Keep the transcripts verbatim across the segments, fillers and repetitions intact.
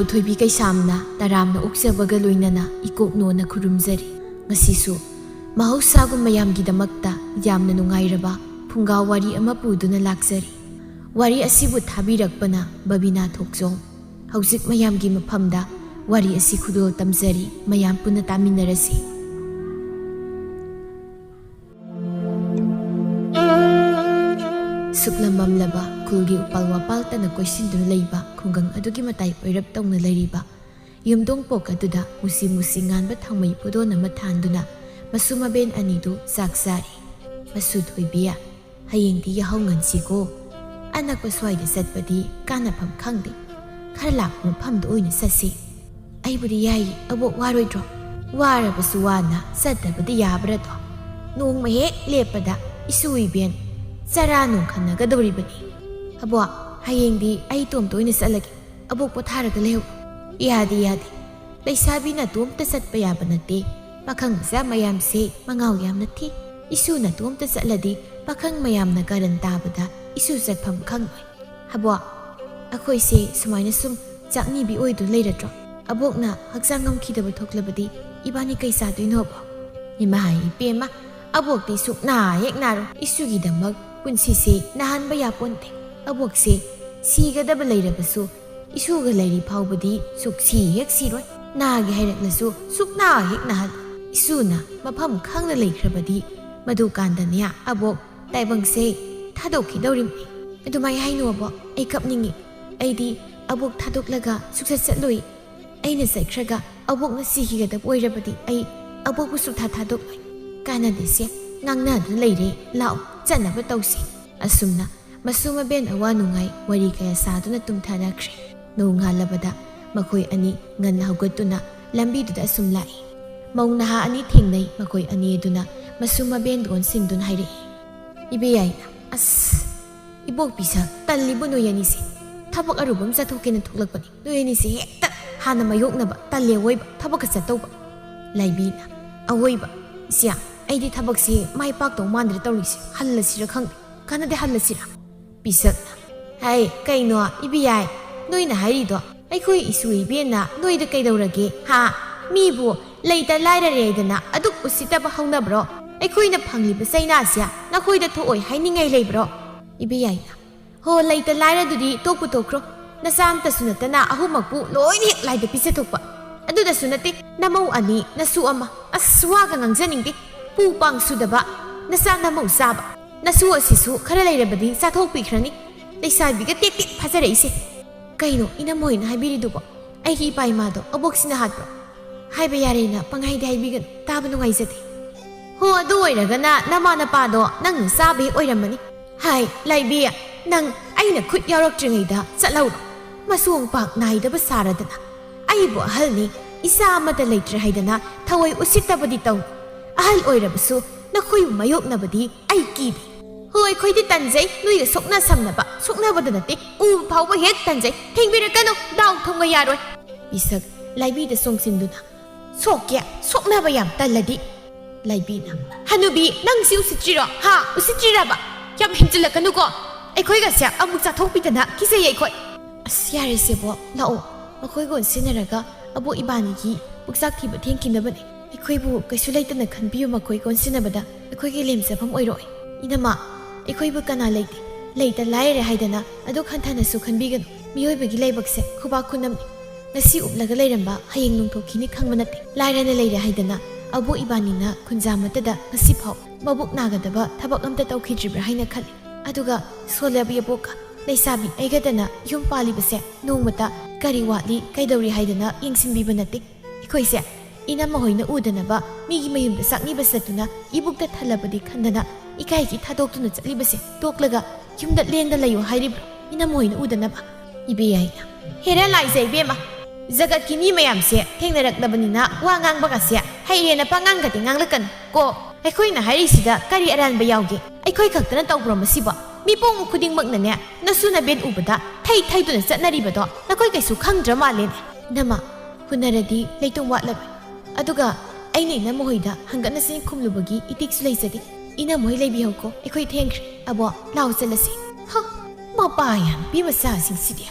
ꯊꯣꯏꯕꯤ ꯀꯩꯁꯥꯝꯅ ꯇꯔꯥꯝꯅ ꯑꯣꯛꯆꯕꯒ ꯂꯣꯏꯅꯅ ꯏꯀꯣꯛꯅꯣꯅ ꯈꯨꯔꯨꯝꯖꯔꯤ꯫ ꯉꯁꯤꯁꯨ ꯃꯍꯧꯁꯥꯒꯨꯝ ꯃꯌꯥꯝꯒꯤꯗꯃꯛꯇ ꯌꯥꯝꯅ ꯅꯨꯡꯉꯥꯏꯔꯕ ꯐꯨꯡꯒꯥ ꯋꯥꯔꯤ ꯑꯃ ꯄꯨꯗꯨꯅ ꯂꯥꯛꯆꯔꯤ꯫ ꯋꯥꯔꯤ ꯑꯁꯤꯕꯨ ꯊꯥꯕꯤꯔꯛꯄꯅ ꯕꯕꯤꯅꯥ ꯊꯣꯛꯆꯣꯝ꯫ ꯍꯧꯖꯤꯛ ꯃꯌꯥꯝꯒꯤ ꯃꯐꯝꯗ ꯋꯥꯔꯤ ꯑꯁꯤ ꯈꯨꯗꯣꯜ ꯇꯝꯖꯔꯤ, ꯃꯌꯥꯝ ꯄꯨꯟꯅ ꯇꯥꯃꯤꯟꯅꯔꯁꯤ꯫ ꯁꯨꯞꯅ ꯃꯝꯂꯕ ꯈꯨꯜꯒꯤ ꯎꯄꯥꯜ ꯋꯥꯄꯥꯜꯇꯅ ꯀꯣꯏꯁꯤꯟꯗꯨꯅ ꯂꯩꯕ ꯈꯨꯡꯒꯪ ꯑꯗꯨꯒꯤ ꯃꯇꯥꯏ ꯑꯣꯏꯔꯞ ꯇꯧꯅ ꯂꯩꯔꯤꯕ ꯌꯨꯝꯗꯣꯡꯄꯣꯛ ꯑꯗꯨꯗ ꯃꯨꯁꯤ ꯃꯨꯁꯤ ꯉꯥꯟꯕ ꯊꯥꯎꯃꯩ ꯄꯣꯗꯣꯟ ꯑꯃ ꯊꯥꯟꯗꯨꯅ ꯃꯁꯨ ꯃꯕꯦꯟ ꯑꯅꯤꯗꯨ ꯆꯥꯛ ꯆꯥꯔꯤ꯫ "ꯃꯁꯨ ꯊꯣꯏꯕꯤ, ꯍꯌꯦꯡꯗꯤ ꯌꯥꯍꯧ ꯉꯟꯁꯤꯀꯣ꯫ ꯑꯅꯛꯄ ꯁ꯭ꯋꯥꯏꯗ ꯆꯠꯄꯗꯤ ꯀꯥꯟꯅꯐꯝ ꯈꯪꯗꯦ꯫ ꯈꯔ ꯂꯥꯞꯄ ꯃꯐꯝꯗ ꯑꯣꯏꯅ ꯆꯠꯁꯤ꯫" "ꯑꯩꯕꯨꯗꯤ ꯌꯥꯏꯌꯦ, ꯑꯕꯣꯛ ꯋꯥꯔꯣꯏꯗ꯭ꯔꯣ?" "ꯋꯥꯔꯕꯁꯨ ꯋꯥꯅ ꯆꯠꯇꯕꯗꯤ ꯌꯥꯕ꯭ꯔꯥꯗꯣ? ꯅꯣꯡꯃ ꯍꯦꯛ ꯂꯦꯞꯄꯗ ꯏꯁꯨ ꯏꯕꯦꯟ ꯆꯔꯥ ꯅꯨꯡ ꯈꯟꯅꯒꯗꯧꯔꯤꯕꯅꯤ꯫ ꯑꯕꯣꯛ, ꯍꯌꯦꯡꯗꯤ ꯑꯩ ꯏꯇꯣꯝꯇ ꯑꯣꯏꯅ ꯆꯠꯂꯒꯦ꯫ ꯑꯕꯣꯛ ꯄꯣꯊꯥꯔꯒ ꯂꯩꯍꯧ꯫" "ꯌꯥꯗꯦ, ꯌꯥꯗꯦ꯫ ꯂꯩꯁꯥꯕꯤ ꯅꯇꯣꯝꯇ ꯆꯠꯄ ꯌꯥꯕ ꯅꯠꯇꯦ꯫ ꯄꯥꯈꯪ ꯃꯆꯥ ꯃꯌꯥꯝꯁꯦ ꯃꯉꯥꯎ ꯌꯥꯝꯅ ꯊꯤ꯫ ꯏꯁꯨ ꯅꯇꯣꯝꯇ ꯆꯠꯂꯗꯤ ꯄꯥꯈꯪ ꯃꯌꯥꯝꯅ ꯀꯔꯟ ꯇꯥꯕꯗ ꯏꯁꯨ ꯆꯠꯐꯝ ꯈꯪꯉꯣꯏ꯫" "ꯑꯕꯣꯛ, ꯑꯩꯈꯣꯏꯁꯦ ꯁꯨꯃꯥꯏꯅ ꯁꯨꯝ ꯆꯥꯛꯅꯤꯕꯤ ꯑꯣꯏꯗꯨꯅ ꯂꯩꯔꯗ꯭ꯔꯣ? ꯑꯕꯣꯛꯅ ꯍꯛꯆꯥꯡ ꯉꯝꯈꯤꯗꯕ ꯊꯣꯛꯂꯕꯗꯤ ꯏꯕꯥꯅꯤ ꯀꯩ ꯆꯥꯗꯣꯏꯅꯣ, ꯑꯕꯣꯛ?" "ꯏꯃꯥ ꯏꯄꯦꯝꯃ, ꯑꯕꯣꯛꯇꯤ ꯁꯨꯛꯅꯥ ꯍꯦꯛ ꯅꯥꯔꯣꯏ꯫ ꯏꯁꯨꯒꯤꯗꯃꯛ ꯄꯨꯟꯁꯤꯁꯦ ꯅꯥꯍꯟꯕ ꯌꯥꯄꯣꯟꯇꯦ꯫ ꯑꯕꯣꯛꯁꯦ ꯁꯤꯒꯗꯕ ꯂꯩꯔꯕꯁꯨ ꯏꯁꯨꯒ ꯂꯩꯔꯤ ꯐꯥꯎꯕꯗꯤ ꯁꯨꯛꯁꯤ ꯍꯦꯛ ꯁꯤꯔꯣꯏ꯫ ꯅꯥꯒꯦ ꯍꯥꯏꯔꯛꯂꯁꯨ ꯁꯨꯛꯅꯥ ꯍꯦꯛ ꯅꯥꯍꯜꯂꯣꯏ꯫ ꯏꯁꯨꯅ ꯃꯐꯝ ꯈꯪꯅ ꯂꯩꯈ꯭ꯔꯕꯗꯤ ꯃꯗꯨꯀꯥꯟꯗꯅꯦ ꯑꯕꯣꯛ ꯇꯥꯏꯕꯪꯁꯦ ꯊꯥꯗꯣꯛꯈꯤꯗꯧꯔꯤꯕꯅꯤ꯫" "ꯑꯗꯨꯃꯥꯏ ꯍꯥꯏꯅꯨ ꯑꯕꯣꯛ, ꯑꯩ ꯀꯞꯅꯤꯡꯉꯤ꯫ ꯑꯩꯗꯤ ꯑꯕꯣꯛ ꯊꯥꯗꯣꯛꯂꯒ ꯁꯨꯛꯆꯠ ꯆꯠꯂꯣꯏ꯫ ꯑꯩꯅ ꯆꯠꯈ꯭ꯔꯒ ꯑꯕꯣꯛꯅ ꯁꯤꯈꯤꯒꯗꯕ ꯑꯣꯏꯔꯕꯗꯤ ꯑꯩ ꯑꯕꯣꯛꯄꯨ ꯁꯨꯛꯊꯥ ꯊꯥꯗꯣꯛꯂꯣꯏ꯫ ꯀꯥꯟꯅꯗꯦꯁꯦ, ꯉꯥꯡꯅꯗꯨꯅ ꯂꯩꯔꯦ꯫ ꯂꯥꯛꯑꯣ, ꯆꯠꯅꯕ ꯇꯧꯁꯤ꯫" ꯑꯁꯨꯝꯅ ꯃꯁꯨ ꯃꯕꯦꯟ ꯑꯋꯥ ꯅꯨꯡꯉꯥꯏ ꯋꯥꯔꯤ ꯀꯌꯥ ꯁꯥꯗꯨꯅ ꯇꯨꯝꯊꯅꯈ꯭ꯔꯦ꯫ ꯅꯣꯡꯉꯥꯜꯂꯕꯗ ꯃꯈꯣꯏ ꯑꯅꯤ ꯉꯟꯅ ꯍꯧꯒꯠꯇꯨꯅ ꯂꯝꯕꯤꯗꯨꯗ ꯑꯁꯨꯝ ꯂꯥꯛꯏ꯫ ꯃꯧ ꯅꯍꯥ ꯑꯅꯤ ꯊꯦꯡꯅꯩ꯫ ꯃꯈꯣꯏ ꯑꯅꯤ ꯑꯗꯨꯅ ꯃꯁꯨ ꯃꯕꯦꯟꯗ ꯑꯣꯟꯁꯤꯟꯗꯨꯅ ꯍꯥꯏꯔꯛꯏ, "ꯏꯕꯦꯌꯥꯏꯅ, ꯑꯁ, ꯏꯕꯣꯛꯄꯤ ꯁꯛ ꯇꯜꯂꯤꯕꯨ ꯅꯣꯏ ꯑꯅꯤꯁꯦ꯫ ꯊꯕꯛ ꯑꯔꯨꯕ ꯑꯃ ꯆꯠꯊꯣꯛꯀꯦꯅ ꯊꯣꯛꯂꯛꯄꯅꯤ꯫ ꯅꯣꯏ ꯑꯅꯤꯁꯦ ꯍꯦꯛꯇ ꯍꯥꯟꯅ ꯃꯥꯌꯣꯛꯅꯕ, ꯇꯜꯂꯦ ꯑꯋꯣꯏꯕ, ꯊꯕꯛꯀ ꯆꯠꯇꯧꯕ꯫" ꯂꯥꯏꯕꯤꯅ, "ꯑꯋꯣꯏꯕ, ꯏꯆꯦ, ꯑꯩꯗꯤ ꯊꯕꯛꯁꯤ ꯃꯥꯏ ꯄꯥꯛꯇꯧ ꯃꯥꯟꯗ꯭ꯔꯦ ꯇꯧꯔꯤꯁꯦ꯫ ꯍꯜꯂꯁꯤꯔ ꯈꯪꯗꯦ꯫ ꯀꯥꯟꯅꯗꯦ, ꯍꯜꯂꯁꯤꯔ?" ꯄꯤꯁꯛꯅ, "ꯍꯥꯏ, ꯀꯩꯅꯣ ꯏꯕꯦꯌꯥꯏ, ꯅꯣꯏꯅ ꯍꯥꯏꯔꯤꯗꯣ ꯑꯩꯈꯣꯏ ꯏꯁꯨ ꯏꯕꯦꯟꯅ ꯅꯣꯏꯗ ꯀꯩꯗꯧꯔꯒꯦ? ꯍꯥ? ꯃꯤꯕꯨ ꯂꯩꯇ ꯂꯥꯏꯔꯔꯦ ꯍꯥꯏꯗꯅ ꯑꯗꯨꯛ ꯎꯁꯤꯠꯇꯕ ꯍꯧꯅꯕ꯭ꯔꯣ? ꯑꯩꯈꯣꯏꯅ ꯐꯪꯂꯤꯕ ꯆꯩꯅꯥꯁꯦ ꯅꯈꯣꯏꯗ ꯊꯣꯛꯑꯣꯏ ꯍꯥꯏꯅꯤꯡꯉꯥꯏ ꯂꯩꯕ꯭ꯔꯣ? ꯏꯕꯦꯌꯥꯏꯅ, ꯍꯣ, ꯂꯩꯇ ꯂꯥꯏꯔꯗꯨꯗꯤ ꯇꯣꯛꯄꯨ ꯇꯣꯛꯈ꯭ꯔꯣ꯫ ꯅꯆꯥ ꯑꯝꯇꯁꯨ ꯅꯠꯇꯅ ꯑꯍꯨꯝꯃꯛꯄꯨ ꯂꯣꯏꯅ ꯍꯦꯛ ꯂꯥꯏꯗ ꯄꯤꯖꯊꯣꯛꯄ꯫ ꯑꯗꯨꯗꯁꯨ ꯅꯠꯇꯦ, ꯅꯃꯧ ꯑꯅꯤ, ꯅꯁꯨ ꯑꯃ꯫ ꯑꯁ, ꯋꯥꯒ ꯉꯥꯡꯖꯅꯤꯡꯗꯦ꯫ ꯄꯨ ꯄꯥꯡ ꯁꯨꯗꯕ, ꯅꯆꯥ ꯅꯃꯧ ꯆꯥꯕ꯫ ꯅꯁꯨ ꯑꯁꯤꯁꯨ ꯈꯔ ꯂꯩꯔꯕꯗꯤ ꯆꯥꯊꯣꯛꯄꯤꯈ꯭ꯔꯅꯤ꯫ ꯂꯩꯁꯥꯕꯤꯒ ꯇꯦꯛ ꯇꯦꯛ ꯐꯥꯖꯔꯛꯏꯁꯦ꯫ ꯀꯩꯅꯣ, ꯏꯅꯝꯃ ꯍꯣꯏꯅ ꯍꯥꯏꯕꯤꯔꯤꯗꯨꯕꯣ? ꯑꯩꯒꯤ ꯏꯄꯥ ꯏꯃꯥꯗꯣ ꯑꯕꯣꯛꯁꯤꯅ ꯍꯥꯠꯄ꯭ꯔꯣ? ꯍꯥꯏꯕ ꯌꯥꯔꯦꯅ ꯄꯪꯍꯥꯏꯗꯤ ꯍꯥꯏꯕꯤꯒꯅꯨ, ꯇꯥꯕ ꯅꯨꯡꯉꯥꯏꯖꯗꯦ꯫ ꯍꯣ, ꯑꯗꯨ ꯑꯣꯏꯔꯒꯅ ꯅꯃꯥ ꯅꯄꯥꯗꯣ ꯅꯪꯅ ꯆꯥꯕ ꯍꯦꯛ ꯑꯣꯏꯔꯝꯃꯅꯤ꯫ ꯍꯥꯏ, ꯂꯥꯏꯕꯤ, ꯅꯪ ꯑꯩꯅ ꯈꯨꯠ ꯌꯥꯎꯔꯛꯇ꯭ꯔꯤꯉꯩꯗ ꯆꯠꯍꯧꯔꯣ꯫ ꯃꯁꯣꯡ ꯄꯥꯛ ꯅꯥꯏꯗꯕ ꯁꯥꯔꯗꯅ꯫ ꯑꯩꯕꯨ ꯑꯍꯜꯅꯤ, ꯏꯆꯥ ꯑꯃꯠꯇ ꯂꯩꯇ꯭ꯔꯦ ꯍꯥꯏꯗꯅ ꯊꯑꯣꯏ ꯎꯁꯤꯠꯇꯕꯗꯤ ꯇꯧꯅꯨ꯫ ꯑꯍꯜ ꯑꯣꯏꯔꯕꯁꯨ ꯅꯈꯣꯏꯕꯨ ꯃꯥꯌꯣꯛꯅꯕꯗꯤ ꯑꯩ ꯀꯤꯗꯦ꯫ ꯍꯣꯏ, ꯑꯩꯈꯣꯏꯗꯤ ꯇꯟꯖꯩ, ꯅꯣꯏꯒ ꯁꯣꯛꯅ ꯁꯝꯅꯕ, ꯁꯣꯛꯅꯕꯗ ꯅꯠꯇꯦ, ꯎꯕ ꯐꯥꯎꯕ ꯍꯦꯛ ꯇꯟꯖꯩ꯫ ꯊꯦꯡꯕꯤꯔꯛꯀꯅꯨ, ꯗꯥꯎ ꯊꯨꯝꯒ ꯌꯥꯔꯣꯏ꯫ ꯄꯤꯁꯛ ꯂꯥꯏꯕꯤꯗ ꯆꯣꯡꯁꯤꯟꯗꯨꯅ, "ꯁꯣꯛꯀꯦ, ꯁꯣꯛꯅꯕ ꯌꯥꯝ ꯇꯜꯂꯗꯤ"꯫ ꯂꯥꯏꯕꯤꯅ, "ꯍꯅꯨꯕꯤ, ꯅꯪ ꯁꯤ ꯎꯁꯤꯠꯇ꯭ꯔꯤꯔꯣ? ꯍꯥ? ꯎꯁꯤꯠꯇ꯭ꯔꯤꯔꯕ? ꯌꯥꯝ ꯍꯦꯟꯖꯤꯜꯂꯛꯀꯅꯨꯀꯣ꯫ ꯑꯩꯈꯣꯏꯒꯁꯦ ꯑꯃꯨꯛ ꯆꯥꯊꯣꯛꯄꯤꯗꯅ ꯀꯤꯖꯩ ꯑꯩꯈꯣꯏ"꯫ "ꯑꯁ, ꯌꯥꯔꯦꯁꯦꯕꯣ, ꯂꯥꯛꯑꯣ꯫ ꯃꯈꯣꯏꯒ ꯑꯣꯟꯁꯤꯟꯅꯔꯒ ꯑꯕꯣꯛ ꯏꯕꯥꯅꯤꯒꯤ ꯄꯨꯛꯆꯥꯛ ꯊꯤꯕ ꯊꯦꯡꯈꯤꯅꯕꯅꯦ꯫ ꯑꯩꯈꯣꯏꯕꯨ ꯀꯩꯁꯨ ꯂꯩꯇꯅ ꯈꯟꯕꯤꯌꯨ, ꯃꯈꯣꯏꯒ ꯑꯣꯟꯁꯤꯟꯅꯕꯗ ꯑꯩꯈꯣꯏꯒꯤ ꯂꯦꯝꯖꯐꯝ ꯑꯣꯏꯔꯣꯏ"꯫ "ꯏꯅꯝꯃ, ꯑꯩꯈꯣꯏꯕꯨ ꯀꯅꯥ ꯂꯩꯇꯦ, ꯂꯩꯇ ꯂꯥꯏꯔꯔꯦ ꯍꯥꯏꯗꯅ ꯑꯗꯨꯛ ꯍꯟꯊꯅꯁꯨ ꯈꯟꯕꯤꯒꯅꯨ꯫ ꯃꯤꯑꯣꯏꯕꯒꯤ ꯂꯥꯏꯕꯛꯁꯦ ꯈꯨꯕꯥꯛ ꯈꯨꯅꯝꯅꯤ꯫ ꯉꯁꯤ ꯎꯞꯂꯒ ꯂꯩꯔꯝꯕ ꯍꯌꯦꯡ ꯅꯣꯡꯊꯣꯛꯈꯤꯅꯤ ꯈꯪꯕ ꯅꯠꯇꯦ꯫ ꯂꯥꯏꯔꯅ ꯂꯩꯔꯦ ꯍꯥꯏꯗꯅ ꯑꯕꯣꯛ ꯏꯕꯥꯅꯤꯅ ꯈꯨꯟꯖꯥꯃꯠꯇꯗ ꯉꯁꯤꯐꯥꯎ ꯃꯕꯨꯛ ꯅꯥꯒꯗꯕ ꯊꯕꯛ ꯑꯝꯇ ꯇꯧꯈꯤꯗ꯭ꯔꯤꯕ꯭ꯔꯥ ꯍꯥꯏꯅ ꯈꯜꯂꯤ꯫ ꯑꯗꯨꯒ ꯁꯣꯜꯂꯕꯤ ꯑꯕꯣꯛꯀ ꯂꯩꯁꯥꯕꯤ ꯑꯩꯒꯗꯅ ꯌꯨꯝ ꯄꯥꯜꯂꯤꯕꯁꯦ ꯅꯣꯡꯃꯇ ꯀꯔꯤ ꯋꯥꯠꯂꯤ, ꯀꯩꯗꯧꯔꯤ ꯍꯥꯏꯗꯅ ꯌꯦꯡꯁꯤꯟꯕꯤꯕ ꯅꯠꯇꯦ꯫ ꯑꯩꯈꯣꯏꯁꯦ ꯏꯅꯝꯃ ꯍꯣꯏꯅ ꯎꯗꯅꯕ ꯃꯤꯒꯤ ꯃꯌꯨꯝꯗ ꯆꯥꯛꯅꯤꯕ ꯆꯠꯇꯨꯅ ꯏꯕꯨꯛꯇ ꯊꯜꯂꯕꯗꯤ ꯈꯟꯗꯅ ꯏꯀꯥꯏꯒꯤ ꯊꯥꯗꯣꯛꯇꯨꯅ ꯆꯠꯂꯤꯕꯁꯦ ꯇꯣꯛꯂꯒ ꯌꯨꯝꯗ ꯂꯦꯡꯗ ꯂꯩꯌꯨ ꯍꯥꯏꯔꯤꯕ꯭ꯔꯣ ꯏꯅꯝꯃ ꯍꯣꯏꯅ ꯎꯗꯅꯕ?" ꯏꯕꯦꯌꯥꯏꯅ, "ꯍꯦꯔꯥ ꯂꯥꯏꯖ ꯏꯕꯦꯝꯃ, ꯖꯒꯠꯀꯤ ꯃꯤ ꯃꯌꯥꯝꯁꯦ ꯊꯦꯡꯅꯔꯛꯂꯕꯅꯤꯅ ꯋꯥ ꯉꯥꯡꯕꯒꯁꯦ ꯍꯩꯔꯦꯅ ꯄꯉꯥꯡꯒꯗꯤ ꯉꯥꯡꯂꯛꯀꯅꯨ ꯀꯣ꯫ ꯑꯩꯈꯣꯏꯅ ꯍꯥꯏꯔꯤꯁꯤꯗ ꯀꯔꯤ ꯑꯔꯥꯟꯕ ꯌꯥꯎꯒꯦ? ꯑꯩꯈꯣꯏ ꯈꯛꯇꯅ ꯇꯧꯕ꯭ꯔꯣ ꯃꯁꯤꯕꯣ? ꯃꯤꯄꯣꯡ ꯈꯨꯗꯤꯡꯃꯛꯅꯅꯦ ꯅꯁꯨ ꯅꯕꯦꯟ ꯎꯕꯗ ꯊꯩ ꯊꯩꯗꯨꯅ ꯆꯠꯅꯔꯤꯕꯗꯣ ꯅꯈꯣꯏ ꯀꯩꯁꯨ ꯈꯪꯗ꯭ꯔ ꯃꯥꯜꯂꯦꯅꯦ꯫ ꯏꯅꯝꯃ, ꯍꯨꯟꯅꯔꯗꯤ ꯂꯩꯇꯨꯝ ꯋꯥꯠꯂꯔꯣꯏ꯫ ꯑꯗꯨꯒ ꯑꯩꯅ ꯏꯅꯝꯃ ꯍꯣꯏꯗ ꯍꯪꯒꯠ ꯍꯟꯗ ꯈꯨꯝꯂꯨꯕꯒꯤ ꯏꯇꯤꯛꯁꯨ ꯂꯩꯖꯗꯦ꯫ ꯏꯅꯝꯃ ꯍꯣꯏ ꯂꯩꯕꯤꯍꯧꯀꯣ, ꯑꯩꯈꯣꯏ ꯊꯦꯡꯈ꯭ꯔꯦ꯫ ꯑꯕꯣ, ꯂꯥꯎ ꯆꯠꯂꯁꯤ꯫ ꯍ, ꯃꯄꯥ ꯌꯥꯝꯕꯤ ꯃꯆꯥꯁꯤꯡꯁꯤꯗꯤ꯫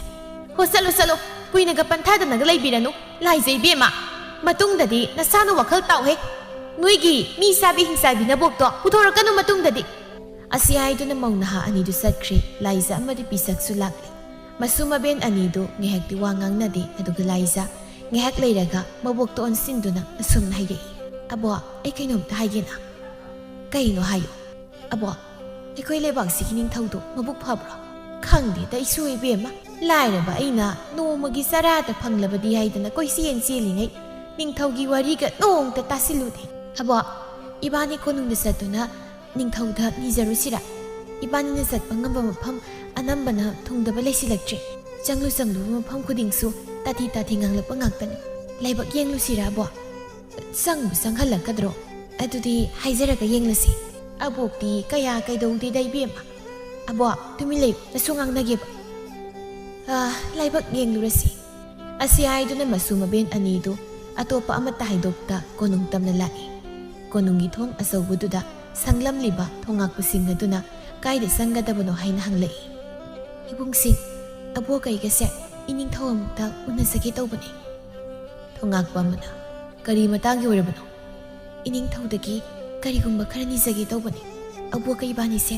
ꯍꯣ, ꯆꯠꯂꯣ, ꯆꯠꯂꯣ꯫ ꯀꯨꯏꯅꯒ ꯄꯟꯊꯥꯗꯅꯒ ꯂꯩꯕꯤꯔꯅꯨ꯫ ꯂꯥꯏꯖꯩ ꯏꯕꯦꯝꯃ, ꯃꯇꯨꯡꯗꯗꯤ ꯅꯁꯥꯅ ꯋꯥꯈꯜ ꯇꯥꯎꯍꯦ꯫ ꯅꯣꯏꯒꯤ ꯃꯤ ꯆꯥꯕꯤ ꯍꯤꯡꯆꯥꯕꯤ ꯅꯕꯣꯛꯇꯣ ꯄꯨꯊꯣꯔꯛꯀꯅꯨ ꯃꯇꯨꯡꯗꯗꯤ꯫ ꯑꯁꯤ ꯍꯥꯏꯗꯨꯅ ꯃꯧ ꯅꯍꯥ ꯑꯅꯤꯗꯨ ꯆꯠꯈ꯭ꯔꯦ꯫ ꯂꯥꯏꯖ ꯑꯃꯗꯤ ꯄꯤꯁꯛꯁꯨ ꯂꯥꯛꯂꯦ꯫ ꯃꯁꯨ ꯃꯕꯦꯟ ꯑꯅꯤꯗꯨ ꯉꯥꯏꯍꯥꯛꯇꯤ ꯋꯥ ꯉꯥꯡꯅꯗꯦ꯫ ꯑꯗꯨꯒ ꯂꯥꯏꯖ ꯉꯥꯏꯍꯥꯛ ꯂꯩꯔꯒ ꯃꯕꯣꯛꯇ ꯑꯣꯟꯁꯤꯟꯗꯨꯅ ꯑꯁꯨꯝꯅ ꯍꯥꯏꯔꯛꯏ, "ꯑꯕꯣ, ꯑꯩ ꯀꯩꯅꯣꯝꯇ ꯍꯥꯏꯒꯦꯅ꯫" "ꯀꯩꯅꯣ ꯍꯥꯏꯌꯨ꯫" "ꯑꯕꯣ, ꯑꯩꯈꯣꯏ ꯂꯩꯕꯥꯛꯁꯤꯒꯤ ꯅꯤꯡꯊꯧꯗꯣ ꯃꯕꯨꯛ ꯐꯕ꯭ꯔꯣ?" "ꯈꯪꯗꯦꯗ ꯏꯁꯨ ꯏꯕꯦꯝꯃ, ꯂꯥꯏꯔꯕ ꯑꯩꯅ ꯅꯣꯡꯃꯒꯤ ꯆꯔꯥꯗ ꯐꯪꯂꯕꯗꯤ ꯍꯥꯏꯗꯅ ꯀꯣꯏꯆꯦꯟ ꯆꯦꯜꯂꯤꯉꯩ ꯅꯤꯡꯊꯧꯒꯤ ꯋꯥꯔꯤꯒ ꯅꯣꯡꯇ ꯇꯥꯁꯤꯜꯂꯨꯗꯦ꯫ ꯑꯕꯣ, ꯏꯕꯥꯅꯤ ꯀꯣꯅꯨꯡꯗ ꯆꯠꯇꯨꯅ ꯅꯤꯡꯊꯧꯗ ꯅꯤꯖꯔꯨꯁꯤꯔꯥ? ꯏꯕꯥꯅꯤꯅ ꯆꯠꯄ ꯉꯝꯕ ꯃꯐꯝ ꯑꯅꯝꯕꯅ ꯊꯨꯡꯗꯕ ꯂꯩꯁꯤꯜꯂꯛꯇ꯭ꯔꯦ꯫ ꯆꯪꯂꯨ ꯆꯪꯂꯨꯕ ꯃꯐꯝ ꯈꯨꯗꯤꯡꯁꯨ ꯇꯥꯊꯤ ꯇꯥꯊꯤ ꯉꯥꯡꯂꯛꯄ ꯉꯥꯛꯇꯅꯤ꯫ ꯂꯥꯏꯕꯛ ꯌꯦꯡꯂꯨꯁꯤꯔꯥ ꯑꯕꯣ?" "ꯆꯪꯕꯨ ꯆꯪꯍꯜꯂꯛꯀꯗ꯭ꯔꯣ?" "ꯑꯗꯨꯗꯤ ꯍꯥꯏꯖꯔꯒ ꯌꯦꯡꯂꯁꯤ꯫" "ꯑꯕꯣꯛꯇꯤ ꯀꯌꯥ ꯀꯩꯗꯧꯗꯦꯗ ꯏꯕꯦꯝꯃ꯫" "ꯑꯕꯣ, ꯇꯨꯃꯤꯟ ꯂꯩꯌꯨ, ꯅꯁꯨ ꯉꯥꯡꯅꯒꯦꯕ꯫" "ꯑꯥ, ꯂꯥꯏꯕꯛ ꯌꯦꯡꯂꯨꯔꯁꯤ꯫" ꯑꯁꯤ ꯍꯥꯏꯗꯨꯅ ꯃꯁꯨ ꯃꯕꯦꯟ ꯑꯅꯤꯗꯨ ꯑꯇꯣꯞꯄ ꯑꯃꯠꯇ ꯍꯥꯏꯗꯣꯛꯇ ꯀꯣꯅꯨꯡ ꯇꯝꯅ ꯂꯥꯛꯏ꯫ ꯀꯣꯅꯨꯡꯒꯤ ꯊꯣꯡ ꯑꯆꯧꯕꯗꯨꯗ ꯁꯪꯂꯝꯂꯤꯕ ꯊꯣꯉꯥꯛꯄꯁꯤꯡ ꯑꯗꯨꯅ ꯀꯥꯏꯗ ꯆꯪꯒꯗꯕꯅꯣ ꯍꯥꯏꯅ ꯍꯪꯂꯛꯏ꯫ "ꯏꯕꯨꯡꯁꯤꯡ, ꯑꯕꯣꯛ ꯑꯩꯒꯁꯦ ꯏꯅꯤꯡꯊꯧ ꯑꯃꯨꯛꯇ ꯎꯅꯖꯒꯦ ꯇꯧꯕꯅꯦ꯫" ꯊꯣꯉꯥꯛꯄ ꯑꯃꯅ, "ꯀꯔꯤ ꯃꯇꯥꯡꯒꯤ ꯑꯣꯏꯔꯕꯅꯣ?" "ꯏꯅꯤꯡꯊꯧꯗꯒꯤ ꯀꯔꯤꯒꯨꯝꯕ ꯈꯔ ꯅꯤꯖꯒꯦ ꯇꯧꯕꯅꯦ꯫ ꯑꯕꯣꯛꯀ ꯏꯕꯥꯅꯤꯁꯦ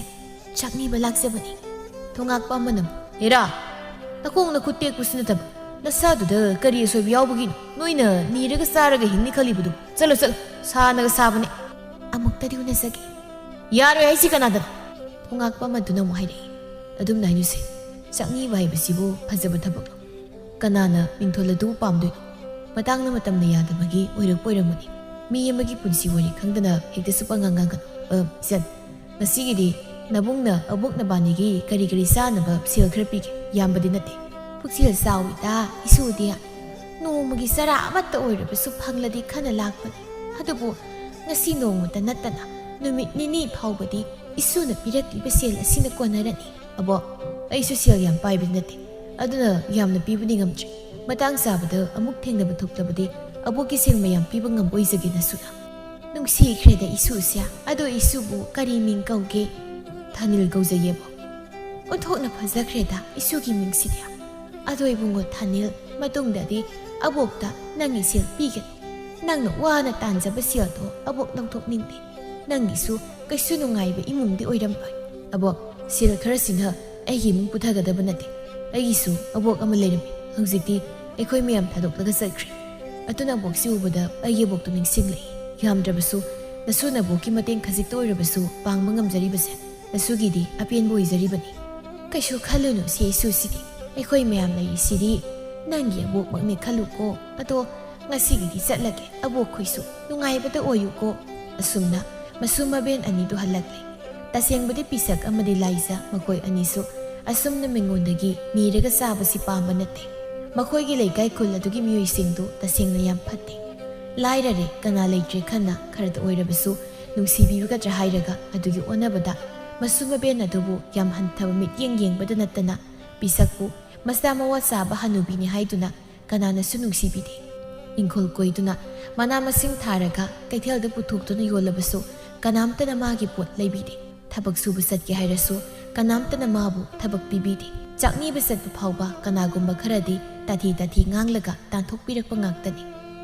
ꯆꯥꯛꯅꯤꯕ ꯂꯥꯛꯆꯕꯅꯤ꯫" ꯊꯣꯉꯥꯛꯄ ꯑꯃꯅ, "ꯍꯦꯔꯥ, ꯅꯈꯣꯡ ꯅꯈꯨꯠ ꯇꯦꯛꯄꯁꯨ ꯅꯠꯇꯕ, ꯅꯁꯥꯗꯨꯗ ꯀꯔꯤ ꯑꯁꯣꯏꯕ ꯌꯥꯎꯕꯒꯤꯅꯣ? ꯅꯣꯏꯅ ꯅꯤꯔꯒ ꯆꯥꯔꯒ ꯍꯤꯡꯅꯤ ꯈꯜꯂꯤꯕꯗꯨ? ꯆꯠꯂꯣ, ꯆꯠꯂꯣ, ꯁꯥꯅꯒ ꯁꯥꯕꯅꯦ꯫" "ꯑꯃꯨꯛꯇꯗꯤ ꯎꯅꯖꯒꯦ꯫" "ꯌꯥꯔꯣꯏ ꯍꯥꯏꯁꯤ ꯀꯅꯥꯗꯅꯣ?" ꯊꯣꯉꯥꯛꯄ ꯑꯃꯗꯨꯅ ꯑꯃꯨꯛ ꯍꯥꯏꯔꯛꯏ, "ꯑꯗꯨꯝꯅ ꯍꯥꯏꯅꯨꯁꯦ, ꯆꯥꯛꯅꯤꯕ ꯍꯥꯏꯕꯁꯤꯕꯨ ꯐꯖꯕ ꯊꯕꯛꯂꯣ? ꯀꯅꯥꯅ ꯃꯤꯡꯊꯣꯜ ꯑꯗꯨ ꯄꯥꯝꯗꯣꯏꯅꯣ? ꯃꯇꯥꯡꯅ ꯃꯇꯝꯅ ꯌꯥꯗꯕꯒꯤ ꯑꯣꯏꯔꯛꯄ ꯑꯣꯏꯔꯝꯒꯅꯤ꯫ ꯃꯤ ꯑꯃꯒꯤ ꯄꯨꯟꯁꯤ ꯋꯥꯔꯤ ꯈꯪꯗꯅ ꯍꯦꯛꯇꯁꯨ ꯄꯪꯉꯥꯡ ꯉꯥꯡꯒꯅꯨ꯫ ꯑ, ꯏꯆꯟ, ꯉꯁꯤꯒꯤꯗꯤ ꯅꯕꯨꯡꯅ ꯑꯕꯣꯛ ꯅꯕꯥꯅꯤꯒꯤ ꯀꯔꯤ ꯀꯔꯤ ꯆꯥꯅꯕ ꯁꯦꯜ ꯈꯔ ꯄꯤꯒꯦ꯫ ꯌꯥꯝꯕꯗꯤ ꯅꯠꯇꯦ꯫" "ꯄꯨꯛꯆꯦꯜ ꯆꯥꯎꯏꯗ ꯏꯁꯨꯗꯤ꯫ ꯅꯣꯡꯃꯒꯤ ꯆꯔꯥ ꯑꯃꯠꯇ ꯑꯣꯏꯔꯕꯁꯨ ꯐꯪꯂꯗꯤ ꯈꯟꯅ ꯂꯥꯛꯄꯅꯤ꯫ ꯑꯗꯨꯕꯨ ꯉꯁꯤ ꯅꯣꯡꯃꯇ ꯅꯠꯇꯅ ꯅꯨꯃꯤꯠ ꯅꯤꯅꯤ ꯐꯥꯎꯕꯗꯤ ꯏꯁꯨꯅ ꯄꯤꯔꯛꯂꯤꯕ ꯁꯦꯜ ꯑꯁꯤꯅ ꯀꯣꯟꯅꯔꯅꯤ꯫" "ꯑꯕꯣꯛ, ꯑꯩꯁꯨ ꯁꯦꯜ ꯌꯥꯝ ꯄꯥꯏꯕꯗꯤ ꯅꯠꯇꯦ, ꯑꯗꯨꯅ ꯌꯥꯝꯅ ꯄꯤꯕꯗꯤ ꯉꯝꯗ꯭ꯔꯤ꯫ ꯃꯇꯥꯡ ꯆꯥꯕꯗ ꯑꯃꯨꯛ ꯊꯦꯡꯅꯕ ꯊꯣꯛꯂꯕꯗꯤ ꯑꯕꯣꯛꯀꯤ ꯁꯦꯜ ꯃꯌꯥꯝ ꯄꯤꯕ ꯉꯝꯕ ꯑꯣꯏꯖꯒꯦ ꯅꯁꯨꯅ꯫" "ꯅꯨꯡꯁꯤꯈ꯭ꯔꯦꯗ ꯏꯁꯨꯁꯦ꯫ ꯑꯗꯣ ꯏꯁꯨꯕꯨ ꯀꯔꯤ ꯃꯤꯡ ꯀꯧꯒꯦ?" "ꯊꯥꯅꯤꯜ ꯀꯧꯖꯩꯌꯦ ꯑꯕꯣꯛ꯫" "ꯑꯣꯟꯊꯣꯛꯅ ꯐꯖꯈ꯭ꯔꯦꯗ ꯏꯁꯨꯒꯤ ꯃꯤꯡꯁꯤꯗꯤ꯫ ꯑꯗꯣ ꯏꯕꯨꯡꯉꯣ ꯊꯥꯅꯤꯜ, ꯃꯇꯨꯡꯗꯗꯤ ꯑꯕꯣꯛꯇ ꯅꯪꯒꯤ ꯁꯦꯜ ꯄꯤꯒꯅꯤ꯫ ꯅꯪꯅ ꯋꯥꯅ ꯇꯥꯟꯖꯕ ꯁꯦꯜꯗꯣ ꯑꯕꯣꯛ ꯂꯧꯊꯣꯛꯅꯤꯡꯗꯦ꯫ ꯅꯪꯒꯤꯁꯨ ꯀꯩꯁꯨ ꯅꯨꯡꯉꯥꯏꯕ ꯏꯃꯨꯡꯗꯤ ꯑꯣꯏꯔꯝꯂꯣꯏ꯫ ꯑꯕꯣꯛ, ꯁꯦꯜ ꯈꯔꯁꯤꯅ ꯑꯩꯒꯤ ꯏꯃꯨꯡ ꯄꯨꯊꯒꯗꯕ ꯅꯠꯇꯦ꯫ ꯑꯩꯒꯤꯁꯨ ꯑꯕꯣꯛ ꯑꯃ ꯂꯩꯔꯝꯃꯤ꯫ ꯍꯧꯖꯤꯛꯇꯤ ꯑꯩꯈꯣꯏ ꯃꯌꯥꯝ ꯊꯥꯗꯣꯛꯂꯒ ꯆꯠꯈ꯭ꯔꯦ꯫ ꯑꯗꯨꯅ ꯑꯕꯣꯛꯁꯤ ꯎꯕꯗ ꯑꯩꯒꯤ ꯑꯕꯣꯛꯇꯨ ꯅꯤꯡꯁꯤꯡꯂꯛꯏ꯫ ꯌꯥꯝꯗ꯭ꯔꯕꯁꯨ ꯅꯁꯨ ꯅꯕꯣꯛꯀꯤ ꯃꯇꯦꯡ ꯈꯖꯤꯛꯇ ꯑꯣꯏꯔꯕꯁꯨ ꯄꯥꯡꯕ ꯉꯝꯖꯔꯤꯕꯁꯦ ꯅꯁꯨꯒꯤꯗꯤ ꯑꯄꯦꯟꯕ ꯑꯣꯏꯖꯔꯤꯕꯅꯤ꯫ ꯀꯩꯁꯨ ꯈꯜꯂꯨꯅꯨ ꯁꯦ ꯏꯁꯨꯁꯤꯗꯤ꯫ ꯑꯩꯈꯣꯏ ꯃꯌꯥꯝ ꯂꯩꯔꯤꯁꯤꯗꯤ ꯅꯪꯒꯤ ꯑꯕꯣꯛꯃꯛꯅꯦ ꯈꯜꯂꯨꯀꯣ꯫ ꯑꯗꯣ ꯉꯁꯤꯒꯤꯗꯤ ꯆꯠꯂꯒꯦ꯫ ꯑꯕꯣꯛꯈꯣꯏꯁꯨ ꯅꯨꯡꯉꯥꯏꯕꯗ ꯑꯣꯏꯌꯨꯀꯣ꯫ ꯑꯁꯨꯝꯅ ꯃꯁꯨ ꯃꯕꯦꯟ ꯑꯅꯤꯗꯨ ꯍꯜꯂꯛꯂꯦ꯫ ꯇꯁꯦꯡꯕꯗꯤ ꯄꯤꯁꯛ ꯑꯃꯗꯤ ꯂꯥꯏꯖ ꯃꯈꯣꯏ ꯑꯅꯤꯁꯨ ꯑꯁꯨꯝꯅ ꯃꯤꯉꯣꯟꯗꯒꯤ ꯅꯤꯔꯒ ꯆꯥꯕꯁꯤ ꯄꯥꯝꯕ ꯅꯠꯇꯦ꯫ ꯃꯈꯣꯏꯒꯤ ꯂꯩꯀꯥꯏ ꯈꯨꯜ ꯑꯗꯨꯒꯤ ꯃꯤꯑꯣꯏꯁꯤꯡꯗꯨ ꯇꯁꯦꯡꯅ ꯌꯥꯝ ꯐꯠꯇꯦ꯫ ꯂꯥꯏꯔꯔꯦ, ꯀꯅꯥ ꯂꯩꯇ꯭ꯔꯦ ꯈꯟꯅ ꯈꯔꯇ ꯑꯣꯏꯔꯕꯁꯨ ꯅꯨꯡꯁꯤꯕꯤꯒꯗ꯭ꯔꯥ ꯍꯥꯏꯔꯒ ꯑꯗꯨꯒꯤ ꯑꯣꯟꯅꯕꯗ ꯃꯁꯨ ꯃꯕꯦꯟ ꯑꯗꯨꯕꯨ ꯌꯥꯝ ꯍꯟꯊꯕ ꯃꯤꯠꯌꯦꯡ ꯌꯦꯡꯕꯗ ꯅꯠꯇꯅ ꯄꯤꯁꯛꯄꯨ ꯃꯆꯥ ꯃꯋꯥ ꯆꯥꯕ ꯍꯅꯨꯕꯤꯅꯤ ꯍꯥꯏꯗꯨꯅ ꯀꯅꯥꯅꯁꯨ ꯅꯨꯡꯁꯤꯕꯤꯗꯦ꯫ ꯏꯪꯈꯣꯜ ꯀꯣꯏꯗꯨꯅ ꯃꯅꯥ ꯃꯁꯤꯡ ꯊꯥꯔꯒ ꯀꯩꯊꯦꯜꯗ ꯄꯨꯊꯣꯛꯇꯨꯅ ꯌꯣꯜꯂꯕꯁꯨ ꯀꯅꯥꯝꯇꯅ ꯃꯥꯒꯤ ꯄꯣꯠ ꯂꯩꯕꯤꯗꯦ꯫ ꯊꯕꯛ ꯁꯨꯕ ꯆꯠꯀꯦ ꯍꯥꯏꯔꯁꯨ ꯀꯅꯥꯝꯇꯅ ꯃꯥꯕꯨ ꯊꯕꯛ ꯄꯤꯕꯤꯗꯦ꯫ ꯆꯥꯛꯅꯤꯕ ꯆꯠꯄ ꯐꯥꯎꯕ ꯀꯅꯥꯒꯨꯝꯕ ꯈꯔꯗꯤ ꯇꯥꯊꯤ ꯇꯥꯊꯤ ꯉꯥꯡꯂꯒ ꯇꯥꯟꯊꯣꯛꯄꯤꯔꯛꯄ ꯉꯥꯛꯇꯅꯤ꯫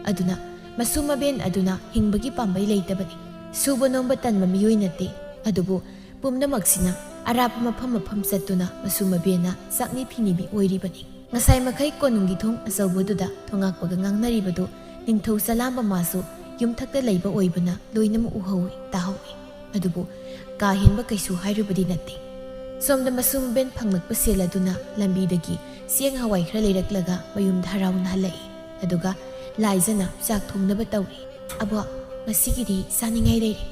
ꯑꯗꯨꯅ ꯃꯁꯨ ꯃꯕꯦꯟ ꯑꯗꯨꯅ ꯍꯤꯡꯕꯒꯤ ꯄꯥꯝꯕꯩ ꯂꯩꯇꯕꯅꯤ꯫ ꯁꯨꯕ ꯅꯣꯝꯕ ꯇꯟꯕ ꯃꯤꯑꯣꯏ ꯅꯠꯇꯦ꯫ ꯑꯗꯨꯕꯨ ꯄꯨꯝꯅꯃꯛꯁꯤꯅ ꯑꯔꯥꯞꯄ ꯃꯐꯝ ꯃꯐꯝ ꯆꯠꯇꯨꯅ ꯃꯁꯨ ꯃꯕꯦꯟꯅ ꯆꯥꯛꯅꯤ ꯐꯤꯅꯤꯕꯤ ꯑꯣꯏꯔꯤꯕꯅꯤ꯫ ꯉꯁꯥꯏ ꯃꯈꯩ ꯀꯣꯅꯨꯡꯒꯤ ꯊꯣꯡ ꯑꯆꯧꯕꯗꯨꯗ ꯊꯣꯉꯥꯛꯄꯒ ꯉꯥꯡꯅꯔꯤꯕꯗꯨ ꯅꯤꯡꯊꯧ ꯆꯂꯥꯝꯕ ꯃꯥꯁꯨ ꯌꯨꯝꯊꯛꯇ ꯂꯩꯕ ꯑꯣꯏꯕꯅ ꯂꯣꯏꯅꯃꯛ ꯎꯍꯧꯏ, ꯇꯥꯍꯧꯏ꯫ ꯑꯗꯨꯕꯨ ꯀꯥ ꯍꯦꯟꯕ ꯀꯩꯁꯨ ꯍꯥꯏꯔꯨꯕꯗꯤ ꯅꯠꯇꯦ꯫ ꯁꯣꯝꯗ ꯃꯁꯨ ꯃꯕꯦꯟ ꯐꯪꯂꯛꯄ ꯁꯦꯜ ꯑꯗꯨꯅ ꯂꯝꯕꯤꯗꯒꯤ ꯆꯦꯡ ꯍꯋꯥꯏ ꯈꯔ ꯂꯩꯔꯛꯂꯒ ꯃꯌꯨꯝꯗ ꯍꯔꯥꯎꯅ ꯍꯜꯂꯛꯏ꯫ ꯑꯗꯨꯒ ꯂꯥꯏꯖꯅ ꯆꯥꯛ ꯊꯣꯡꯅꯕ ꯇꯧꯔꯤ꯫ "ꯑꯕꯣ, ꯉꯁꯤꯒꯤꯗꯤ ꯆꯥꯅꯤꯡꯉꯥꯏ ꯂꯩꯔꯦ꯫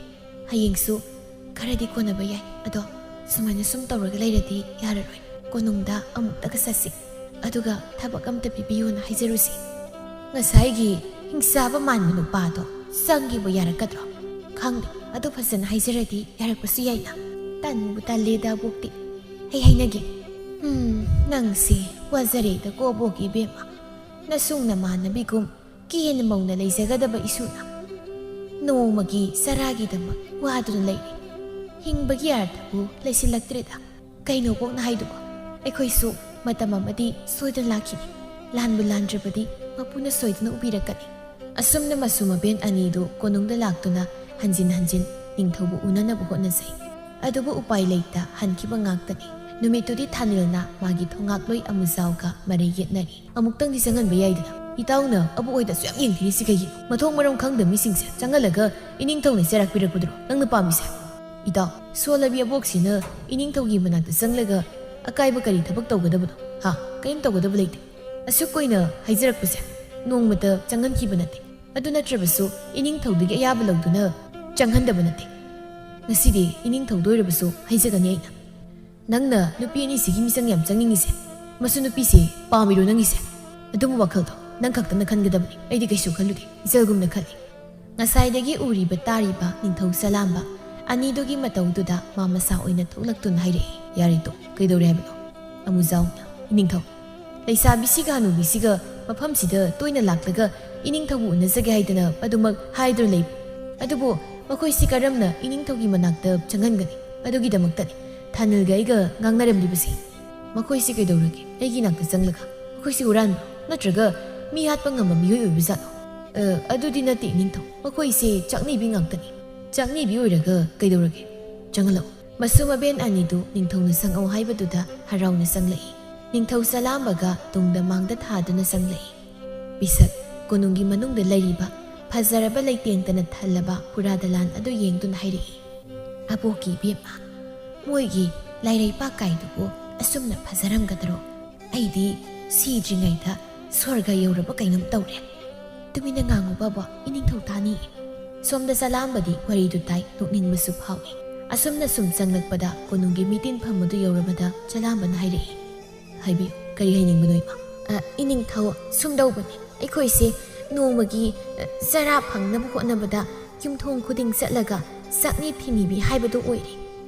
ꯍꯌꯦꯡꯁꯨ ꯈꯔꯗꯤ ꯀꯣꯟꯅꯕ ꯌꯥꯏ꯫ ꯑꯗꯣ ꯁꯨꯃꯥꯏꯅ ꯁꯨꯝ ꯇꯧꯔꯒ ꯂꯩꯔꯗꯤ ꯌꯥꯔꯔꯣꯏ꯫ ꯀꯣꯅꯨꯡꯗ ꯑꯃꯨꯛꯇꯒ ꯆꯠꯁꯤ꯫ ꯑꯗꯨꯒ ꯊꯕꯛ ꯑꯝꯇ ꯄꯤꯕꯤꯌꯨꯅ ꯍꯥꯏꯖꯔꯨꯁꯤ꯫ ꯉꯁꯥꯏꯒꯤ ꯍꯤꯡꯆꯥꯕ ꯃꯥꯟꯕ ꯅꯨꯄꯥꯗꯣ ꯆꯪꯒꯤꯕ ꯌꯥꯔꯛꯀꯗ꯭ꯔꯣ? ꯈꯪꯗꯦ, ꯑꯗꯨ ꯐꯖꯅ ꯍꯥꯏꯖꯔꯗꯤ ꯌꯥꯔꯛꯄꯁꯨ ꯌꯥꯏꯅ꯫ ꯇꯟꯕꯨ ꯇꯜꯂꯦꯗ ꯑꯕꯣꯛꯇꯤ꯫ ꯑꯩ ꯍꯥꯏꯅꯒꯦ꯫ ꯎꯝ, ꯅꯪꯁꯦ ꯋꯥꯖꯔꯦꯗꯀꯣ ꯑꯕꯣꯛ ꯏꯕꯦꯝꯃ꯫ ꯅꯁꯨꯡ ꯅꯃꯥꯟꯅꯕꯤꯒꯨꯝ ꯀꯦꯅ ꯃꯧꯅ ꯂꯩꯖꯒꯗꯕ ꯏꯁꯨꯅ ꯅꯣꯡꯃꯒꯤ ꯆꯔꯥꯒꯤꯗꯃꯛ ꯋꯥꯗꯨꯅ ꯂꯩꯔꯦ꯫ ꯍꯤꯡꯕꯒꯤ ꯑꯥꯔꯊꯕꯨ ꯂꯩꯁꯤꯜꯂꯛꯇ꯭ꯔꯦꯗ꯫ ꯀꯩꯅꯣ ꯕꯣꯛꯅ ꯍꯥꯏꯗꯨꯕꯣ? ꯑꯩꯈꯣꯏꯁꯨ ꯃꯇꯝ ꯑꯃꯗꯤ ꯁꯣꯏꯗꯅ ꯂꯥꯛꯈꯤꯅꯤ꯫ ꯂꯥꯟꯕꯨ ꯂꯥꯟꯗ꯭ꯔꯕꯗꯤ ꯃꯄꯨꯅ ꯁꯣꯏꯗꯅ ꯎꯕꯤꯔꯛꯀꯅꯤ꯫ ꯑꯁꯨꯝꯅ ꯃꯁꯨ ꯃꯕꯦꯟ ꯑꯅꯤꯗꯨ ꯀꯣꯅꯨꯡꯗ ꯂꯥꯛꯇꯨꯅ ꯍꯟꯖꯤꯟ ꯍꯟꯖꯤꯟ ꯅꯤꯡꯊꯧꯕꯨ ꯎꯅꯅꯕ ꯍꯣꯠꯅꯖꯩ꯫ ꯑꯗꯨꯕꯨ ꯎꯄꯥꯏ ꯂꯩꯇ ꯍꯟꯈꯤꯕ ꯉꯥꯛꯇꯅꯤ꯫ ꯅꯨꯃꯤꯠꯇꯨꯗꯤ ꯊꯥꯅꯤꯜꯅ ꯃꯥꯒꯤ ꯊꯣꯉꯥꯛꯂꯣꯏ ꯑꯃꯨꯖꯥꯎꯒ ꯃꯔꯩ ꯌꯦꯠꯅꯔꯤ꯫ "ꯑꯃꯨꯛꯇꯪꯗꯤ ꯆꯪꯍꯟꯕ ꯌꯥꯏꯗꯅ꯫ ꯏꯇꯥꯎꯅ ꯑꯕꯣꯛ ꯍꯣꯏꯗ ꯑꯁꯨꯛ ꯌꯥꯝ ꯌꯦꯡꯊꯤꯔꯤꯁꯤ ꯀꯩꯒꯤꯅꯣ? ꯃꯊꯣꯡ ꯃꯔꯝ ꯈꯪꯗꯕ ꯃꯤꯁꯤꯡꯁꯦ ꯆꯪꯍꯜꯂꯒ ꯏꯅꯤꯡꯊꯧꯅ ꯆꯩꯔꯥꯛ ꯄꯤꯔꯛꯄꯗꯨꯔꯣ ꯅꯪꯅ ꯄꯥꯝꯃꯤꯁꯦ?" "ꯏꯇꯥꯎ, ꯁꯣꯜꯂꯕꯤ ꯑꯕꯣꯛꯁꯤꯅ ꯏꯅꯤꯡꯊꯧꯒꯤ ꯃꯅꯥꯛꯇ ꯆꯪꯂꯒ ꯑꯀꯥꯏꯕ ꯀꯔꯤ ꯊꯕꯛ ꯇꯧꯒꯗꯕꯅꯣ? ꯍꯥ? ꯀꯔꯤꯝ ꯇꯧꯒꯗꯕ ꯂꯩꯇꯦ꯫ ꯑꯁꯨꯛ ꯀꯨꯏꯅ ꯍꯥꯏꯖꯔꯛꯄꯁꯦ ꯅꯣꯡꯃꯇ ꯆꯪꯍꯟꯈꯤꯕ ꯅꯠꯇꯦ꯫ ꯑꯗꯨ ꯅꯠꯇ꯭ꯔꯕꯁꯨ ꯏꯅꯤꯡꯊꯧꯗꯒꯤ ꯑꯌꯥꯕ ꯂꯧꯗꯨꯅ ꯆꯪꯍꯟꯗꯕ ꯅꯠꯇꯦ꯫ ꯉꯁꯤꯗꯤ ꯏꯅꯤꯡꯊꯧꯗ ꯑꯣꯏꯔꯕꯁꯨ ꯍꯥꯏꯖꯒꯅꯤ ꯑꯩꯅ꯫ ꯅꯪꯅ ꯅꯨꯄꯤ ꯑꯅꯤꯁꯤꯒꯤ ꯃꯤꯆꯪ ꯌꯥꯝ ꯆꯪꯅꯤꯡꯉꯤꯁꯦ, ꯃꯁꯨ ꯅꯨꯄꯤꯁꯦ ꯄꯥꯝꯃꯤꯔꯣ ꯅꯪꯒꯤꯁꯦ? ꯑꯗꯨꯝꯕ ꯋꯥꯈꯜꯗꯣ ꯅꯪ ꯈꯛꯇꯅ ꯈꯟꯒꯗꯕꯅꯤ꯫ ꯑꯩꯗꯤ ꯀꯩꯁꯨ ꯈꯜꯂꯨꯗꯦ, ꯏꯆꯜꯒꯨꯝꯅ ꯈꯜꯂꯤ꯫ ꯉꯁꯥꯏꯗꯒꯤ ꯎꯔꯤꯕ ꯇꯥꯔꯤꯕ ꯅꯤꯡꯊꯧ ꯆꯂꯥꯝꯕ ꯑꯅꯤꯗꯨꯒꯤ ꯃꯇꯧꯗꯨꯗ ꯃꯥ ꯃꯁꯥ ꯑꯣꯏꯅ ꯊꯣꯛꯂꯛꯇꯨꯅ ꯍꯥꯏꯔꯛꯏ꯫ "ꯌꯥꯔꯦ ꯇꯣ, ꯀꯩꯗꯧꯔꯦ ꯍꯥꯏꯕꯅꯣ?" ꯑꯃꯨꯖꯥꯎꯅ, "ꯏꯅꯤꯡꯊꯧ, ꯂꯩꯁꯥꯕꯤꯁꯤꯒ ꯍꯅꯨꯕꯤꯁꯤꯒ ꯃꯐꯝꯁꯤꯗ ꯇꯣꯏꯅ ꯂꯥꯛꯂꯒ ꯏꯅꯤꯡꯊꯧꯕꯨ ꯎꯅꯖꯒꯦ ꯍꯥꯏꯗꯅ ꯑꯗꯨꯃꯛ ꯍꯥꯏꯗꯨꯅ ꯂꯩꯕ꯫ ꯑꯗꯨꯕꯨ ꯃꯈꯣꯏꯁꯤ ꯀꯔꯝꯅ ꯏꯅꯤꯡꯊꯧꯒꯤ ꯃꯅꯥꯛꯇ ꯆꯪꯍꯟꯒꯅꯤ? ꯑꯗꯨꯒꯤꯗꯃꯛꯇꯅꯤ ꯊꯥꯅꯤꯜꯒ ꯑꯩꯒ ꯉꯥꯡꯅꯔꯝꯂꯤꯕꯁꯤ꯫" "ꯃꯈꯣꯏꯁꯤ ꯀꯩꯗꯧꯔꯒꯦ? ꯑꯩꯒꯤ ꯅꯥꯛꯇ ꯆꯪꯂꯒ ꯃꯈꯣꯏꯁꯤ ꯍꯨꯔꯥꯟꯕ ꯅꯠꯇ꯭ꯔꯒ ꯃꯤ ꯍꯥꯠꯄ ꯉꯝꯕ ꯃꯤꯑꯣꯏ ꯑꯣꯏꯕ ꯖꯥꯠꯂꯣ?" "ꯑ, ꯑꯗꯨꯗꯤ ꯅꯠꯇꯦ ꯏꯅꯤꯡꯊꯧ, ꯃꯈꯣꯏꯁꯤ ꯆꯥꯛꯅꯤꯕꯤ ꯉꯥꯛꯇꯅꯤ꯫" "ꯆꯥꯛꯅꯤꯕꯤ ꯑꯣꯏꯔꯒ ꯀꯩꯗꯧꯔꯒꯦ? ꯆꯪꯍꯜꯂꯛꯎ꯫" ꯃꯁꯨ ꯃꯕꯦꯟ ꯑꯅꯤꯗꯨ ꯅꯤꯡꯊꯧꯅ ꯆꯪꯉꯛꯎ ꯍꯥꯏꯕꯗꯨꯗ ꯍꯔꯥꯎꯅ ꯆꯪꯂꯛꯏ꯫ ꯅꯤꯡꯊꯧ ꯆꯂꯥꯝꯕꯒ ꯇꯨꯡꯗ ꯃꯥꯡꯗ ꯊꯥꯗꯨꯅ ꯆꯪꯂꯛꯏ꯫ ꯄꯤꯁꯛ ꯀꯣꯅꯨꯡꯒꯤ ꯃꯅꯨꯡꯗ ꯂꯩꯔꯤꯕ ꯐꯖꯔꯕ ꯂꯩꯇꯦꯡꯗꯅ ꯊꯜꯂꯕ ꯐꯨꯔꯥ ꯗꯂꯥꯟ ꯑꯗꯨ ꯌꯦꯡꯗꯨꯅ ꯍꯥꯏꯔꯛꯏ, "ꯑꯕꯣꯛꯀꯤ ꯏꯕꯦꯝꯃ, ꯃꯣꯏꯒꯤ ꯂꯥꯏꯔꯩ ꯄꯥꯛ ꯀꯥꯏꯗꯨꯕꯨ ꯑꯁꯨꯝꯅ ꯐꯖꯔꯝꯒꯗ꯭ꯔꯣ? ꯑꯩꯗꯤ ꯁꯤꯗ꯭ꯔꯤꯉꯩꯗ ꯁ꯭ꯋꯔꯒ ꯌꯧꯔꯕ ꯀꯩꯅꯣꯝ ꯇꯧꯔꯦ꯫ ꯇꯨꯃꯤꯟꯅ ꯉꯥꯡꯉꯨ ꯕꯥꯕꯥ, ꯏꯅꯤꯡꯊꯧ ꯇꯥꯅꯤ꯫" ꯁꯣꯝꯗ ꯆꯂꯥꯝꯕꯗꯤ ꯋꯥꯔꯤꯗꯨ ꯇꯥꯏ, ꯅꯣꯛꯅꯤꯡꯕꯁꯨ ꯐꯥꯎꯏ꯫ ꯑꯁꯨꯝꯅ ꯁꯨꯝ ꯆꯪꯂꯛꯄꯗ ꯀꯣꯅꯨꯡꯒꯤ ꯃꯤꯇꯤꯟꯐꯝ ꯑꯗꯨ ꯌꯧꯔꯕꯗ ꯆꯂꯥꯝꯕꯅ ꯍꯥꯏꯔꯛꯏ, "ꯍꯥꯏꯕꯤꯌꯨ, ꯀꯔꯤ ꯍꯥꯏꯅꯤꯡꯕꯅꯣ ꯏꯃꯥ?" "ꯑ, ꯏꯅꯤꯡꯊꯧ, ꯁꯨꯝꯗꯧꯕꯅꯤ, ꯑꯩꯈꯣꯏꯁꯦ ꯅꯣꯡꯃꯒꯤ, ꯑ, ꯆꯔꯥ ꯐꯪꯅꯕ ꯍꯣꯠꯅꯕꯗ ꯌꯨꯝꯊꯣꯡ ꯈꯨꯗꯤꯡ ꯆꯠꯂꯒ ꯆꯥꯛꯅꯤ ꯊꯤꯅꯤꯕꯤ ꯍꯥꯏꯕꯗꯨ ꯑꯣꯏꯔꯦ꯫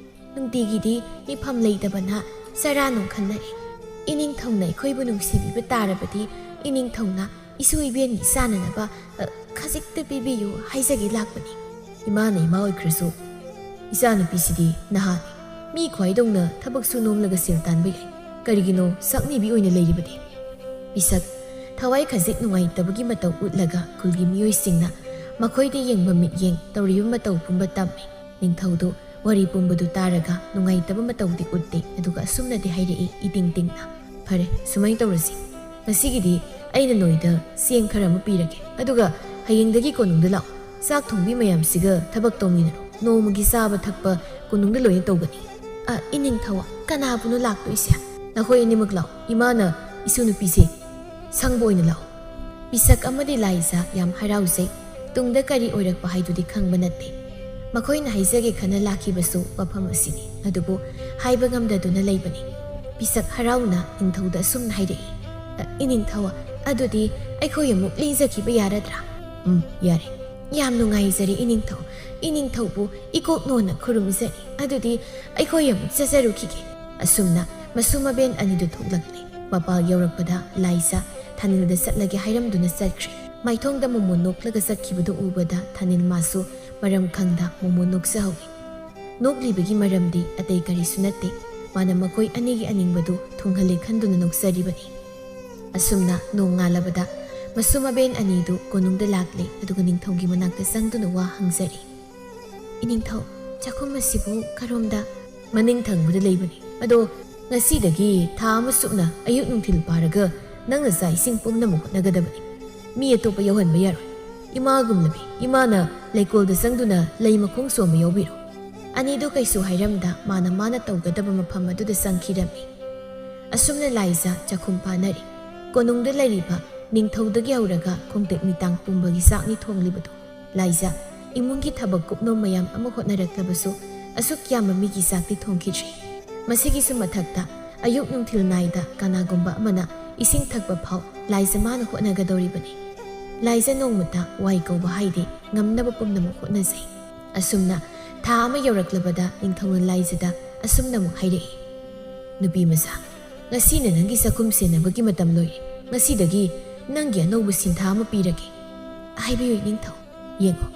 ꯅꯨꯡꯇꯤꯒꯤꯗꯤ ꯃꯤꯐꯝ ꯂꯩꯇꯕꯅ ꯆꯔꯥ ꯅꯨꯡ ꯈꯟꯅꯔꯦ꯫ ꯏꯅꯤꯡꯊꯧꯅ ꯑꯩꯈꯣꯏꯕꯨ ꯅꯨꯡꯁꯤꯕꯤꯕ ꯇꯥꯔꯕꯗꯤ ꯏꯅꯤꯡꯊꯧꯅ ꯏꯁꯨ ꯏꯕꯦꯟꯒꯤ ꯆꯥꯅꯅꯕ, ꯑ, ꯈꯖꯤꯛꯇ ꯄꯤꯕꯤꯌꯨ ꯍꯥꯏꯖꯒꯦ ꯂꯥꯛꯄꯅꯤ꯫" "ꯏꯃꯥꯅ ꯏꯃꯥ ꯑꯣꯏꯈ꯭ꯔꯁꯨ ꯏꯆꯥꯅꯨꯄꯤꯁꯤꯗꯤ ꯅꯍꯥꯅꯤ꯫ ꯃꯤ ꯈ꯭ꯋꯥꯏꯗꯧꯅ ꯊꯕꯛ ꯁꯨ ꯅꯣꯝꯂꯒ ꯁꯦꯜ ꯇꯥꯟꯕ ꯌꯥꯏ꯫ ꯀꯔꯤꯒꯤꯅꯣ ꯆꯥꯛꯅꯤꯕꯤ ꯑꯣꯏꯅ ꯂꯩꯔꯤꯕꯗꯤ?" ꯄꯤꯁꯛ ꯊꯋꯥꯏ ꯈꯖꯤꯛ ꯅꯨꯡꯉꯥꯏꯇꯕꯒꯤ ꯃꯇꯧ ꯎꯠꯂꯒ ꯈꯨꯜꯒꯤ ꯃꯤꯑꯣꯏꯁꯤꯡꯅ ꯃꯈꯣꯏꯗ ꯌꯦꯡꯕ ꯃꯤꯠꯌꯦꯡ ꯇꯧꯔꯤꯕ ꯃꯇꯧ ꯄꯨꯝꯕ ꯇꯝꯃꯤ꯫ ꯅꯤꯡꯊꯧꯗꯨ ꯋꯥꯔꯤ ꯄꯨꯝꯕꯗꯨ ꯇꯥꯔꯒ ꯅꯨꯡꯉꯥꯏꯇꯕ ꯃꯇꯧꯗꯤ ꯎꯠꯇꯦ, ꯑꯗꯨꯒ ꯑꯁꯨꯝꯅꯗꯤ ꯍꯥꯏꯔꯛꯏ ꯏꯇꯤꯡ ꯇꯤꯡꯅ, "ꯐꯔꯦ, ꯁꯨꯃꯥꯏꯅ ꯇꯧꯔꯁꯤ꯫ ꯉꯁꯤꯒꯤꯗꯤ ꯑꯩꯅ ꯅꯣꯏꯗ ꯆꯦꯡ ꯈꯔ ꯑꯃ ꯄꯤꯔꯒꯦ, ꯑꯗꯨꯒ ꯍꯌꯦꯡꯗꯒꯤ ꯀꯣꯅꯨꯡꯗ ꯂꯥꯛꯑꯣ꯫ ꯆꯥꯛ ꯊꯣꯡꯕꯤ ꯃꯌꯥꯝꯁꯤꯒ ꯊꯕꯛ ꯇꯧꯃꯤꯟꯅꯔꯣ꯫ ꯅꯣꯡꯃꯒꯤ ꯆꯥꯕ ꯊꯛꯄ ꯀꯣꯅꯨꯡꯗ ꯂꯣꯏꯅ ꯇꯧꯒꯅꯤ꯫" "ꯑ, ꯏꯅꯤꯡꯊꯧ, ꯀꯅꯥꯕꯨꯅꯣ ꯂꯥꯛꯇꯣꯏꯁꯦ?" "ꯅꯈꯣꯏ ꯑꯅꯤꯃꯛ ꯂꯥꯛꯑꯣ꯫ ꯏꯃꯥꯅ ꯏꯁꯨ ꯅꯨꯄꯤꯁꯦ ꯁꯪꯕ ꯑꯣꯏꯅ ꯂꯥꯛꯑꯣ꯫" ꯄꯤꯁꯛ ꯑꯃꯗꯤ ꯂꯥꯏꯖꯥ ꯌꯥꯝ ꯍꯔꯥꯎꯖꯩ꯫ ꯇꯨꯡꯗ ꯀꯔꯤ ꯑꯣꯏꯔꯛꯄ ꯍꯥꯏꯗꯨꯗꯤ ꯈꯪꯕ ꯅꯠꯇꯦ꯫ ꯃꯈꯣꯏꯅ ꯍꯥꯏꯖꯒꯦ ꯈꯟꯅ ꯂꯥꯛꯈꯤꯕꯁꯨ ꯋꯥꯐꯝ ꯑꯁꯤꯅꯤ꯫ ꯑꯗꯨꯕꯨ ꯍꯥꯏꯕ ꯉꯝꯗꯗꯨꯅ ꯂꯩꯕꯅꯤ꯫ ꯄꯤꯁꯛ ꯍꯔꯥꯎꯅ ꯅꯤꯡꯊꯧꯗ ꯑꯁꯨꯝꯅ ꯍꯥꯏꯔꯛꯏ, "ꯑ, ꯏꯅꯤꯡꯊꯧ, ꯑꯗꯨꯗꯤ ꯑꯩꯈꯣꯏ ꯑꯃꯨꯛ ꯂꯦꯡꯖꯈꯤꯕ ꯌꯥꯔꯗ꯭ꯔꯥ?" "ꯎꯝ, ꯌꯥꯔꯦ꯫" "ꯌꯥꯝ ꯅꯨꯡꯉꯥꯏꯖꯔꯦ ꯏꯅꯤꯡꯊꯧ꯫ ꯏꯅꯤꯡꯊꯧꯕꯨ ꯏꯀꯣꯛ ꯅꯣꯟꯅ ꯈꯨꯔꯨꯝꯖꯔꯤ꯫ ꯑꯗꯨꯗꯤ ꯑꯩꯈꯣꯏ ꯑꯃꯨꯛ ꯆꯠꯆꯔꯨꯈꯤꯒꯦ꯫" ꯑꯁꯨꯝꯅ ꯃꯁꯨ ꯃꯕꯦꯟ ꯑꯅꯤꯗꯨ ꯊꯣꯛꯂꯛꯂꯦ꯫ ꯃꯄꯥ ꯌꯧꯔꯛꯄꯗ ꯂꯥꯏꯖꯥ ꯊꯥꯅꯤꯜꯗ ꯆꯠꯂꯒꯦ ꯍꯥꯏꯔꯝꯗꯨꯅ ꯆꯠꯈ꯭ꯔꯦ꯫ ꯃꯥꯏꯊꯣꯡꯗ ꯃꯣꯃꯣꯟ ꯅꯣꯛꯂꯒ ꯆꯠꯈꯤꯕꯗꯨ ꯎꯕꯗ ꯊꯥꯅꯤꯜ ꯃꯥꯁꯨ ꯃꯔꯝ ꯈꯪꯗ ꯃꯣꯃꯣꯟ ꯅꯣꯛꯆꯍꯧꯏ꯫ ꯅꯣꯛꯂꯤꯕꯒꯤ ꯃꯔꯝꯗꯤ ꯑꯇꯩ ꯀꯔꯤꯁꯨ ꯅꯠꯇꯦ, ꯃꯥꯅ ꯃꯈꯣꯏ ꯑꯅꯤꯒꯤ ꯑꯅꯤꯡꯕꯗꯨ ꯊꯨꯡꯍꯜꯂꯦ ꯈꯟꯗꯨꯅ ꯅꯣꯛꯆꯔꯤꯕꯅꯤ꯫ ꯑꯁꯨꯝꯅ ꯅꯣꯡ ꯉꯥꯜꯂꯕꯗ ꯃꯁꯨ ꯃꯕꯦꯟ ꯑꯅꯤꯗꯨ ꯀꯣꯅꯨꯡꯗ ꯂꯥꯛꯂꯦ, ꯑꯗꯨꯒ ꯅꯤꯡꯊꯧꯒꯤ ꯃꯅꯥꯛꯇ ꯆꯪꯗꯨꯅ ꯋꯥ ꯍꯪꯖꯔꯤ꯫ "ꯏꯅꯤꯡꯊꯧ, ꯆꯥꯛꯈꯨꯝ ꯑꯁꯤꯕꯨ ꯀꯔꯣꯝꯗ?" "ꯃꯅꯤꯡ ꯊꯪꯕꯗ ꯂꯩꯕꯅꯤ꯫ ꯑꯗꯣ ꯉꯁꯤꯗꯒꯤ ꯊꯥ ꯑꯃ ꯆꯨꯞꯅ ꯑꯌꯨꯛ ꯅꯨꯡꯊꯤꯜ ꯄꯥꯔꯒ ꯅꯪꯅ ꯆꯥꯛ ꯏꯁꯤꯡ ꯄꯨꯝꯅꯃꯛ ꯍꯣꯠꯅꯒꯗꯕꯅꯤ꯫ ꯃꯤ ꯑꯇꯣꯞꯄ ꯌꯥꯎꯍꯟꯕ ꯌꯥꯔꯣꯏ꯫ ꯏꯃꯥꯒꯨꯝꯂꯕꯤ ꯏꯃꯥꯅ ꯂꯩꯀꯣꯜꯗ ꯆꯪꯗꯨꯅ ꯂꯩ ꯃꯈꯣꯡ ꯁꯣꯝꯕ ꯌꯥꯎꯕꯤꯔꯣ꯫" ꯑꯅꯤꯗꯨ ꯀꯩꯁꯨ ꯍꯥꯏꯔꯝꯗ ꯃꯥꯅ ꯃꯥꯅ ꯇꯧꯒꯗꯕ ꯃꯐꯝ ꯑꯗꯨꯗ ꯆꯪꯈꯤꯔꯝꯃꯤ꯫ ꯑꯁꯨꯝꯅ ꯂꯥꯏꯖꯥ ꯆꯥꯛꯈꯨꯝ ꯄꯥꯟꯅꯔꯤ꯫ ꯀꯣꯅꯨꯡꯗ ꯂꯩꯔꯤꯕ ꯅꯤꯡꯊꯧꯗꯒꯤ ꯍꯧꯔꯒ ꯈꯣꯡꯇꯦꯛ ꯃꯤꯇꯥꯡ ꯄꯨꯝꯕꯒꯤ ꯆꯥꯛꯅꯤ ꯊꯣꯡꯂꯤꯕꯗꯨ꯫ ꯂꯥꯏꯖꯥ ꯏꯃꯨꯡꯒꯤ ꯊꯕꯛ ꯀꯨꯞꯅꯣꯝ ꯃꯌꯥꯝ ꯑꯃ ꯍꯣꯠꯅꯔꯛꯂꯕꯁꯨ ꯑꯁꯨꯛ ꯌꯥꯝꯕ ꯃꯤꯒꯤ ꯆꯥꯛꯇꯤ ꯊꯣꯡꯈꯤꯗ꯭ꯔꯤ꯫ ꯃꯁꯤꯒꯤꯁꯨ ꯃꯊꯛꯇ ꯑꯌꯨꯛ ꯅꯨꯡꯊꯤꯜ ꯅꯥꯏꯗ ꯀꯅꯥꯒꯨꯝꯕ ꯑꯃꯅ ꯏꯁꯤꯡ ꯊꯛꯄ ꯐꯥꯎ ꯂꯥꯏꯖ ꯃꯥꯅ ꯍꯣꯠꯅꯒꯗꯧꯔꯤꯕꯅꯤ꯫ ꯂꯥꯏꯖ ꯅꯣꯡꯃꯇ ꯋꯥꯏ ꯀꯧꯕ ꯍꯥꯏꯗꯦ, ꯉꯝꯅꯕ ꯄꯨꯝꯅꯃꯛ ꯍꯣꯠꯅꯖꯩ꯫ ꯑꯁꯨꯝꯅ ꯊꯥ ꯑꯃ ꯌꯧꯔꯛꯂꯕꯗ ꯅꯤꯡꯊꯧꯅ ꯂꯥꯏꯖꯗ ꯑꯁꯨꯝꯅ ꯑꯃꯨꯛ ꯍꯥꯏꯔꯛꯏ, "ꯅꯨꯄꯤ ꯃꯆꯥ, ꯉꯁꯤꯅ ꯅꯪꯒꯤ ꯆꯥꯛꯈꯨꯝ ꯁꯦꯟꯅꯕꯒꯤ ꯃꯇꯝ ꯂꯣꯏꯔꯦ꯫ ꯉꯁꯤꯗꯒꯤ ꯅꯪꯒꯤ ꯑꯅꯧꯕ ꯁꯤꯟꯊꯥ ꯑꯃ ꯄꯤꯔꯒꯦ꯫ ꯍꯥꯏꯕꯤꯌꯨ ꯏꯅꯤꯡꯊꯧ, ꯌꯦꯡꯉꯣ,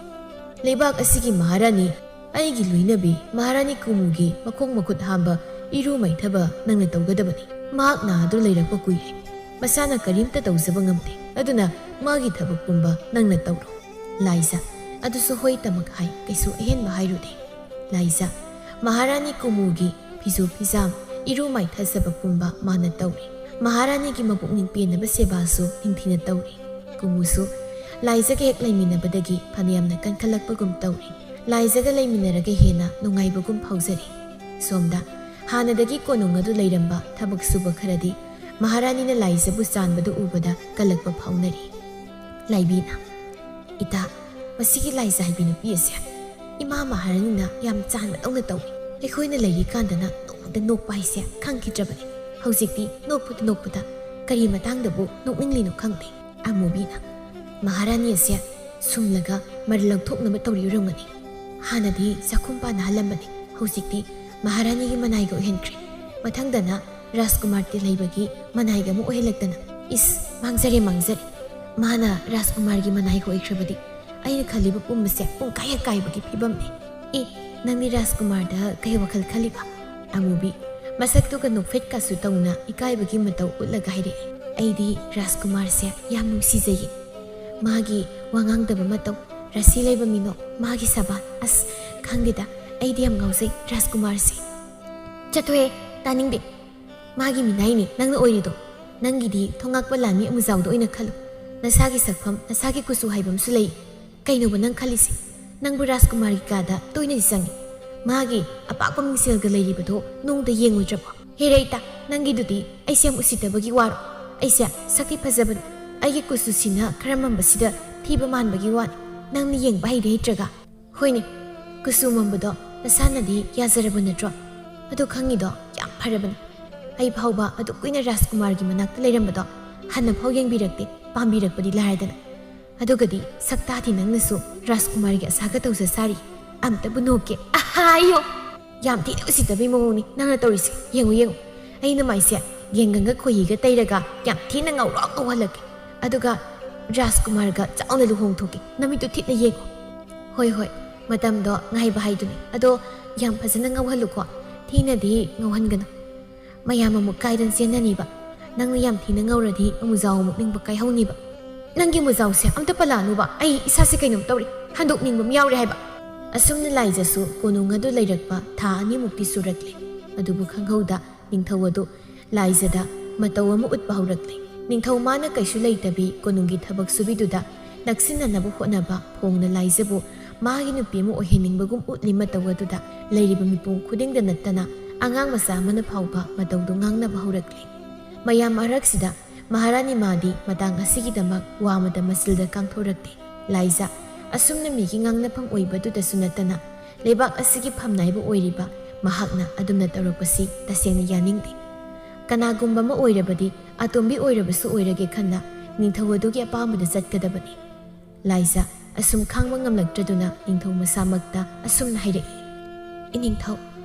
ꯂꯩꯕꯥꯛ ꯑꯁꯤꯒꯤ ꯃꯍꯥꯔꯥꯅꯤ, ꯑꯩꯒꯤ ꯂꯣꯏꯅꯕꯤ ꯃꯍꯥꯔꯥꯅꯤ ꯀꯨꯃꯨꯒꯤ ꯃꯈꯣꯡ ꯃꯈꯨꯠ ꯍꯥꯝꯕ, ꯏꯔꯨ ꯃꯥꯏꯊꯕ ꯅꯪꯅ ꯇꯧꯒꯗꯕꯅꯤ꯫ ꯃꯍꯥꯛ ꯅꯥꯗꯨꯅ ꯂꯩꯔꯛꯄ ꯀꯨꯏꯔꯦ꯫ ꯃꯁꯥꯅ ꯀꯔꯤꯝꯇ ꯇꯧꯖꯕ ꯉꯝꯗꯦ꯫ ꯑꯗꯨꯅ ꯃꯥꯒꯤ ꯊꯕꯛ ꯄꯨꯝꯕ ꯅꯪꯅ ꯇꯧꯔꯣ꯫ ꯂꯥꯏꯖ: ꯑꯗꯨꯁꯨ ꯍꯣꯏ ꯇꯃꯛ ꯍꯥꯏ, ꯀꯩꯁꯨ ꯑꯍꯦꯟꯕ ꯍꯥꯏꯔꯨꯗꯦ꯫ ꯂꯥꯏꯖ: ꯃꯍꯥꯔꯥꯅꯤ ꯀꯨꯃꯨꯒꯤ ꯐꯤꯖꯨ ꯐꯤꯖꯥꯝ, ꯏꯔꯨ ꯃꯥꯏꯊꯖꯕ ꯄꯨꯝꯕ ꯃꯥꯅ ꯇꯧꯔꯤ꯫ ꯃꯍꯥꯔꯥꯅꯤꯒꯤ ꯃꯄꯨꯛꯅꯤꯡ ꯄꯦꯟꯅꯕ ꯁꯦꯕꯥꯁꯨ ꯅꯤꯡꯊꯤꯅ ꯇꯧꯔꯤ꯫ ꯀꯨꯃꯨꯁꯨ ꯂꯥꯏꯖꯒ ꯍꯦꯛ ꯂꯩꯃꯤꯟꯅꯕꯗꯒꯤ ꯐꯅꯌꯥꯝꯅ ꯀꯟꯈꯠꯂꯛꯄꯒꯨꯝ ꯇꯧꯔꯤ꯫ ꯂꯥꯏꯖꯒ ꯂꯩꯃꯤꯟꯅꯔꯒ ꯍꯦꯟꯅ ꯅꯨꯡꯉꯥꯏꯕꯒꯨꯝ ꯐꯥꯎꯖꯔꯤ꯫ ꯁꯣꯝꯗ ꯍꯥꯟꯅꯗꯒꯤ ꯀꯣꯅꯨꯡ ꯑꯗꯨ ꯂꯩꯔꯝꯕ ꯊꯕꯛ ꯁꯨꯕ ꯈꯔꯗꯤ ꯃꯍꯥꯔꯥꯅꯤꯅ ꯂꯥꯏꯖꯕꯨ ꯆꯥꯟꯕꯗꯨ ꯎꯕꯗ ꯀꯜꯂꯛꯄ ꯐꯥꯎꯅꯔꯤ꯫ ꯂꯥꯏꯕꯤꯅ: "ꯏꯇꯥ, ꯃꯁꯤꯒꯤ ꯂꯥꯏꯖ ꯍꯥꯏꯕꯤ ꯅꯨꯄꯤ ꯑꯁꯦ ꯏꯃꯥ ꯃꯍꯥꯔꯥꯅꯤꯅ ꯌꯥꯝ ꯆꯥꯟꯕꯗꯧꯅ ꯇꯧꯏ꯫ ꯑꯩꯈꯣꯏꯅ ꯂꯩꯔꯤꯀꯥꯟꯗꯅ ꯅꯣꯡꯃꯇ ꯅꯣꯛꯄ ꯍꯥꯏꯁꯦ ꯈꯪꯈꯤꯗ꯭ꯔꯕꯅꯤ꯫ ꯍꯧꯖꯤꯛꯇꯤ ꯅꯣꯛꯄꯗ ꯅꯣꯛꯄꯗ ꯀꯔꯤ ꯃꯇꯥꯡꯗꯕꯨ ꯅꯣꯛꯅꯤꯡꯂꯤꯅꯣ ꯈꯪꯗꯦ꯫" ꯑꯃꯨꯕꯤꯅ: "ꯃꯍꯥꯔꯥꯅꯤ ꯑꯁꯦ ꯁꯨꯝꯂꯒ ꯃꯔꯩ ꯂꯧꯊꯣꯛꯅꯕ ꯇꯧꯔꯤ ꯑꯣꯏꯔꯝꯒꯅꯤ꯫ ꯍꯥꯟꯅꯗꯤ ꯆꯥꯛꯈꯨꯝ ꯄꯥꯟꯅꯍꯜꯂꯝꯕꯅꯤ, ꯍꯧꯖꯤꯛꯇꯤ ꯃꯍꯥꯔꯥꯅꯤꯒꯤ ꯃꯅꯥꯏꯒ ꯑꯣꯏꯍꯟꯈ꯭ꯔꯦ꯫ ꯃꯊꯪꯗꯅ ꯔꯥꯖꯀꯨꯃꯥꯔ ꯇꯦꯜꯍꯩꯕꯒꯤ ꯃꯅꯥꯏꯒ ꯑꯃꯨꯛ ꯑꯣꯏꯍꯜꯂꯛꯇꯅ꯫ ꯏꯁ, ꯃꯥꯡꯖꯔꯦ, ꯃꯥꯡꯖꯔꯦ꯫ ꯃꯥꯅ ꯔꯥꯖꯀꯨꯃꯥꯔꯒꯤ ꯃꯅꯥꯏꯒ ꯑꯣꯏꯈ꯭ꯔꯕꯗꯤ ꯑꯩꯅ ꯈꯜꯂꯤꯕ ꯄꯨꯝꯕꯁꯦ ꯄꯨꯡꯀꯥꯏ ꯍꯦꯛ ꯀꯥꯏꯕꯒꯤ ꯐꯤꯕꯝꯅꯤ꯫ ꯑꯦ, ꯅꯪꯗꯤ ꯔꯥꯖꯀꯨꯃꯥꯔꯗ ꯀꯩ ꯋꯥꯈꯜ ꯈꯜꯂꯤꯕ?" ꯑꯃꯨꯕꯤ ꯃꯁꯛꯇꯨꯒ ꯅꯣꯛꯐꯦꯠꯀꯁꯨ ꯇꯧꯅ ꯏꯀꯥꯏꯕꯒꯤ ꯃꯇꯧ ꯎꯠꯂꯒ ꯍꯥꯏꯔꯛꯏ꯫ "ꯑꯩꯗꯤ ꯔꯥꯖꯀꯨꯃꯥꯔꯁꯦ ꯌꯥꯝ ꯅꯨꯡꯁꯤꯖꯩꯌꯦ꯫ ꯃꯥꯒꯤ ꯋꯥ ꯉꯥꯡꯗꯕ ꯃꯇꯧ, ꯔꯥꯁꯤ ꯂꯩꯕ ꯃꯤꯅꯣꯛ, ꯃꯥꯒꯤ ꯁꯕꯥꯟ, ꯑꯁ, ꯈꯪꯗꯦꯗ, ꯑꯩꯗꯤ ꯌꯥꯝ ꯉꯥꯎꯖꯩ ꯔꯥꯖꯀꯨꯃꯥꯔꯁꯦ꯫" "ꯆꯠꯊꯣꯍꯦ, ꯇꯥꯅꯤꯡꯗꯦ꯫ ꯃꯥꯒꯤ ꯃꯤꯅꯥꯏꯅꯤ ꯅꯪꯅ ꯑꯣꯏꯔꯤꯗꯣ꯫ ꯅꯪꯒꯤꯗꯤ ꯊꯣꯉꯥꯛꯄ ꯂꯥꯟꯃꯤ ꯑꯃꯨꯖꯥꯎꯗ ꯑꯣꯏꯅ ꯈꯜꯂꯨ꯫ ꯅꯁꯥꯒꯤ ꯁꯛꯐꯝ, ꯅꯁꯥꯒꯤ ꯀꯨꯆꯨ ꯍꯥꯏꯕ ꯑꯃꯁꯨ ꯂꯩ꯫ ꯀꯩꯅꯣꯕ ꯅꯪ ꯈꯜꯂꯤꯁꯦ? ꯅꯪꯕꯨ ꯔꯥꯖꯀꯨꯃꯥꯔꯒꯤ ꯀꯥꯗ ꯇꯣꯏꯅꯗꯤ ꯆꯪꯉꯤ꯫ ꯃꯥꯒꯤ ꯑꯄꯥꯛꯄ ꯃꯤꯡꯁꯦꯜꯒ ꯂꯩꯔꯤꯕꯗꯣ ꯅꯣꯡꯇ ꯌꯦꯡꯉꯨꯗ꯭ꯔꯕꯣ? ꯍꯦꯔꯩꯇ, ꯅꯪꯒꯤꯗꯨꯗꯤ ꯑꯩꯁꯦ ꯌꯥꯝ ꯎꯁꯤꯠꯇꯕꯒꯤ ꯋꯥꯔꯣ? ꯑꯩꯁꯦ ꯁꯛꯇꯤ ꯐꯖꯕꯅꯤ꯫ ꯑꯩꯒꯤ ꯀꯨꯆꯨꯁꯤꯅ ꯈꯔ ꯃꯝꯕꯁꯤꯗ ꯊꯤꯕ ꯃꯥꯟꯕꯒꯤ ꯋꯥꯅꯤ꯫ ꯅꯪꯅ ꯌꯦꯡꯕ ꯍꯩꯗꯤ ꯍꯩꯇ꯭ꯔꯒ?" "ꯍꯣꯏꯅꯦ, ꯀꯨꯆꯨ ꯃꯝꯕꯗꯣ ꯅꯁꯥꯅꯗꯤ ꯌꯥꯖꯔꯕ ꯅꯠꯇ꯭ꯔꯣ? ꯑꯗꯣ ꯈꯪꯉꯤꯗꯣ ꯌꯥꯝ ꯐꯔꯕꯅꯤ꯫ ꯑꯩ ꯐꯥꯎꯕ ꯑꯗꯨꯛ ꯀꯨꯏꯅ ꯔꯥꯖꯀꯨꯃꯥꯔꯒꯤ ꯃꯅꯥꯛꯇ ꯂꯩꯔꯝꯕꯗꯣ ꯍꯟꯅ ꯐꯥꯎ ꯌꯦꯡꯕꯤꯔꯛꯇꯦ, ꯄꯥꯝꯕꯤꯔꯛꯄꯗꯤ ꯂꯥꯏꯔꯗꯅ꯫ ꯑꯗꯨꯒꯗꯤ ꯁꯛꯇꯥꯗꯤ ꯅꯪꯅꯁꯨ ꯔꯥꯖꯀꯨꯃꯥꯔꯒꯤ ꯑꯁꯥꯒ ꯇꯧꯖ ꯁꯥꯔꯤ꯫ ꯑꯝꯇꯕꯨ ꯅꯣꯛꯀꯦ꯫ ꯑꯍꯥꯌꯣ! ꯌꯥꯝ ꯊꯤꯅ ꯎꯁꯤꯠꯇꯕꯩ ꯃꯑꯣꯡꯅꯤ ꯅꯪꯅ ꯇꯧꯔꯤꯁꯦ꯫ ꯌꯦꯡꯉꯨ, ꯌꯦꯡꯉꯨ꯫ ꯑꯩ ꯅꯃꯥꯏꯁꯦ ꯌꯦꯡꯒꯪꯒ ꯈꯣꯏꯍꯤꯒ ꯇꯩꯔꯒ ꯌꯥꯝ ꯊꯤꯅ ꯉꯧꯔꯣꯛ ꯉꯧꯍꯜꯂꯛꯀꯦ꯫ ꯑꯗꯨꯒ ꯔꯥꯖꯀꯨꯃꯥꯔꯒ ꯆꯥꯎꯅ ꯂꯨꯍꯣꯡꯊꯣꯛꯀꯦ꯫ ꯅꯃꯤꯠꯇꯨ ꯊꯤꯠꯅ ꯌꯦꯡꯉꯨ꯫" "ꯍꯣꯏ, ꯍꯣꯏ, ꯃꯇꯝꯗꯣ ꯉꯥꯏꯕ ꯍꯥꯏꯗꯨꯅꯤ꯫ ꯑꯗꯣ ꯌꯥꯝ ꯐꯖꯅ ꯉꯧꯍꯜꯂꯨꯀꯣ꯫ ꯊꯤꯅꯗꯤ ꯉꯧꯍꯟꯒꯅꯨ꯫ ꯃꯌꯥꯝ ꯑꯃꯨꯛ ꯀꯥꯏꯗꯅ ꯆꯦꯟꯅꯅꯤꯕ꯫" "ꯅꯪꯅ ꯌꯥꯝ ꯊꯤꯅ ꯉꯧꯔꯗꯤ ꯑꯃꯨꯖꯥꯎ ꯑꯃꯨꯛ ꯅꯤꯡꯕ ꯀꯥꯏꯍꯧꯅꯤꯕ꯫ ꯅꯪꯒꯤ ꯃꯨꯖꯥꯎꯁꯦ ꯑꯝꯇ ꯄꯜꯂꯛꯑꯅꯨꯕ, ꯑꯩ ꯏꯁꯥꯁꯦ ꯀꯩꯅꯣꯝ ꯇꯧꯔꯦ, ꯍꯟꯗꯣꯛꯅꯤꯡꯕ ꯑꯃ ꯌꯥꯎꯔꯦ ꯍꯥꯏꯕ"꯫ ꯑꯁꯨꯝꯅ ꯂꯥꯏꯖꯁꯨ ꯀꯣꯅꯨꯡ ꯑꯗꯨ ꯂꯩꯔꯛꯄ ꯊꯥ ꯑꯅꯤꯃꯨꯛꯇꯤ ꯁꯨꯔꯛꯂꯦ꯫ ꯑꯗꯨꯕꯨ ꯈꯪꯍꯧꯗ ꯅꯤꯡꯊꯧ ꯑꯗꯨ ꯂꯥꯏꯖꯗ ꯃꯇꯧ ꯑꯃ ꯎꯠꯄ ꯍꯧꯔꯛꯂꯦ꯫ ꯅꯤꯡꯊꯧ ꯃꯥꯅ ꯀꯩꯁꯨ ꯂꯩꯇꯕꯤ ꯀꯣꯅꯨꯡꯒꯤ ꯊꯕꯛ ꯁꯨꯕꯤꯗꯨꯗ ꯅꯛꯁꯤꯟꯅꯅꯕ ꯍꯣꯠꯅꯕ ꯐꯣꯡꯅ ꯂꯥꯏꯖꯕꯨ ꯃꯥꯒꯤ ꯅꯨꯄꯤ ꯑꯃ ꯑꯣꯏꯍꯟꯅꯤꯡꯕꯒꯨꯝ ꯎꯠꯂꯤ꯫ ꯃꯇꯧ ꯑꯗꯨꯗ ꯂꯩꯔꯤꯕ ꯃꯤꯄꯨꯝ ꯈꯨꯗꯤꯡꯗ ꯅꯠꯇꯅ ꯑꯉꯥꯡ ꯃꯆꯥ ꯑꯃꯅ ꯐꯥꯎꯕ ꯃꯇꯧꯗꯨ ꯉꯥꯡꯅꯕ ꯍꯧꯔꯛꯂꯦ꯫ ꯃꯌꯥꯝ ꯃꯔꯛꯁꯤꯗ ꯃꯍꯥꯔꯥꯅꯤ ꯃꯥꯗꯤ ꯃꯇꯥꯡ ꯑꯁꯤꯒꯤꯗꯃꯛ ꯋꯥ ꯑꯃꯗ ꯃꯆꯤꯜꯗ ꯀꯥꯡꯊꯣꯔꯛꯇꯦ꯫ ꯂꯥꯏꯖ ꯑꯁꯨꯝꯅ ꯃꯤꯒꯤ ꯉꯥꯡꯅꯐꯝ ꯑꯣꯏꯕꯗꯨꯗꯁꯨ ꯅꯠꯇꯅ ꯂꯩꯕꯥꯛ ꯑꯁꯤꯒꯤ ꯐꯝꯅꯥꯏꯕ ꯑꯣꯏꯔꯤꯕ ꯃꯍꯥꯛꯅ ꯑꯗꯨꯝꯅ ꯇꯧꯔꯛꯄꯁꯤ ꯇꯁꯦꯡꯅ ꯌꯥꯅꯤꯡꯗꯦ꯫ ꯀꯅꯥꯒꯨꯝꯕ ꯑꯃ ꯑꯣꯏꯔꯕꯗꯤ ꯑꯇꯣꯝꯕꯤ ꯑꯣꯏꯔꯕꯁꯨ ꯑꯣꯏꯔꯒꯦ ꯈꯟꯅ ꯅꯤꯡꯊꯧ ꯑꯗꯨꯒꯤ ꯑꯄꯥꯝꯕꯗ ꯆꯠꯀꯗꯕꯅꯤ꯫ ꯂꯥꯏꯖ ꯑꯁꯨꯝ ꯈꯥꯡꯕ ꯉꯝꯂꯛꯇ꯭ꯔꯗꯨꯅ ꯅꯤꯡꯊꯧ ꯃꯁꯥꯃꯛꯇ ꯑꯁꯨꯝꯅ ꯍꯥꯏꯔꯛꯏ, "ꯏꯅꯤꯡꯊꯧ,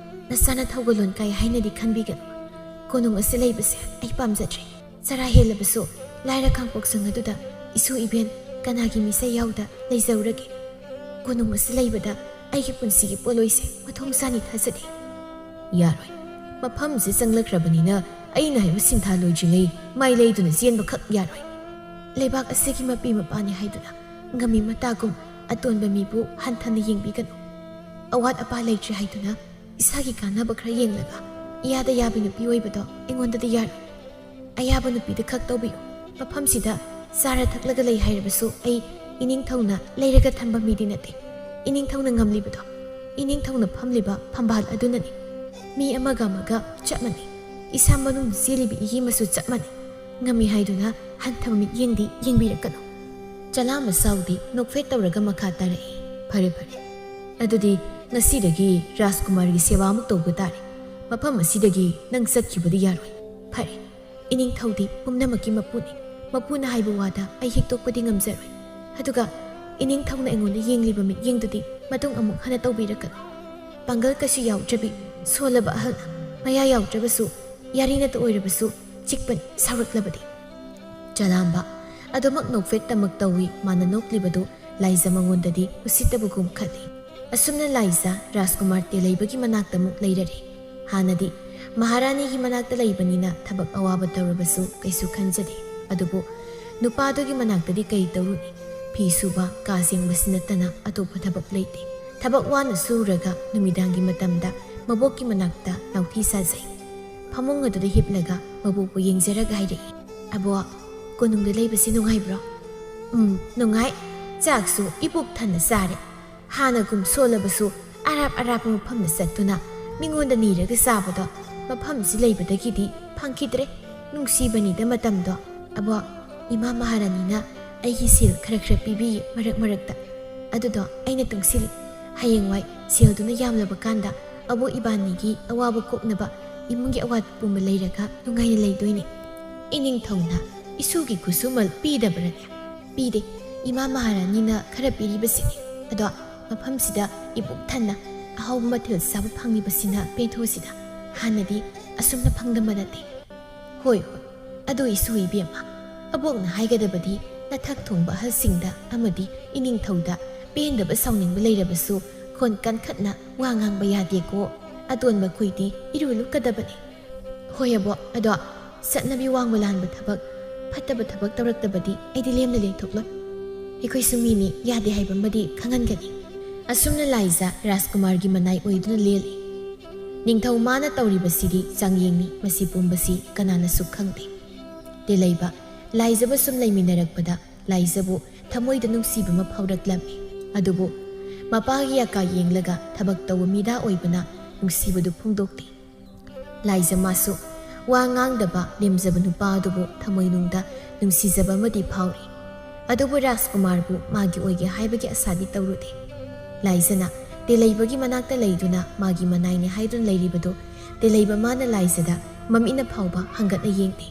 ꯅꯆꯥꯅ ꯊꯧꯒꯜꯂꯣꯟ ꯀꯥꯏ ꯍꯥꯏꯅꯗꯤ ꯈꯟꯕꯤꯒꯅꯨ꯫ ꯀꯣꯅꯨꯡ ꯑꯁꯤ ꯂꯩꯕꯁꯦ ꯑꯩ ꯄꯥꯝꯖꯗ꯭ꯔꯦ꯫ ꯆꯔꯥ ꯍꯦꯜꯂꯕꯁꯨ ꯂꯥꯏꯔ ꯀꯥꯡꯄꯣꯛꯁꯪ ꯑꯗꯨꯗ ꯏꯁꯨ ꯏꯕꯦꯟ ꯀꯅꯥꯒꯤ ꯃꯤꯁ ꯌꯥꯎꯗ ꯂꯩꯖꯍꯧꯔꯒꯦ꯫ ꯀꯣꯅꯨꯡ ꯑꯁꯤ ꯂꯩꯕꯗ ꯑꯩꯒꯤ ꯄꯨꯟꯁꯤꯒꯤ ꯄꯣꯠꯂꯣꯏꯁꯦ ꯃꯊꯣꯡ ꯆꯥꯅꯤ ꯊꯥꯖꯗꯦ"꯫ "ꯌꯥꯔꯣꯏ꯫ ꯃꯐꯝꯁꯤ ꯆꯪꯂꯛꯈ꯭ꯔꯕꯅꯤꯅ ꯑꯩꯅ ꯍꯥꯏꯕ ꯁꯤꯟꯊꯥ ꯂꯣꯏꯗ꯭ꯔꯤꯉꯩ ꯃꯥꯏ ꯂꯩꯗꯨꯅ ꯆꯦꯟꯕꯈꯛ ꯌꯥꯔꯣꯏ꯫ ꯂꯩꯕꯥꯛ ꯑꯁꯤꯒꯤ ꯃꯄꯤ ꯃꯄꯥꯅꯤ ꯍꯥꯏꯗꯨꯅ ꯉꯝꯃꯤ ꯃꯇꯥꯒꯨꯝ ꯑꯇꯣꯟꯕ ꯃꯤꯕꯨ ꯍꯟꯊꯅ ꯌꯦꯡꯕꯤꯒꯅꯨ꯫ ꯑꯋꯥꯠ ꯑꯄꯥ ꯂꯩꯇ꯭ꯔꯦ ꯍꯥꯏꯗꯨꯅ ꯏꯁꯥꯒꯤ ꯀꯥꯟꯅꯕ ꯈꯔ ꯌꯦꯡꯂꯒ ꯏꯌꯥꯗ ꯌꯥꯕꯤ ꯅꯨꯄꯤ ꯑꯣꯏꯕꯗꯣ ꯑꯩꯉꯣꯟꯗꯗꯤ ꯌꯥꯔꯣꯏ꯫ ꯑꯌꯥꯕ ꯅꯨꯄꯤꯗ ꯈꯛ ꯇꯧꯕꯤꯌꯨ꯫ ꯃꯐꯝꯁꯤꯗ ꯆꯥꯔ ꯊꯛꯂꯒ ꯂꯩ ꯍꯥꯏꯔꯕꯁꯨ ꯑꯩ ꯏꯅꯤꯡꯊꯧꯅ ꯂꯩꯔꯒ ꯊꯝꯕ ꯃꯤꯗꯤ ꯅꯠꯇꯦ꯫ ꯏꯅꯤꯡꯊꯧꯅ ꯉꯝꯂꯤꯕꯗꯣ, ꯏꯅꯤꯡꯊꯧꯅ ꯐꯝꯂꯤꯕ ꯐꯝꯕꯥꯜ ꯑꯗꯨꯅꯅꯤ꯫ ꯃꯤ ꯑꯃꯒ ꯑꯃꯒ ꯆꯞ ꯃꯥꯟꯅꯩ꯫ ꯏꯁꯥ ꯃꯅꯨꯡ ꯆꯦꯜꯂꯤꯕ ꯏꯒꯤ ꯃꯆꯨ ꯆꯞ ꯃꯥꯟꯅꯩ꯫ ꯉꯝꯃꯤ ꯍꯥꯏꯗꯨꯅ ꯍꯟꯊꯕ ꯃꯤꯠꯌꯦꯡꯗꯤ ꯌꯦꯡꯕꯤꯔꯛꯀꯅꯨ"꯫ ꯆꯂꯥꯝꯕ ꯁꯥꯎꯗꯤ ꯅꯣꯛꯐꯦꯠ ꯇꯧꯔꯒ ꯃꯈꯥ ꯇꯥꯔꯛꯏ, "ꯐꯔꯦ, ꯐꯔꯦ꯫ ꯑꯗꯨꯗꯤ ꯉꯁꯤꯗꯒꯤ ꯔꯥꯖꯀꯨꯃꯥꯔꯒꯤ ꯁꯦꯕꯥ ꯑꯃꯨꯛ ꯇꯧꯕ ꯇꯥꯔꯦ꯫ ꯃꯐꯝ ꯑꯁꯤꯗꯒꯤ ꯅꯪ ꯆꯠꯈꯤꯕꯗꯤ ꯌꯥꯔꯣꯏ꯫ ꯐꯔꯦ, ꯏꯅꯤꯡꯊꯧꯗꯤ ꯄꯨꯝꯅꯃꯛꯀꯤ ꯃꯄꯨꯅꯤ꯫ ꯃꯄꯨꯅ ꯍꯥꯏꯕ ꯋꯥꯗ ꯑꯩ ꯍꯤꯛꯇꯣꯛꯄꯗꯤ ꯉꯝꯖꯔꯣꯏ꯫ ꯑꯗꯨꯒ ꯏꯅꯤꯡꯊꯧꯅ ꯑꯩꯉꯣꯟꯗ ꯌꯦꯡꯂꯤꯕ ꯃꯤꯠꯌꯦꯡꯗꯨꯗꯤ ꯃꯇꯨꯡ ꯑꯃꯨꯛ ꯍꯟꯅ ꯇꯧꯕꯤꯔꯛꯀꯅꯨ꯫ ꯄꯥꯡꯒꯜ ꯀꯩꯁꯨ ꯌꯥꯎꯗ꯭ꯔꯕꯤ, ꯁꯣꯜꯂꯕ ꯑꯍꯜꯅ ꯃꯌꯥ ꯌꯥꯎꯗ꯭ꯔꯕꯁꯨ, ꯌꯥꯔꯤꯅꯇ ꯑꯣꯏꯔꯕꯁꯨ ꯆꯤꯛꯄꯅꯤ, ꯁꯥꯎꯔꯛꯂꯕꯗꯤ"꯫ ꯆꯂꯥꯝꯕ ꯑꯗꯨꯃꯛ ꯅꯣꯛꯐꯦꯠꯇꯃꯛ ꯇꯧꯏ꯫ ꯃꯥꯅ ꯅꯣꯛꯂꯤꯕꯗꯨ ꯂꯥꯏꯖ ꯃꯉꯣꯟꯗꯗꯤ ꯎꯁꯤꯠꯇꯕꯒꯨꯝ ꯈꯜꯂꯤ꯫ ꯑꯁꯨꯝꯅ ꯂꯥꯏꯖ ꯔꯥꯖꯀꯨꯃꯥꯔ ꯇꯦꯂꯩꯕꯒꯤ ꯃꯅꯥꯛꯇ ꯑꯃꯨꯛ ꯂꯩꯔꯔꯦ꯫ ꯍꯥꯟꯅꯗꯤ ꯃꯍꯥꯔꯥꯅꯤꯒꯤ ꯃꯅꯥꯛꯇ ꯂꯩꯕꯅꯤꯅ ꯊꯕꯛ ꯑꯋꯥꯕ ꯇꯧꯔꯕꯁꯨ ꯀꯩꯁꯨ ꯈꯟꯖꯗꯦ꯫ ꯑꯗꯨꯕꯨ ꯅꯨꯄꯥꯗꯨꯒꯤ ꯃꯅꯥꯛꯇꯗꯤ ꯀꯩ ꯇꯧꯔꯨꯅꯤ? ꯐꯤ ꯁꯨꯕ, ꯀꯥ ꯁꯦꯡꯕꯁꯤ ꯅꯠꯇꯅ ꯑꯇꯣꯞꯄ ꯊꯕꯛ ꯂꯩꯇꯦ꯫ ꯊꯕꯛ ꯋꯥꯅ ꯁꯨꯔꯒ ꯅꯨꯃꯤꯗꯥꯡꯒꯤ ꯃꯇꯝꯗ ꯃꯕꯣꯛꯀꯤ ꯃꯅꯥꯛꯇ ꯅꯥꯎꯊꯤ ꯁꯥꯖꯩ꯫ ꯐꯃꯨꯡ ꯑꯗꯨꯗ ꯍꯤꯞꯂꯒ ꯃꯕꯣꯛꯄꯨ ꯌꯦꯡꯖꯔꯒ ꯍꯥꯏꯔꯛꯏ, "ꯑꯕꯣꯛ, ꯀꯣꯅꯨꯡꯗ ꯂꯩꯕꯁꯤ ꯅꯨꯡꯉꯥꯏꯕ꯭ꯔꯣ?" "ꯎꯝ, ꯅꯨꯡꯉꯥꯏ꯫ ꯆꯥꯛꯁꯨ ꯏꯄꯨꯛ ꯊꯟꯅ ꯆꯥꯔꯦ꯫ ꯍꯥꯟꯅꯒꯨꯝ ꯁꯣꯜꯂꯕꯁꯨ ꯑꯔꯥꯞ ꯑꯔꯥꯞꯄ ꯃꯐꯝꯗ ꯆꯠꯇꯨꯅ ꯃꯤꯉꯣꯟꯗ ꯅꯤꯔꯒ ꯆꯥꯕꯗꯣ ꯃꯐꯝꯁꯤ ꯂꯩꯕꯗꯒꯤꯗꯤ ꯐꯪꯈꯤꯗ꯭ꯔꯦ꯫ ꯅꯨꯡꯁꯤꯕꯅꯤꯗ ꯃꯇꯝꯗꯣ꯫ ꯑꯕꯣꯛ, ꯏꯃꯥ ꯃꯍꯥꯔꯥꯅꯤꯅ ꯑꯩꯒꯤ ꯁꯦꯜ ꯈꯔ ꯈꯔ ꯄꯤꯕꯤꯌꯦ ꯃꯔꯛ ꯃꯔꯛꯇ꯫ ꯑꯗꯨꯗꯣ ꯑꯩꯅ ꯇꯨꯡꯁꯤꯜꯂꯤ꯫ ꯍꯌꯦꯡꯋꯥꯏ ꯁꯦꯜꯗꯨꯅ ꯌꯥꯝꯂꯕ ꯀꯥꯟꯗ ꯑꯕꯣꯛ ꯏꯕꯥꯅꯤꯒꯤ ꯑꯋꯥꯕ ꯀꯣꯛꯅꯕ, ꯏꯃꯨꯡꯒꯤ ꯑꯋꯥꯠꯄ ꯄꯨꯝꯕ ꯂꯩꯔꯒ ꯅꯨꯡꯉꯥꯏꯅ ꯂꯩꯗꯣꯏꯅꯦ꯫ ꯏꯅꯤꯡꯊꯧꯅ ꯏꯁꯨꯒꯤ ꯈꯨꯠꯁꯨꯃꯜ ꯄꯤꯗꯕ꯭ꯔꯅꯦ?" "ꯄꯤꯗꯦ꯫ ꯏꯃꯥ ꯃꯍꯥꯔꯥꯅꯤꯅ ꯈꯔ ꯄꯤꯔꯤꯕꯁꯤꯅꯤ꯫ ꯑꯗꯣ ꯃꯐꯝꯁꯤꯗ ꯏꯄꯨꯛ ꯊꯟꯅ ꯑꯍꯥꯎꯕ ꯃꯊꯦꯜ ꯆꯥꯕ ꯐꯪꯂꯤꯕꯁꯤꯅ ꯄꯦꯟꯊꯣꯛꯁꯤꯗ꯫ ꯍꯥꯟꯅꯗꯤ ꯑꯁꯨꯝꯅ ꯐꯪꯗꯕ ꯅꯠꯇꯦ꯫" "ꯍꯣꯏ, ꯍꯣꯏ꯫ ꯑꯗꯨ ꯏꯁꯨ ꯏꯕꯦꯝꯃ, ꯑꯕꯣꯛꯅ ꯍꯥꯏꯒꯗꯕꯗꯤ ꯅꯊꯛ ꯊꯣꯡꯕ ꯑꯍꯜꯁꯤꯡꯗ ꯑꯃꯗꯤ ꯏꯅꯤꯡꯊꯧꯗ ꯄꯦꯟꯗꯕ ꯁꯥꯎꯅꯤꯡꯕ ꯂꯩꯔꯕꯁꯨ ꯈꯣꯟ ꯀꯟꯈꯠꯅ ꯋꯥ ꯉꯥꯡꯕ ꯌꯥꯗꯦꯀꯣ꯫ ꯑꯇꯣꯟꯕ ꯈꯣꯏꯗꯤ ꯏꯔꯨ ꯂꯨꯀꯗꯕꯅꯤ꯫" "ꯍꯣꯏ ꯑꯕꯣꯛ, ꯑꯗꯣ ꯆꯠꯅꯕꯤ ꯋꯥꯡꯃ ꯂꯥꯟꯕ ꯊꯕꯛ, ꯐꯠꯇꯕ ꯊꯕꯛ ꯇꯧꯔꯛꯇꯕꯗꯤ ꯑꯩꯗꯤ ꯂꯦꯝꯅ ꯂꯦꯡꯊꯣꯛꯂꯣꯏ꯫ ꯑꯩꯈꯣꯏꯁꯨ ꯃꯤꯅꯤ, ꯌꯥꯗꯦ ꯍꯥꯏꯕ ꯑꯃꯗꯤ ꯈꯪꯍꯟꯒꯅꯤ꯫" ꯑꯁꯨꯝꯅ ꯂꯥꯏꯖ ꯔꯥꯖꯀꯨꯃꯥꯔꯒꯤ ꯃꯅꯥꯏ ꯑꯣꯏꯗꯨꯅ ꯂꯦꯜꯂꯤ꯫ ꯅꯤꯡꯊꯧ ꯃꯥꯅ ꯇꯧꯔꯤꯕꯁꯤꯗꯤ ꯆꯥꯡꯌꯦꯡꯅꯤ, ꯃꯁꯤ ꯄꯨꯝꯕꯁꯤ ꯀꯅꯥꯅꯁꯨ ꯈꯪꯗꯦ꯫ ꯇꯦꯂꯩꯕ ꯂꯥꯏꯖꯕ ꯁꯨꯝ ꯂꯩꯃꯤꯟꯅꯔꯛꯄꯗ ꯂꯥꯏꯖꯕꯨ ꯊꯃꯣꯏꯗ ꯅꯨꯡꯁꯤꯕ ꯑꯃ ꯐꯥꯎꯔꯛꯂꯝꯃꯤ꯫ ꯑꯗꯨꯕꯨ ꯃꯄꯥꯒꯤ ꯑꯀꯥ ꯌꯦꯡꯂꯒ ꯊꯕꯛ ꯇꯧꯕ ꯃꯤꯗꯥ ꯑꯣꯏꯕꯅ ꯅꯨꯡꯁꯤꯕꯗꯨ ꯐꯣꯡꯗꯣꯛꯇꯦ꯫ ꯂꯥꯏꯖ ꯃꯥꯁꯨ ꯋꯥ ꯉꯥꯡꯗꯕ ꯂꯦꯝꯖꯕ ꯅꯨꯄꯥ ꯑꯗꯨꯕꯨ ꯊꯃꯣꯏꯅꯨꯡꯗ ꯅꯨꯡꯁꯤꯖꯕ ꯑꯃꯗꯤ ꯐꯥꯎꯔꯤ꯫ ꯑꯗꯨꯕꯨ ꯔꯥꯖꯀꯨꯃꯥꯔꯕꯨ ꯃꯥꯒꯤ ꯑꯣꯏꯒꯦ ꯍꯥꯏꯕꯒꯤ ꯑꯁꯥꯗꯤ ꯇꯧꯔꯨꯗꯦ꯫ ꯂꯥꯏꯖꯅ ꯇꯦꯂꯩꯕꯒꯤ ꯃꯅꯥꯛꯇ ꯂꯩꯗꯨꯅ ꯃꯥꯒꯤ ꯃꯅꯥꯏꯅꯤ ꯍꯥꯏꯗꯨꯅ ꯂꯩꯔꯤꯕꯗꯨ ꯇꯦꯂꯩꯕ ꯃꯥꯅ ꯂꯥꯏꯖꯗ ꯃꯃꯤꯠꯅ ꯐꯥꯎꯕ ꯍꯪꯒꯠꯅ ꯌꯦꯡꯗꯦ꯫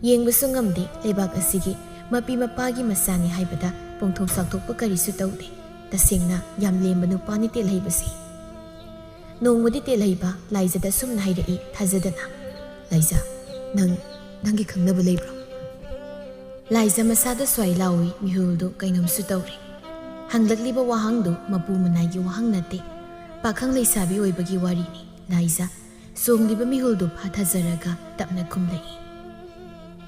ꯌꯦꯡꯕꯁꯨ ꯉꯝꯗꯦ꯫ ꯂꯩꯕꯥꯛ ꯑꯁꯤꯒꯤ ꯃꯄꯤ ꯃꯄꯥꯒꯤ ꯃꯆꯥꯅꯤ ꯍꯥꯏꯕꯗ ꯄꯣꯡꯊꯣꯛ ꯆꯥꯎꯊꯣꯛꯄ ꯀꯔꯤꯁꯨ ꯇꯧꯗꯦ꯫ ꯇꯁꯦꯡꯅ ꯌꯥꯝ ꯂꯦꯝꯕ ꯅꯨꯄꯥꯅꯤ ꯇꯦꯂꯩꯕꯁꯤ꯫ ꯅꯣꯡꯃꯗꯤ ꯇꯦꯂꯩꯕ ꯂꯥꯏꯖꯗ ꯑꯁꯨꯝꯅ ꯍꯥꯏꯔꯛꯏ ꯊꯥꯖꯗꯅ, "ꯂꯥꯏꯖ, ꯅꯪ, ꯅꯪꯒꯤ ꯈꯪꯅꯕ ꯂꯩꯕ꯭ꯔꯣ?" ꯂꯥꯏꯖ ꯃꯁꯥꯗ ꯁ꯭ꯋꯥꯏ ꯂꯥꯎꯏ, ꯃꯤꯍꯨꯜꯗꯨ ꯀꯩꯅꯣꯝꯁꯨ ꯇꯧꯔꯤ꯫ ꯍꯪꯂꯛꯂꯤꯕ ꯋꯥꯍꯪꯗꯨ ꯃꯄꯨ ꯃꯅꯥꯏꯒꯤ ꯋꯥꯍꯪ ꯅꯠꯇꯦ, ꯄꯥꯈꯪ ꯂꯩꯁꯥꯕꯤ ꯑꯣꯏꯕꯒꯤ ꯋꯥꯔꯤꯅꯤ꯫ ꯂꯥꯏꯖ, ꯆꯣꯡꯂꯤꯕ ꯃꯤꯍꯨꯜꯗꯨ ꯐꯥꯊꯖꯔꯒ ꯇꯞꯅ ꯈꯨꯝꯂꯛꯏ꯫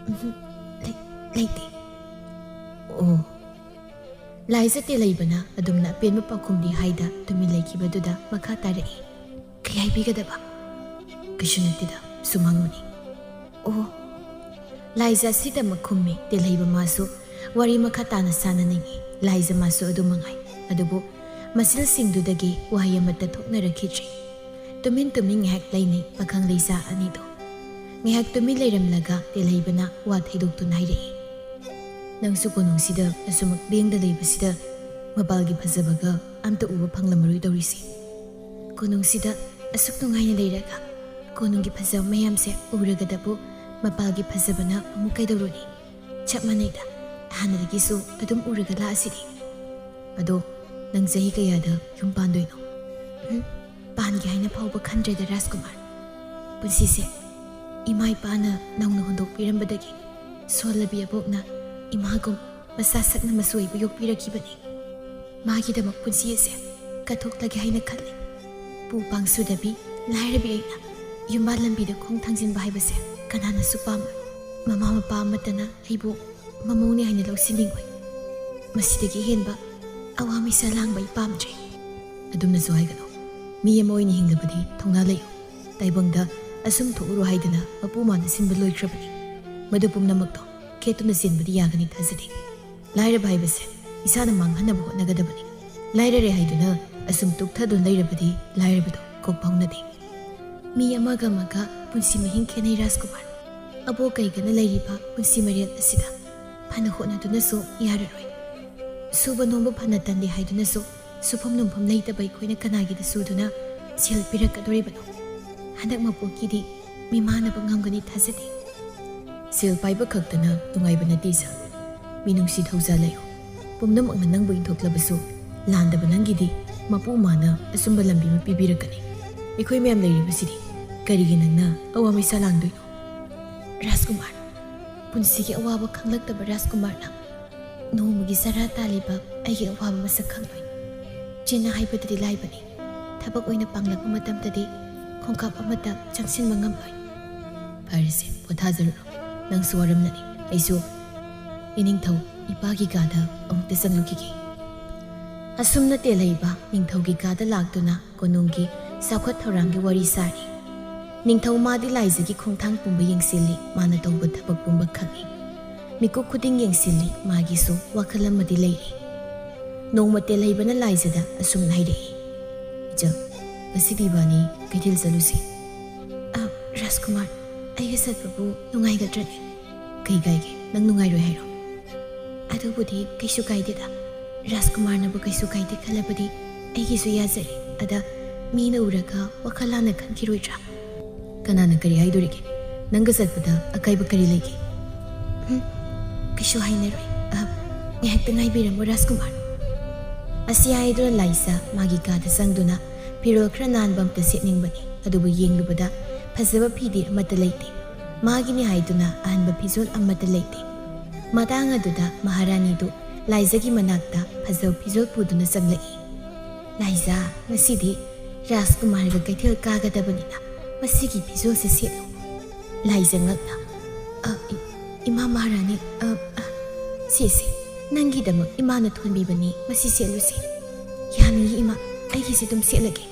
"ꯎꯝ, ꯂꯩ-, ꯂꯩꯇꯦ꯫" "ꯑꯣ꯫" ꯂꯥꯏꯖ ꯇꯦꯂꯩꯕꯅ ꯑꯗꯨꯝꯅ ꯑꯄꯦꯟꯕ ꯄꯥꯎꯈꯨꯝꯗꯤ ꯍꯥꯏꯗ ꯇꯨꯃꯤꯟ ꯂꯩꯈꯤꯕꯗꯨꯗ ꯃꯈꯥ ꯇꯥꯔꯛꯏ꯫ "ꯀꯩ ꯍꯥꯏꯕꯤꯒꯗꯕ?" "ꯀꯩꯁꯨ ꯅꯠꯇꯦꯗ, ꯁꯨꯝ ꯍꯪꯕꯅꯤ꯫" "ꯑꯣ꯫" ꯂꯥꯏꯖ ꯑꯁꯤꯗꯃꯛ ꯈꯨꯝꯃꯤ꯫ ꯇꯦꯂꯩꯕ ꯃꯥꯁꯨ ꯋꯥꯔꯤ ꯃꯈꯥ ꯇꯥꯅ ꯁꯥꯟꯅꯅꯤꯡꯏ꯫ ꯂꯥꯏꯖ ꯃꯥꯁꯨ ꯑꯗꯨ ꯃꯉꯥꯏ꯫ ꯑꯗꯨꯕꯨ ꯃꯆꯤꯜꯁꯤꯡꯗꯨꯗꯒꯤ ꯋꯥꯍꯩ ꯑꯃꯠꯇ ꯊꯣꯛꯅꯔꯛꯈꯤꯗ꯭ꯔꯤ꯫ ꯇꯨꯃꯤꯟ ꯇꯨꯃꯤꯟ ꯉꯥꯏꯍꯥꯛ ꯂꯩꯅꯩ ꯄꯥꯈꯪ ꯂꯩꯁꯥ ꯑꯅꯤꯗꯣ꯫ ꯉꯥꯏꯍꯥꯛ ꯇꯨꯃꯤꯟ ꯂꯩꯔꯝꯂꯒ ꯇꯦꯂꯩꯕꯅ ꯋꯥ ꯊꯩꯗꯣꯛꯇꯨꯅ ꯍꯥꯏꯔꯛꯏ꯫ "ꯅꯪꯁꯨ ꯀꯣꯅꯨꯡꯁꯤꯗ ꯑꯁꯨꯃꯛ ꯂꯦꯡꯗ ꯂꯩꯕꯁꯤꯗ ꯃꯄꯥꯜꯒꯤ ꯐꯖꯕꯒ ꯑꯝꯇ ꯎꯕ ꯐꯪꯂꯝꯃꯔꯣꯏ ꯇꯧꯔꯤꯁꯦ꯫ ꯀꯣꯅꯨꯡꯁꯤꯗ ꯑꯁꯨꯛ ꯅꯨꯡꯉꯥꯏꯅ ꯂꯩꯔꯒ ꯀꯣꯅꯨꯡꯒꯤ ꯐꯖꯕ ꯃꯌꯥꯝꯁꯦ ꯎꯔꯒꯗꯕꯨ ꯃꯄꯥꯜꯒꯤ ꯐꯖꯕꯅ ꯑꯃꯨꯛ ꯀꯩꯗꯧꯔꯨꯅꯤ? ꯆꯞ ꯃꯥꯟꯅꯩꯗ, ꯍꯥꯟꯅꯗꯒꯤꯁꯨ ꯑꯗꯨꯝ ꯎꯔꯒ ꯂꯥꯛꯑꯁꯤꯗꯤ꯫ ꯑꯗꯣ ꯅꯪ ꯆꯍꯤ ꯀꯌꯥꯗ ꯌꯨꯝ ꯄꯥꯟꯗꯣꯏꯅꯣ?" "ꯎꯝ, ꯄꯥꯟꯒꯦ ꯍꯥꯏꯅ ꯐꯥꯎꯕ ꯈꯟꯗ꯭ꯔꯦꯗ ꯔꯥꯖꯀꯨꯃꯥꯔ꯫ ꯄꯨꯟꯁꯤꯁꯦ ꯏꯃꯥ ꯏꯄꯥꯅ ꯅꯧꯅ ꯍꯨꯟꯗꯣꯛꯄꯤꯔꯝꯕꯗꯒꯤ ꯁꯣꯜꯂꯕꯤ ꯑꯕꯣꯛꯅ ꯏꯃꯥꯒꯨꯝ ꯃꯆꯥ ꯁꯛꯅ ꯃꯆꯨ ꯑꯣꯏꯕ ꯌꯣꯛꯄꯤꯔꯛꯈꯤꯕꯅꯤ꯫ ꯃꯥꯒꯤꯗꯃꯛ ꯄꯨꯟꯁꯤ ꯑꯁꯦ ꯀꯠꯊꯣꯛꯂꯒꯦ ꯍꯥꯏꯅ ꯈꯜꯂꯤ꯫ ꯄꯨ ꯄꯥꯡꯁꯨꯗꯕꯤ ꯂꯥꯏꯔꯕꯤ ꯑꯩꯅ ꯌꯨꯝꯕꯥꯜ ꯂꯝꯕꯤꯗ ꯈꯣꯡ ꯊꯥꯡꯖꯤꯟꯕ ꯍꯥꯏꯕꯁꯦ ꯀꯅꯥꯅꯁꯨ ꯄꯥꯝꯃꯣꯏ꯫ ꯃꯃꯥ ꯃꯄꯥ ꯑꯃꯠꯇꯅ ꯑꯩꯕꯨ ꯃꯃꯧꯅꯦ ꯍꯥꯏꯅ ꯂꯧꯁꯤꯟꯅꯤꯡꯉꯣꯏ꯫ ꯃꯁꯤꯗꯒꯤ ꯍꯦꯟꯕ ꯑꯋꯥ ꯃꯤꯁꯥ ꯂꯥꯡꯕ ꯑꯩ ꯄꯥꯝꯗ꯭ꯔꯦ꯫" "ꯑꯗꯨꯝꯅꯁꯨ ꯍꯥꯏꯒꯅꯨ꯫ ꯃꯤ ꯑꯃ ꯑꯣꯏꯅ ꯍꯤꯡꯂꯕꯗꯤ ꯊꯧꯅꯥ ꯂꯩꯌꯨ꯫ ꯇꯥꯏꯕꯪꯗ ꯑꯁꯨꯝ ꯊꯣꯛꯎꯔꯣ ꯍꯥꯏꯗꯅ ꯃꯄꯨ ꯃꯥꯅ ꯁꯤꯟꯕ ꯂꯣꯏꯈ꯭ꯔꯕꯅꯤ꯫ ꯃꯗꯨ ꯄꯨꯝꯅꯃꯛꯇꯣ ꯈꯦꯠꯇꯨꯅ ꯆꯦꯟꯕꯗꯤ ꯌꯥꯒꯅꯤ ꯊꯥꯖꯗꯦ꯫ ꯂꯥꯏꯔꯕ ꯍꯥꯏꯕꯁꯦ ꯏꯁꯥꯅ ꯃꯥꯡꯍꯟꯅꯕ ꯍꯣꯠꯅꯒꯗꯕꯅꯤ꯫ ꯂꯥꯏꯔꯔꯦ ꯍꯥꯏꯗꯨꯅ ꯑꯁꯨꯝ ꯇꯨꯛꯊꯗꯨꯅ ꯂꯩꯔꯕꯗꯤ ꯂꯥꯏꯔꯕꯗꯣ ꯀꯣꯛ ꯐꯥꯎꯅꯗꯦ꯫ ꯃꯤ ꯑꯃꯒ ꯑꯃꯒ ꯄꯨꯟꯁꯤ ꯃꯍꯤꯡ ꯈꯦꯠꯅꯩ ꯔꯥꯖꯀꯨꯃꯥꯔ꯫ ꯑꯕꯣꯛ ꯀꯩꯒꯅ ꯂꯩꯔꯤꯕ ꯄꯨꯟꯁꯤ ꯃꯔꯦꯜ ꯑꯁꯤꯗ ꯐꯅ ꯍꯣꯠꯅꯗꯨꯅꯁꯨ ꯌꯥꯔꯔꯣꯏ꯫ ꯁꯨꯕ ꯅꯣꯝꯕ ꯐꯅ ꯇꯟꯗꯦ ꯍꯥꯏꯗꯨꯅꯁꯨ ꯁꯨꯐꯝ ꯅꯣꯝꯐꯝ ꯂꯩꯇꯕ ꯑꯩꯈꯣꯏꯅ ꯀꯅꯥꯒꯤꯗ ꯁꯨꯗꯨꯅ ꯁꯦꯜ ꯄꯤꯔꯛꯀꯗꯣꯔꯤꯕꯅꯣ? ꯍꯟꯗꯛ ꯃꯄꯣꯛꯀꯤꯗꯤ ꯃꯤꯃꯥꯟꯅꯕ ꯉꯝꯒꯅꯤ ꯊꯥꯖꯗꯦ꯫ ꯁꯦꯜ ꯄꯥꯏꯕ ꯈꯛꯇꯅ ꯅꯨꯡꯉꯥꯏꯕ ꯅꯠꯇꯦ ꯏꯆꯥ꯫ ꯃꯤꯅꯨꯡꯁꯤ ꯊꯧꯖꯥꯜ ꯂꯩꯌꯨ꯫ ꯄꯨꯝꯅꯃꯛꯅ ꯅꯪꯕꯨ ꯏꯟꯊꯣꯛꯂꯕꯁꯨ ꯂꯥꯟꯗꯕ ꯅꯪꯒꯤꯗꯤ ꯃꯄꯨ ꯃꯥꯅ ꯑꯆꯨꯝꯕ ꯂꯝꯕꯤ ꯑꯃ ꯄꯤꯕꯤꯔꯛꯀꯅꯤ꯫ ꯑꯩꯈꯣꯏ ꯃꯌꯥꯝ ꯂꯩꯔꯤꯕꯁꯤꯗꯤ ꯀꯔꯤꯒꯤ ꯅꯪꯅ ꯑꯋꯥ ꯃꯩꯁꯥ ꯂꯥꯡꯗꯣꯏꯅꯣ? ꯔꯥꯖꯀꯨꯃꯥꯔ, ꯄꯨꯟꯁꯤꯒꯤ ꯑꯋꯥꯕ ꯈꯪꯂꯛꯇꯕ ꯔꯥꯖꯀꯨꯃꯥꯔꯅ ꯅꯣꯡꯃꯒꯤ ꯆꯔꯥ ꯇꯥꯜꯂꯤꯕ ꯑꯩꯒꯤ ꯑꯋꯥꯕ ꯃꯁꯛ ꯈꯪꯂꯣꯏ꯫ ꯆꯤꯟꯅ ꯍꯥꯏꯕꯗꯗꯤ ꯂꯥꯏꯕꯅꯤ, ꯊꯕꯛ ꯑꯣꯏꯅ ꯄꯥꯡꯂꯛꯄ ꯃꯇꯝꯗꯗꯤ ꯈꯣꯡꯀꯥꯞ ꯑꯃꯠꯇ ꯆꯪꯁꯤꯟꯕ ꯉꯝꯂꯣꯏ꯫ ꯐꯔꯦꯁꯦ, ꯄꯣꯊꯥꯖꯔꯨꯔꯣ꯫ ꯅꯪꯁꯨ ꯋꯥꯔꯝꯂꯅꯤ꯫ ꯑꯩꯁꯨ ꯏꯅꯤꯡꯊꯧ ꯏꯄꯥꯒꯤ ꯀꯥꯗ ꯑꯃꯨꯛꯇ ꯆꯪꯂꯨꯈꯤꯒꯦ꯫ ꯑꯁꯨꯝꯅ ꯇꯦꯜꯍꯩꯕ ꯅꯤꯡꯊꯧꯒꯤ ꯀꯥꯗ ꯂꯥꯛꯇꯨꯅ ꯀꯣꯅꯨꯡꯒꯤ ꯆꯥꯎꯈꯠ ꯊꯧꯔꯥꯡꯒꯤ ꯋꯥꯔꯤ ꯁꯥꯔꯤ꯫ ꯅꯤꯡꯊꯧ ꯃꯥꯗꯤ ꯂꯥꯏꯖꯒꯤ ꯈꯣꯡꯊꯥꯡ ꯄꯨꯝꯕ ꯌꯦꯡꯁꯤꯜꯂꯤ, ꯃꯥꯅ ꯇꯧꯕ ꯊꯕꯛ ꯄꯨꯝꯕ ꯈꯪꯏ꯫ ꯃꯤꯀꯨꯞ ꯈꯨꯗꯤꯡ ꯌꯦꯡꯁꯤꯜꯂꯤ, ꯃꯥꯒꯤꯁꯨ ꯋꯥꯈꯜ ꯑꯃꯗꯤ ꯂꯩꯔꯤ꯫ ꯅꯣꯡꯃ ꯇꯦꯜꯍꯩꯕꯅ ꯂꯥꯏꯖꯗ ꯑꯁꯨꯝꯅ ꯍꯥꯏꯔꯛꯏ, "ꯏꯆꯜ, ꯉꯁꯤꯗꯤ ꯏꯕꯥꯅꯤ ꯀꯩꯊꯦꯜ ꯆꯠꯂꯨꯁꯤ꯫" "ꯑ, ꯔꯥꯖꯀꯨꯃꯥꯔ, ꯑꯩꯒ ꯆꯠꯄꯕꯨ ꯅꯨꯡꯉꯥꯏꯒꯗ꯭ꯔꯅꯦ?" "ꯀꯩ ꯀꯥꯏꯒꯦ? ꯅꯪ ꯅꯨꯡꯉꯥꯏꯔꯣꯏ ꯍꯥꯏꯔꯣ?" "ꯑꯗꯨꯕꯨꯗꯤ ꯀꯩꯁꯨ ꯀꯥꯏꯗꯦꯗ꯫ ꯔꯥꯖꯀꯨꯃꯥꯔꯅꯕꯨ ꯀꯩꯁꯨ ꯀꯥꯏꯗꯦ ꯈꯜꯂꯕꯗꯤ ꯑꯩꯒꯤꯁꯨ ꯌꯥꯖꯔꯦ꯫ ꯑꯗ ꯃꯤꯅ ꯎꯔꯒ ꯋꯥꯈꯜ ꯂꯥꯟꯅ ꯈꯟꯈꯤꯔꯣꯏꯗ꯭ꯔꯥ?" "ꯀꯅꯥꯅ ꯀꯔꯤ ꯍꯥꯏꯗꯣꯔꯤꯒꯦ? ꯅꯪꯒ ꯆꯠꯄꯗ ꯑꯀꯥꯏꯕ ꯀꯔꯤ ꯂꯩꯒꯦ?" "ꯎꯝ, ꯀꯩꯁꯨ ꯍꯥꯏꯅꯔꯣꯏ꯫ ꯑ, ꯉꯥꯏꯍꯥꯛꯇ ꯉꯥꯏꯕꯤꯔꯝꯃꯨ, ꯔꯥꯖꯀꯨꯃꯥꯔ꯫" ꯑꯁꯤ ꯍꯥꯏꯗꯨꯅ ꯂꯥꯏꯖ ꯃꯥꯒꯤ ꯀꯥꯗ ꯆꯪꯗꯨꯅ ꯐꯤꯔꯣꯜ ꯈꯔ ꯅꯥꯟꯕ ꯑꯝꯇ ꯁꯦꯠꯅꯤꯡꯕꯅꯤ꯫ ꯑꯗꯨꯕꯨ ꯌꯦꯡꯂꯨꯕꯗ ꯐꯖꯕ ꯐꯤꯗꯤ ꯑꯃꯠꯇ ꯂꯩꯇꯦ꯫ ꯃꯥꯒꯤꯅꯤ ꯍꯥꯏꯗꯨꯅ ꯑꯍꯟꯕ ꯐꯤꯖꯣꯜ ꯑꯃꯠꯇ ꯂꯩꯇꯦ꯫ ꯃꯇꯥꯡ ꯑꯗꯨꯗ ꯃꯍꯥꯔꯥꯅꯤꯗꯨ ꯂꯥꯏꯖꯒꯤ ꯃꯅꯥꯛꯇ ꯐꯖꯕ ꯐꯤꯖꯣꯜ ꯄꯨꯗꯨꯅ ꯆꯪꯂꯛꯏ꯫ "ꯂꯥꯏꯖ, ꯉꯁꯤꯗꯤ ꯔꯥꯖꯀꯨꯃꯥꯔꯒ ꯀꯩꯊꯦꯜ ꯀꯥꯒꯗꯕꯅꯤꯅ ꯃꯁꯤꯒꯤ ꯐꯤꯖꯣꯜꯁꯤ ꯁꯦꯠꯂꯨ꯫" ꯂꯥꯏꯖ ꯉꯛꯅ, "ꯑ, ꯏ-, ꯏꯃꯥ ꯃꯍꯥꯔꯥꯅꯤ, ꯑ, ꯑ, ꯁꯦ, ꯁꯦ, ꯅꯪꯒꯤꯗꯃꯛ ꯏꯃꯥꯅ ꯊꯣꯟꯕꯤꯕꯅꯤ, ꯃꯁꯤ ꯁꯦꯠꯂꯨꯁꯦ꯫" "ꯌꯥꯅꯤꯌꯦ ꯏꯃꯥ, ꯑꯩꯒꯤꯁꯤ ꯑꯗꯨꯝ ꯁꯦꯠꯂꯒꯦ꯫"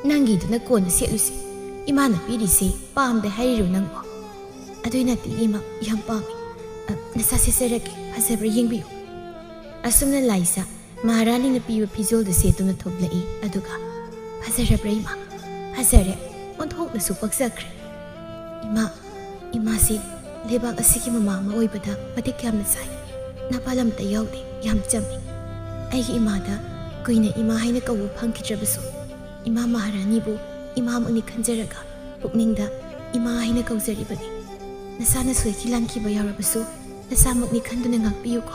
"ꯅꯪꯒꯤꯗꯨꯅ ꯀꯣꯟꯅ ꯁꯦꯠꯂꯨꯁꯦ꯫ ꯏꯃꯥꯅ ꯄꯤꯔꯤꯁꯦ ꯄꯥꯝꯗꯦ ꯍꯥꯏꯔꯤꯔꯣ ꯅꯪꯕꯣ?" "ꯑꯗꯨꯏ ꯅꯠꯇꯦ ꯏꯃꯥ, ꯌꯥꯝ ꯄꯥꯝꯃꯤ꯫ ꯑ, ꯅꯁꯥ ꯁꯦꯠꯆꯔꯒꯦ, ꯐꯖꯕ꯭ꯔꯥ ꯌꯦꯡꯕꯤꯌꯨ꯫" ꯑꯁꯨꯝꯅ ꯂꯥꯏꯖ ꯃꯍꯥꯔꯥꯅꯤꯅ ꯄꯤꯕ ꯐꯤꯖꯣꯜꯗꯨ ꯁꯦꯠꯇꯨꯅ ꯊꯣꯛꯂꯛꯏ꯫ ꯑꯗꯨꯒ, "ꯐꯖꯔꯕ꯭ꯔꯥ ꯏꯃꯥ?" "ꯐꯖꯔꯦ꯫ ꯑꯣꯟꯊꯣꯛꯅꯁꯨ ꯄꯛꯆꯈ꯭ꯔꯦ꯫" "ꯏꯃꯥ, ꯏꯃꯥꯁꯤ ꯂꯩꯕꯥꯛ ꯑꯁꯤꯒꯤ ꯃꯃꯥ ꯑꯃ ꯑꯣꯏꯕꯗ ꯃꯇꯤꯛ ꯌꯥꯝꯅ ꯆꯥꯏ꯫ ꯅꯄꯥ ꯂꯝꯇ ꯌꯥꯎꯗꯦ, ꯌꯥꯝ ꯆꯝꯃꯤ꯫ ꯑꯩꯒꯤ ꯏꯃꯥꯗ ꯀꯨꯏꯅ ꯏꯃꯥ ꯍꯥꯏꯅ ꯀꯧꯕ ꯐꯪꯈꯤꯗ꯭ꯔꯕꯁꯨ, ꯏꯃꯥ ꯃꯍꯥꯔꯥꯅꯤꯕꯨ ꯏꯃꯥꯃꯛꯅꯤ ꯈꯟꯖꯔꯒ ꯄꯨꯛꯅꯤꯡꯗ ꯏꯃꯥ ꯍꯥꯏꯅ ꯀꯧꯖꯔꯤꯕꯅꯤ꯫ ꯅꯁꯥꯅ ꯁꯣꯏꯈꯤ ꯂꯥꯟꯈꯤꯕ ꯌꯥꯎꯔꯕꯁꯨ ꯅꯁꯥꯃꯛꯅꯤ ꯈꯟꯗꯨꯅ ꯉꯥꯛꯄꯤꯌꯨꯀꯣ꯫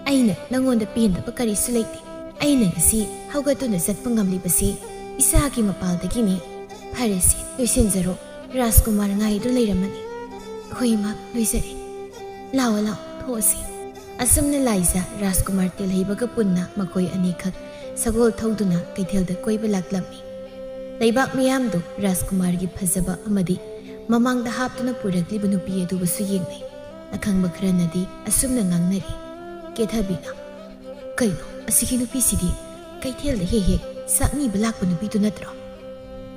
ꯑꯩꯅ ꯅꯉꯣꯟꯗ ꯄꯦꯟꯗꯕ ꯀꯔꯤꯁꯨ ꯂꯩꯇꯦ꯫ ꯑꯩꯅ ꯉꯁꯤ ꯍꯧꯒꯠꯇꯨꯅ ꯆꯠꯄ ꯉꯝꯂꯤꯕꯁꯤ ꯏꯁꯥꯒꯤ ꯃꯄꯥꯜꯗꯒꯤꯅꯤ꯫ ꯐꯔꯦꯁꯦ, ꯂꯣꯏꯁꯤꯟꯖꯔꯣ꯫ ꯔꯥꯖꯀꯨꯃꯥꯔ ꯉꯥꯏꯗꯨ ꯂꯩꯔꯝꯃꯅꯤ꯫" "ꯍꯣꯏ ꯏꯃꯥ, ꯂꯣꯏꯖꯔꯦ꯫ ꯂꯥꯛꯑꯣ, ꯂꯥꯛꯑꯣ, ꯊꯣꯛꯑꯁꯤ꯫" ꯑꯁꯨꯝꯅ ꯂꯥꯏꯖ ꯔꯥꯖꯀꯨꯃꯥꯔ ꯇꯦꯜꯍꯩꯕꯒ ꯄꯨꯟꯅ ꯃꯈꯣꯏ ꯑꯅꯤꯈꯛ ꯁꯒꯣꯜ ꯊꯧꯗꯨꯅ ꯀꯩꯊꯦꯜꯗ ꯀꯣꯏꯕ ꯂꯥꯛꯂꯝꯃꯤ꯫ ꯂꯩꯕꯥꯛ ꯃꯤꯌꯥꯝꯗꯨ ꯔꯥꯖꯀꯨꯃꯥꯔꯒꯤ ꯐꯖꯕ ꯑꯃꯗꯤ ꯃꯃꯥꯡꯗ ꯍꯥꯞꯇꯨꯅ ꯄꯨꯔꯛꯂꯤꯕ ꯅꯨꯄꯤ ꯑꯗꯨꯕꯨꯁꯨ ꯌꯦꯡꯅꯩ꯫ ꯑꯈꯪꯕ ꯈꯔꯅꯗꯤ ꯑꯁꯨꯝꯅ ꯉꯥꯡꯅꯔꯤ, ꯀꯦꯊꯕꯤꯅ, "ꯀꯩꯅꯣ, ꯑꯁꯤꯒꯤ ꯅꯨꯄꯤꯁꯤꯗꯤ ꯀꯩꯊꯦꯜꯗ ꯍꯦꯛ ꯍꯦꯛ ꯆꯥꯛꯅꯤꯕ ꯂꯥꯛꯄ ꯅꯨꯄꯤꯗꯨ ꯅꯠꯇ꯭ꯔꯣ?"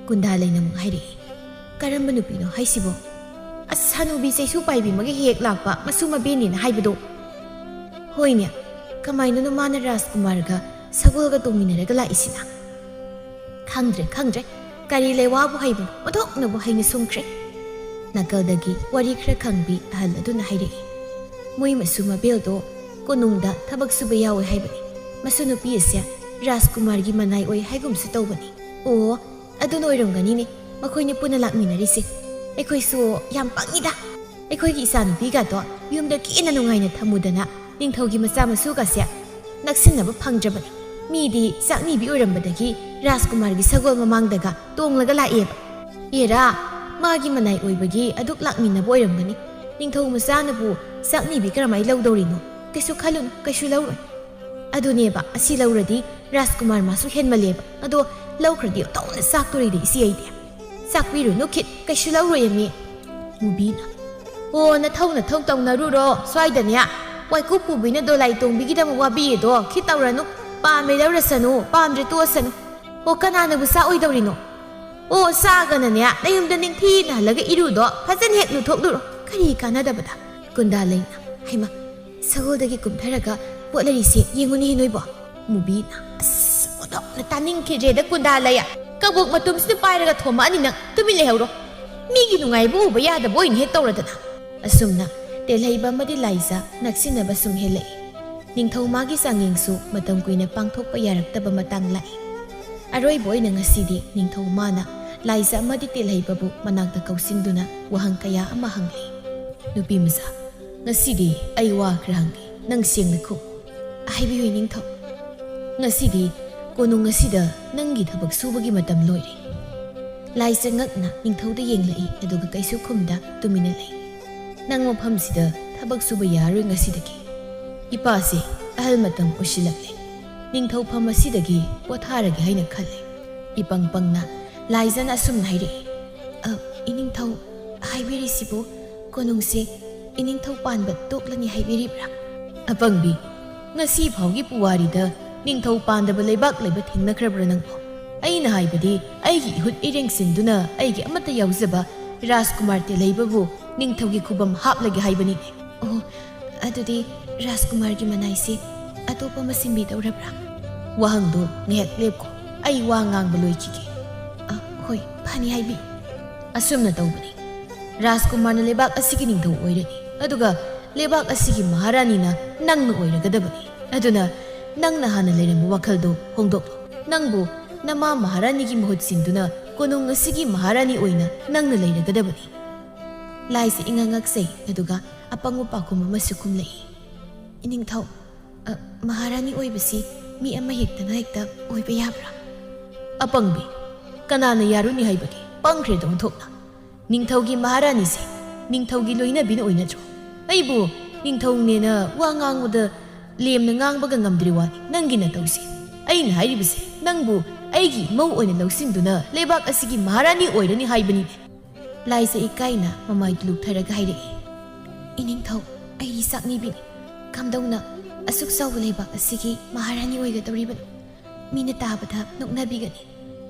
ꯀꯨꯟꯗꯥꯂꯩꯅ ꯑꯃꯨꯛ ꯍꯥꯏꯔꯛꯏ, "ꯀꯔꯝꯕ ꯅꯨꯄꯤꯅꯣ ꯍꯥꯏꯁꯤꯕꯣ? ꯑꯁ, ꯍꯅꯨꯕꯤ ꯆꯩꯁꯨ ꯄꯥꯏꯕꯤ ꯑꯃꯒ ꯍꯦꯛ ꯂꯥꯛꯄ ꯃꯁꯨ ꯃꯕꯦꯟꯅꯦꯅ ꯍꯥꯏꯕꯗꯣ?" "ꯍꯣꯏꯅꯦ, ꯀꯃꯥꯏꯅꯅꯣ ꯃꯥꯅ ꯔꯥꯖꯀꯨꯃꯥꯔꯒ ꯁꯒꯣꯜꯒ ꯇꯣꯡꯃꯤꯟꯅꯔꯒ ꯂꯥꯛꯏꯁꯤꯅ?" "ꯈꯪꯗ꯭ꯔꯦ, ꯈꯪꯗ꯭ꯔꯦ꯫ ꯀꯔꯤ ꯂꯩꯋꯥꯕꯨ ꯍꯩꯕꯅꯣ, ꯑꯣꯟꯊꯣꯛꯅꯕꯨ ꯍꯩꯅ ꯁꯨꯝꯈ꯭ꯔꯦ꯫" ꯅꯥꯀꯜꯗꯒꯤ ꯋꯥꯔꯤ ꯈꯔ ꯈꯪꯕꯤ ꯑꯍꯜ ꯑꯗꯨꯅ ꯍꯥꯏꯔꯛꯏ, "ꯃꯣꯏ ꯃꯁꯨ ꯃꯕꯦꯜꯗꯣ ꯀꯣꯅꯨꯡꯗ ꯊꯕꯛ ꯁꯨꯕ ꯌꯥꯎꯋꯦ ꯍꯥꯏꯕꯅꯤ꯫ ꯃꯁꯨ ꯅꯨꯄꯤ ꯑꯁꯦ ꯔꯥꯖꯀꯨꯃꯥꯔꯒꯤ ꯃꯅꯥꯏ ꯑꯣꯏ ꯍꯥꯏꯒꯨꯝꯁꯨ ꯇꯧꯕꯅꯤ꯫" "ꯑꯣ, ꯑꯗꯨꯅ ꯑꯣꯏꯔꯝꯒꯅꯤꯅꯦ ꯃꯈꯣꯏꯅꯤ ꯄꯨꯟꯅ ꯂꯥꯛꯃꯤꯟꯅꯔꯤꯁꯦ꯫ ꯑꯩꯈꯣꯏꯁꯨ ꯌꯥꯝ ꯄꯪꯉꯤꯗ꯫ ꯑꯩꯈꯣꯏꯒꯤ ꯏꯆꯥꯅꯨꯄꯤꯒꯗꯣ ꯌꯨꯝꯗ ꯀꯦꯅ ꯅꯨꯡꯉꯥꯏꯅ ꯊꯝꯃꯨꯗꯅ ꯅꯤꯡꯊꯧꯒꯤ ꯃꯆꯥ ꯃꯁꯨꯒꯁꯦ ꯅꯛꯁꯤꯟꯅꯕ ꯐꯪꯗ꯭ꯔꯕꯅꯤ꯫ ꯃꯤꯗꯤ ꯆꯥꯛꯅꯤꯕꯤ ꯑꯣꯏꯔꯝꯕꯗꯒꯤ ꯔꯥꯖꯀꯨꯃꯥꯔꯒꯤ ꯁꯒꯣꯜ ꯃꯃꯥꯡꯗꯒ ꯇꯣꯡꯂꯒ ꯂꯥꯛꯑꯦꯕ꯫ ꯑꯦꯔꯥ, ꯃꯥꯒꯤ ꯃꯅꯥꯏ ꯑꯣꯏꯕꯒꯤ ꯑꯗꯨꯛ ꯂꯥꯛꯃꯤꯟꯅꯕ ꯑꯣꯏꯔꯝꯒꯅꯤ꯫ ꯅꯤꯡꯊꯧ ꯃꯆꯥꯅꯕꯨ ꯆꯥꯛꯅꯤꯕꯤ ꯀꯔꯝꯍꯥꯏ ꯂꯧꯗꯧꯔꯤꯅꯣ? ꯀꯩꯁꯨ ꯈꯜꯂꯨꯅꯨ, ꯀꯩꯁꯨ ꯂꯧꯔꯣꯏ꯫ ꯑꯗꯨꯅꯦꯕ, ꯑꯁꯤ ꯂꯧꯔꯗꯤ ꯔꯥꯖꯀꯨꯃꯥꯔ ꯃꯥꯁꯨ ꯍꯦꯟꯃꯜꯂꯦꯕ꯫ ꯑꯗꯣ ꯂꯧꯈ꯭ꯔꯗꯤ ꯑꯣꯟꯊꯣꯛꯅ ꯆꯥꯛꯇꯣꯔꯤꯗ ꯏꯆꯦ ꯑꯩꯗꯤ꯫ ꯆꯥꯛꯄꯤꯔꯨꯅꯨ ꯈꯤꯠ, ꯀꯩꯁꯨ ꯂꯧꯔꯣꯏꯌꯦ ꯃꯤ꯫" ꯃꯨꯕꯤꯅ, "ꯑꯣ, ꯅꯊꯧ ꯅꯊꯧ ꯇꯧꯅꯔꯨꯔꯣ ꯁ꯭ꯋꯥꯏꯗꯅꯦ꯫ ꯋꯥꯏꯀꯨꯞ ꯄꯨꯕꯤꯅ ꯗꯣꯂꯥꯏ ꯇꯣꯡꯕꯤꯒꯤꯗꯃꯛ ꯋꯥꯕꯤꯌꯦꯗꯣ ꯈꯤꯠ ꯇꯧꯔꯅꯨ꯫ ꯄꯥꯝꯃꯦ ꯂꯧꯔꯁꯅꯨ, ꯄꯥꯝꯗ꯭ꯔꯦ ꯇꯣꯛꯑꯁꯅꯨ꯫ ꯑꯣ, ꯀꯅꯥꯅꯕꯨ ꯆꯥꯛ ꯑꯣꯏꯗꯧꯔꯤꯅꯣ? ꯑꯣ, ꯆꯥꯒꯅꯅꯦ ꯅꯌꯨꯝꯗ ꯅꯤꯡꯊꯤꯅ ꯍꯜꯂꯒ ꯏꯔꯨꯗꯣ ꯐꯖꯅ ꯍꯦꯛ ꯂꯨꯊꯣꯛꯂꯨꯔꯣ꯫ ꯀꯔꯤ ꯀꯥꯟꯅꯗꯕꯗ?" ꯀꯨꯟꯗꯥꯂꯩꯅ, "ꯍꯩꯃꯥ, ꯁꯒꯣꯜꯗꯒꯤ ꯀꯨꯝꯊꯔꯒ ꯄꯣꯠ ꯂꯩꯔꯤꯁꯦ ꯌꯦꯡꯉꯨꯅꯦ ꯅꯣꯏꯕꯣ꯫" ꯃꯨꯕꯤꯅ, "ꯑꯁ, ꯑꯣꯟꯊꯣꯛꯅ ꯇꯥꯅꯤꯡꯈꯤꯗ꯭ꯔꯦꯗ ꯀꯨꯟꯗꯥꯂꯩ꯫ ꯀꯕꯣꯛ ꯃꯇꯨꯝꯁꯤꯗ ꯄꯥꯏꯔꯒ ꯊꯣꯝꯃꯛꯑꯅꯤ ꯅꯪ꯫ ꯇꯨꯃꯤꯟ ꯂꯩꯍꯧꯔꯣ꯫ ꯃꯤꯒꯤ ꯅꯨꯡꯉꯥꯏꯕ ꯎꯕ ꯌꯥꯗꯕ ꯑꯣꯏꯅ ꯍꯦꯛ ꯇꯧꯔꯗꯅ꯫" ꯑꯁꯨꯝꯅ ꯇꯦꯜꯍꯩꯕ ꯑꯃꯗꯤ ꯂꯥꯏꯖ ꯅꯛꯁꯤꯟꯅꯕ ꯁꯨꯝ ꯍꯦꯜꯂꯛꯏ꯫ ꯅꯤꯡꯊꯧ ꯃꯥꯒꯤ ꯆꯥꯡꯌꯦꯡꯁꯨ ꯃꯇꯝ ꯀꯨꯏꯅ ꯄꯥꯡꯊꯣꯛꯄ ꯌꯥꯔꯛꯇꯕ ꯃꯇꯥꯡ ꯂꯥꯛꯏ꯫ ꯑꯔꯣꯏꯕ ꯑꯣꯏꯅ ꯉꯁꯤꯗꯤ ꯅꯤꯡꯊꯧ ꯃꯥꯅ ꯂꯥꯏꯖ ꯑꯃꯗꯤ ꯇꯦꯜꯍꯩꯕꯕꯨ ꯃꯅꯥꯛꯇ ꯀꯧꯁꯤꯟꯗꯨꯅ ꯋꯥꯍꯪ ꯀꯌꯥ ꯑꯃ ꯍꯪꯂꯤ꯫ "ꯅꯨꯄꯤ ꯃꯆꯥ, ꯉꯁꯤꯗꯤ ꯑꯩ ꯋꯥ ꯈꯔ ꯍꯪꯒꯦ, ꯅꯪ ꯁꯦꯡꯅ ꯈꯨꯝ꯫" "ꯍꯥꯏꯕꯤꯌꯨ ꯏꯅꯤꯡꯊꯧ꯫" "ꯉꯁꯤꯗꯤ ꯀꯣꯅꯨꯡ ꯑꯁꯤꯗ ꯅꯪꯒꯤ ꯊꯕꯛ ꯁꯨꯕꯒꯤ ꯃꯇꯝ ꯂꯣꯏꯔꯦ꯫" ꯂꯥꯏꯖ ꯉꯛꯅ ꯅꯤꯡꯊꯧꯗ ꯌꯦꯡꯂꯛꯏ, ꯑꯗꯨꯒ ꯀꯩꯁꯨ ꯈꯨꯝꯗ ꯇꯨꯃꯤꯟꯅ ꯂꯩ꯫ "ꯅꯪ ꯃꯐꯝꯁꯤꯗ ꯊꯕꯛ ꯁꯨꯕ ꯌꯥꯔꯣꯏ ꯉꯁꯤꯗꯒꯤ꯫ ꯏꯄꯥꯁꯦ ꯑꯍꯜ ꯃꯇꯝ ꯑꯣꯏꯁꯤꯜꯂꯛꯂꯦ꯫ ꯅꯤꯡꯊꯧꯐꯝ ꯑꯁꯤꯗꯒꯤ ꯄꯣꯊꯥꯔꯒꯦ ꯍꯥꯏꯅ ꯈꯜꯂꯦ꯫" ꯏꯄꯪ ꯄꯪꯅ ꯂꯥꯏꯖꯅ ꯑꯁꯨꯝꯅ ꯍꯥꯏꯔꯛꯏ, "ꯑ, ꯏꯅꯤꯡꯊꯧ ꯍꯥꯏꯕꯤꯔꯤꯁꯤꯕꯨ ꯀꯣꯅꯨꯡꯁꯦ ꯏꯅꯤꯡꯊꯧ ꯄꯥꯟꯕ ꯇꯣꯛꯂꯅꯤ ꯍꯥꯏꯕꯤꯔꯤꯕ꯭ꯔꯥ?" "ꯑꯄꯪꯕꯤ, ꯉꯁꯤ ꯐꯥꯎꯒꯤ ꯄꯨꯋꯥꯔꯤꯗ ꯅꯤꯡꯊꯧ ꯄꯥꯟꯗꯕ ꯂꯩꯕꯥꯛ ꯂꯩꯕ ꯊꯦꯡꯅꯈ꯭ꯔꯕ꯭ꯔꯥ ꯅꯪꯕꯨ? ꯑꯩꯅ ꯍꯥꯏꯕꯗꯤ ꯑꯩꯒꯤ ꯏꯍꯨꯠ ꯏꯔꯦꯡꯁꯤꯟꯗꯨꯅ ꯑꯩꯒꯤ ꯑꯃꯠꯇ ꯌꯥꯎꯖꯕ ꯔꯥꯖꯀꯨꯃꯥꯔ ꯇꯦꯂꯩꯕꯕꯨ ꯅꯤꯡꯊꯧꯒꯤ ꯈꯨꯕꯝ ꯍꯥꯞꯂꯒꯦ ꯍꯥꯏꯕꯅꯤꯅꯦ꯫" "ꯑꯣ, ꯑꯗꯨꯗꯤ ꯔꯥꯖꯀꯨꯃꯥꯔꯒꯤ ꯃꯅꯥꯏꯁꯦ ꯑꯇꯣꯞꯄ ꯑꯃ ꯁꯤꯟꯕꯤꯗꯧꯔꯕ꯭ꯔꯥ?" "ꯋꯥꯍꯪꯗꯣ ꯉꯥꯏꯍꯥꯛ ꯂꯦꯞꯈꯣ, ꯑꯩ ꯋꯥ ꯉꯥꯡꯕ ꯂꯣꯏꯈꯤꯒꯦ꯫" "ꯑ, ꯍꯣꯏ, ꯐꯅꯤ, ꯍꯥꯏꯕꯤꯌꯨ꯫" "ꯑꯁꯨꯝꯅ ꯇꯧꯕꯅꯤ, ꯔꯥꯖꯀꯨꯃꯥꯔꯅ ꯂꯩꯕꯥꯛ ꯑꯁꯤꯒꯤ ꯅꯤꯡꯊꯧ ꯑꯣꯏꯔꯅꯤ, ꯑꯗꯨꯒ ꯂꯩꯕꯥꯛ ꯑꯁꯤꯒꯤ ꯃꯍꯥꯔꯥꯅꯤꯅ ꯅꯪꯅ ꯑꯣꯏꯔꯒꯗꯕꯅꯤ꯫ ꯑꯗꯨꯅ ꯅꯪꯅ ꯍꯥꯟꯅ ꯂꯩꯔꯝꯕ ꯋꯥꯈꯜꯗꯣ ꯍꯣꯡꯗꯣꯛꯂꯣ꯫ ꯅꯪꯕꯨ ꯅꯃꯥ ꯃꯍꯥꯔꯥꯅꯤꯒꯤ ꯃꯍꯨꯠ ꯁꯤꯟꯗꯨꯅ ꯀꯣꯅꯨꯡ ꯑꯁꯤꯒꯤ ꯃꯍꯥꯔꯥꯅꯤ ꯑꯣꯏꯅ ꯅꯪꯅ ꯂꯩꯔꯒꯗꯕꯅꯤ꯫" ꯂꯥꯏꯁꯦ ꯏꯉꯛ ꯉꯛꯆꯩ, ꯑꯗꯨꯒ ꯑꯄꯪꯕ ꯄꯥꯎꯈꯨꯝ ꯑꯃꯁꯨ ꯈꯨꯝꯂꯛꯏ, "ꯏꯅꯤꯡꯊꯧ, ꯑ, ꯃꯍꯥꯔꯥꯅꯤ ꯑꯣꯏꯕꯁꯤ ꯃꯤ ꯑꯃ ꯍꯦꯛꯇꯅ ꯍꯦꯛꯇ ꯑꯣꯏꯕ ꯌꯥꯕ꯭ꯔꯥ?" "ꯑꯄꯪꯕꯤ, ꯀꯅꯥꯅ ꯌꯥꯔꯨꯅꯤ ꯍꯥꯏꯕꯒꯦ? ꯄꯪꯈ꯭ꯔꯦꯗ ꯑꯣꯟꯊꯣꯛꯅ꯫ ꯅꯤꯡꯊꯧꯒꯤ ꯃꯍꯥꯔꯥꯅꯤꯁꯦ ꯅꯤꯡꯊꯧꯒꯤ ꯂꯣꯏꯅꯕꯤꯅ ꯑꯣꯏꯅꯗ꯭ꯔꯣ? ꯑꯩꯕꯨ ꯅꯤꯡꯊꯧꯅꯦꯅ ꯋꯥ ꯉꯥꯡꯕꯗ ꯂꯦꯝꯅ ꯉꯥꯡꯕꯒ ꯉꯝꯗ꯭ꯔꯤ ꯋꯥꯅꯤ ꯅꯪꯒꯤ ꯅꯇꯧꯁꯦ꯫ ꯑꯩꯅ ꯍꯥꯏꯔꯤꯕꯁꯦ ꯅꯪꯕꯨ ꯑꯩꯒꯤ ꯏꯃꯧ ꯑꯣꯏꯅ ꯂꯧꯁꯤꯟꯗꯨꯅ ꯂꯩꯕꯥꯛ ꯑꯁꯤꯒꯤ ꯃꯍꯥꯔꯥꯅꯤ ꯑꯣꯏꯔꯅꯤ ꯍꯥꯏꯕꯅꯤꯅꯦ꯫" ꯂꯥꯏꯖ ꯏꯀꯥꯏꯅ ꯃꯃꯥꯏꯗꯨ ꯂꯨꯛꯊꯔꯒ ꯍꯥꯏꯔꯛꯏ, "ꯏꯅꯤꯡꯊꯧ, ꯑꯩꯒꯤ ꯆꯥꯛꯅꯤꯕꯤꯅꯤ꯫ ꯀꯝꯗꯧꯅ ꯑꯁꯨꯛ ꯆꯥꯎꯕ ꯂꯩꯕꯥꯛ ꯑꯁꯤꯒꯤ ꯃꯍꯥꯔꯥꯅꯤ ꯑꯣꯏꯒꯗꯧꯔꯤꯕꯅꯣ? ꯃꯤꯅ ꯇꯥꯕꯗ ꯅꯣꯛꯅꯕꯤꯒꯅꯤ꯫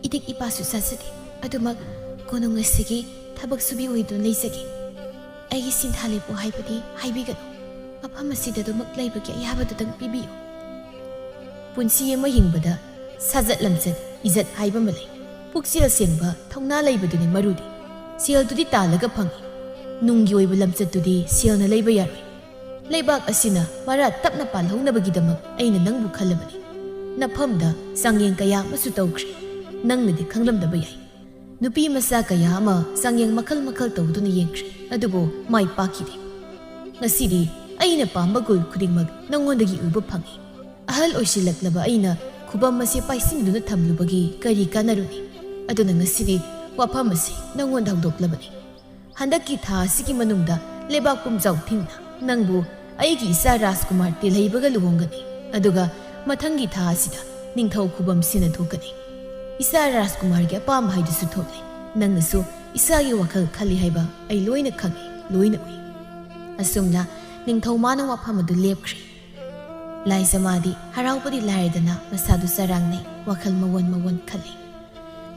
ꯏꯗꯤꯛ ꯏꯄꯥꯁꯨ ꯆꯥꯖꯗꯦ꯫ ꯑꯗꯨꯃꯛ ꯀꯣꯅꯨꯡ ꯑꯁꯤꯒꯤ ꯊꯕꯛ ꯁꯨꯕꯤ ꯑꯣꯏꯗꯨꯅ ꯂꯩꯖꯒꯦ꯫ ꯑꯩꯒꯤ ꯁꯤꯟꯊꯥ ꯂꯦꯞꯄꯨ ꯍꯥꯏꯕꯗꯤ ꯍꯥꯏꯕꯤꯒꯅꯨ꯫ ꯃꯐꯝ ꯑꯁꯤꯗ ꯑꯗꯨꯃꯛ ꯂꯩꯕꯒꯤ ꯑꯌꯥꯕꯗꯨꯗꯪ ꯄꯤꯕꯤꯌꯨ꯫" ꯄꯨꯟꯁꯤ ꯑꯃ ꯍꯤꯡꯕꯗ ꯁꯥꯖꯠ ꯂꯝꯆꯠ, ꯏꯖꯠ ꯍꯥꯏꯕ ꯑꯃ ꯂꯩ꯫ ꯄꯨꯛꯆꯦꯜ ꯁꯦꯡꯕ, ꯊꯧꯅꯥ ꯂꯩꯕꯗꯨꯅꯤ ꯃꯔꯨꯗꯤ꯫ ꯁꯦꯜꯗꯨꯗꯤ ꯇꯥꯜꯂꯒ ꯐꯪꯏ꯫ ꯅꯨꯡꯒꯤ ꯑꯣꯏꯕ ꯂꯝꯆꯠꯇꯨꯗꯤ ꯁꯦꯜꯅ ꯂꯩꯕ ꯌꯥꯔꯣꯏ꯫ ꯂꯩꯕꯥꯛ ꯑꯁꯤꯅ ꯃꯔꯥ ꯇꯞꯅ ꯄꯥꯜꯍꯧꯅꯕꯒꯤꯗꯃꯛ ꯑꯩꯅ ꯅꯪꯕꯨ ꯈꯜꯂꯕꯅꯤ꯫ ꯅꯐꯝꯗ ꯆꯥꯡꯌꯦꯡ ꯀꯌꯥ ꯑꯃꯁꯨ ꯇꯧꯈ꯭ꯔꯦ꯫ ꯅꯪꯅꯗꯤ ꯈꯪꯂꯝꯗꯕ ꯌꯥꯏ꯫ ꯅꯨꯄꯤ ꯃꯆꯥ ꯀꯌꯥ ꯑꯃ ꯆꯥꯡꯌꯦꯡ ꯃꯈꯜ ꯃꯈꯜ ꯇꯧꯗꯨꯅ ꯌꯦꯡꯈ꯭ꯔꯦ, ꯑꯗꯨꯕꯨ ꯃꯥꯏ ꯄꯥꯛꯈꯤꯗꯦ꯫ ꯉꯁꯤꯗꯤ ꯑꯩꯅ ꯄꯥꯝꯕ ꯒꯨꯜ ꯈꯨꯗꯤꯡꯃꯛ ꯅꯪꯉꯣꯟꯗꯒꯤ ꯎꯕ ꯐꯪꯏ꯫ ꯑꯍꯜ ꯑꯣꯏꯁꯤꯜꯂꯛꯂꯕ ꯑꯩꯅ ꯈꯨꯕꯝ ꯑꯁꯤ ꯄꯥꯏꯁꯤꯟꯗꯨꯅ ꯊꯝꯂꯨꯕꯒꯤ ꯀꯔꯤ ꯀꯥꯟꯅꯔꯨꯅꯤ? ꯑꯗꯨꯅ ꯉꯁꯤꯗꯤ ꯋꯥꯐꯝ ꯑꯁꯤ ꯅꯪꯉꯣꯟꯗ ꯍꯧꯗꯣꯛꯂꯕꯅꯤ꯫ ꯍꯟꯗꯛꯀꯤ ꯊꯥ ꯑꯁꯤꯒꯤ ꯃꯅꯨꯡꯗ ꯂꯩꯕꯥꯛ ꯄꯨꯝꯖꯥꯎ ꯊꯤꯡꯅ ꯅꯪꯕꯨ ꯑꯩꯒꯤ ꯏꯆꯥ ꯔꯥꯖꯀꯨꯃꯥꯔ ꯇꯦꯜꯍꯩꯕꯒ ꯂꯨꯍꯣꯡꯒꯅꯤ꯫ ꯑꯗꯨꯒ ꯃꯊꯪꯒꯤ ꯊꯥ ꯑꯁꯤꯗ ꯅꯤꯡꯊꯧ ꯈꯨꯕꯝ ꯁꯤꯟꯅ ꯊꯣꯛꯀꯅꯤ꯫ ꯏꯆꯥ ꯔꯥꯖꯀꯨꯃꯥꯔꯒꯤ ꯑꯄꯥꯝꯕ ꯍꯥꯏꯗꯨꯁꯨ ꯊꯣꯛꯂꯦ꯫ ꯅꯪꯅꯁꯨ ꯏꯆꯥꯒꯤ ꯋꯥꯈꯜ ꯈꯜꯂꯤ ꯍꯥꯏꯕ ꯑꯩ ꯂꯣꯏꯅ ꯈꯪꯏ, ꯂꯣꯏꯅ ꯎꯏ꯫ ꯑꯁꯨꯝꯅ ꯅꯤꯡꯊꯧ ꯃꯥꯅ ꯋꯥꯐꯝ ꯑꯗꯨ ꯂꯦꯞꯈ꯭ꯔꯦ꯫ ꯂꯥꯏꯖ ꯃꯥꯗꯤ ꯍꯔꯥꯎꯕꯗꯤ ꯂꯥꯏꯔꯗꯅ ꯃꯁꯥꯗꯨ ꯆꯔꯥꯡꯅꯩ, ꯋꯥꯈꯜ ꯃꯋꯣꯟ ꯃꯋꯣꯟ ꯈꯜꯂꯤ꯫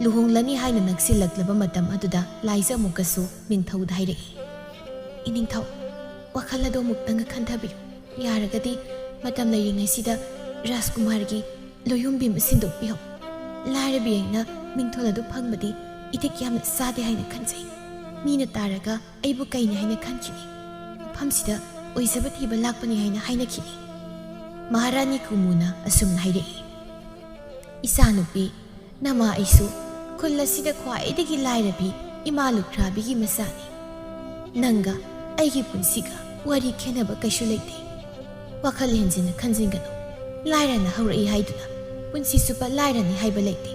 ꯂꯨꯍꯣꯡꯂꯅꯤ ꯍꯥꯏꯅ ꯅꯛꯁꯤꯜꯂꯛꯂꯕ ꯃꯇꯝ ꯑꯗꯨꯗ ꯂꯥꯏꯖ ꯑꯃꯨꯛꯀꯁꯨ ꯅꯤꯡꯊꯧꯗ ꯍꯥꯏꯔꯛꯏ, "ꯏꯅꯤꯡꯊꯧ, ꯋꯥꯈꯜ ꯑꯗꯨ ꯑꯃꯨꯛꯇꯪꯒ ꯈꯟꯊꯕꯤꯌꯨ꯫ ꯌꯥꯔꯒꯗꯤ ꯃꯇꯝ ꯂꯩꯔꯤꯉꯩꯁꯤꯗ ꯔꯥꯖꯀꯨꯃꯥꯔꯒꯤ ꯂꯣꯌꯨꯝꯕꯤ ꯑꯃ ꯁꯤꯟꯗꯣꯛꯄꯤꯌꯨ꯫ ꯂꯥꯏꯔꯕꯤ ꯑꯩꯅ ꯃꯤꯡꯊꯣꯜ ꯑꯗꯨ ꯐꯪꯕꯗꯤ ꯏꯇꯤꯛ ꯌꯥꯝꯅ ꯆꯥꯗꯦ ꯍꯥꯏꯅ ꯈꯟꯖꯩ꯫ ꯃꯤꯅ ꯇꯥꯔꯒ ꯑꯩꯕꯨ ꯀꯩꯅꯤ ꯍꯥꯏꯅ ꯈꯟꯈꯤꯅꯤ꯫ ꯃꯐꯝꯁꯤꯗ ꯑꯣꯏꯖꯕ ꯊꯤꯕ ꯂꯥꯛꯄꯅꯤ ꯍꯥꯏꯅ ꯍꯥꯏꯅꯈꯤꯅꯤ꯫" ꯃꯍꯥꯔꯥꯅꯤ ꯀꯨꯃꯨꯅ ꯑꯁꯨꯝꯅ ꯍꯥꯏꯔꯛꯏ, "ꯏꯆꯥꯅꯨꯄꯤ, ꯅꯃꯥ ꯑꯩꯁꯨ ꯈꯨꯜ ꯑꯁꯤꯗ ꯈ꯭ꯋꯥꯏꯗꯒꯤ ꯂꯥꯏꯔꯕꯤ ꯏꯃꯥ ꯂꯨꯈ꯭ꯔꯥꯕꯤꯒꯤ ꯃꯆꯥꯅꯤ꯫ ꯅꯪꯒ ꯑꯩꯒꯤ ꯄꯨꯟꯁꯤꯒ ꯋꯥꯔꯤ ꯈꯦꯠꯅꯕ ꯀꯩꯁꯨ ꯂꯩꯇꯦ꯫ ꯋꯥꯈꯜ ꯍꯦꯟꯖꯤꯟꯅ ꯈꯟꯖꯤꯟꯒꯅꯨ꯫ ꯂꯥꯏꯔꯅ ꯍꯧꯔꯛꯏ ꯍꯥꯏꯗꯨꯅ ꯄꯨꯟꯁꯤ ꯆꯨꯞꯄ ꯂꯥꯏꯔꯅꯤ ꯍꯥꯏꯕ ꯂꯩꯇꯦ꯫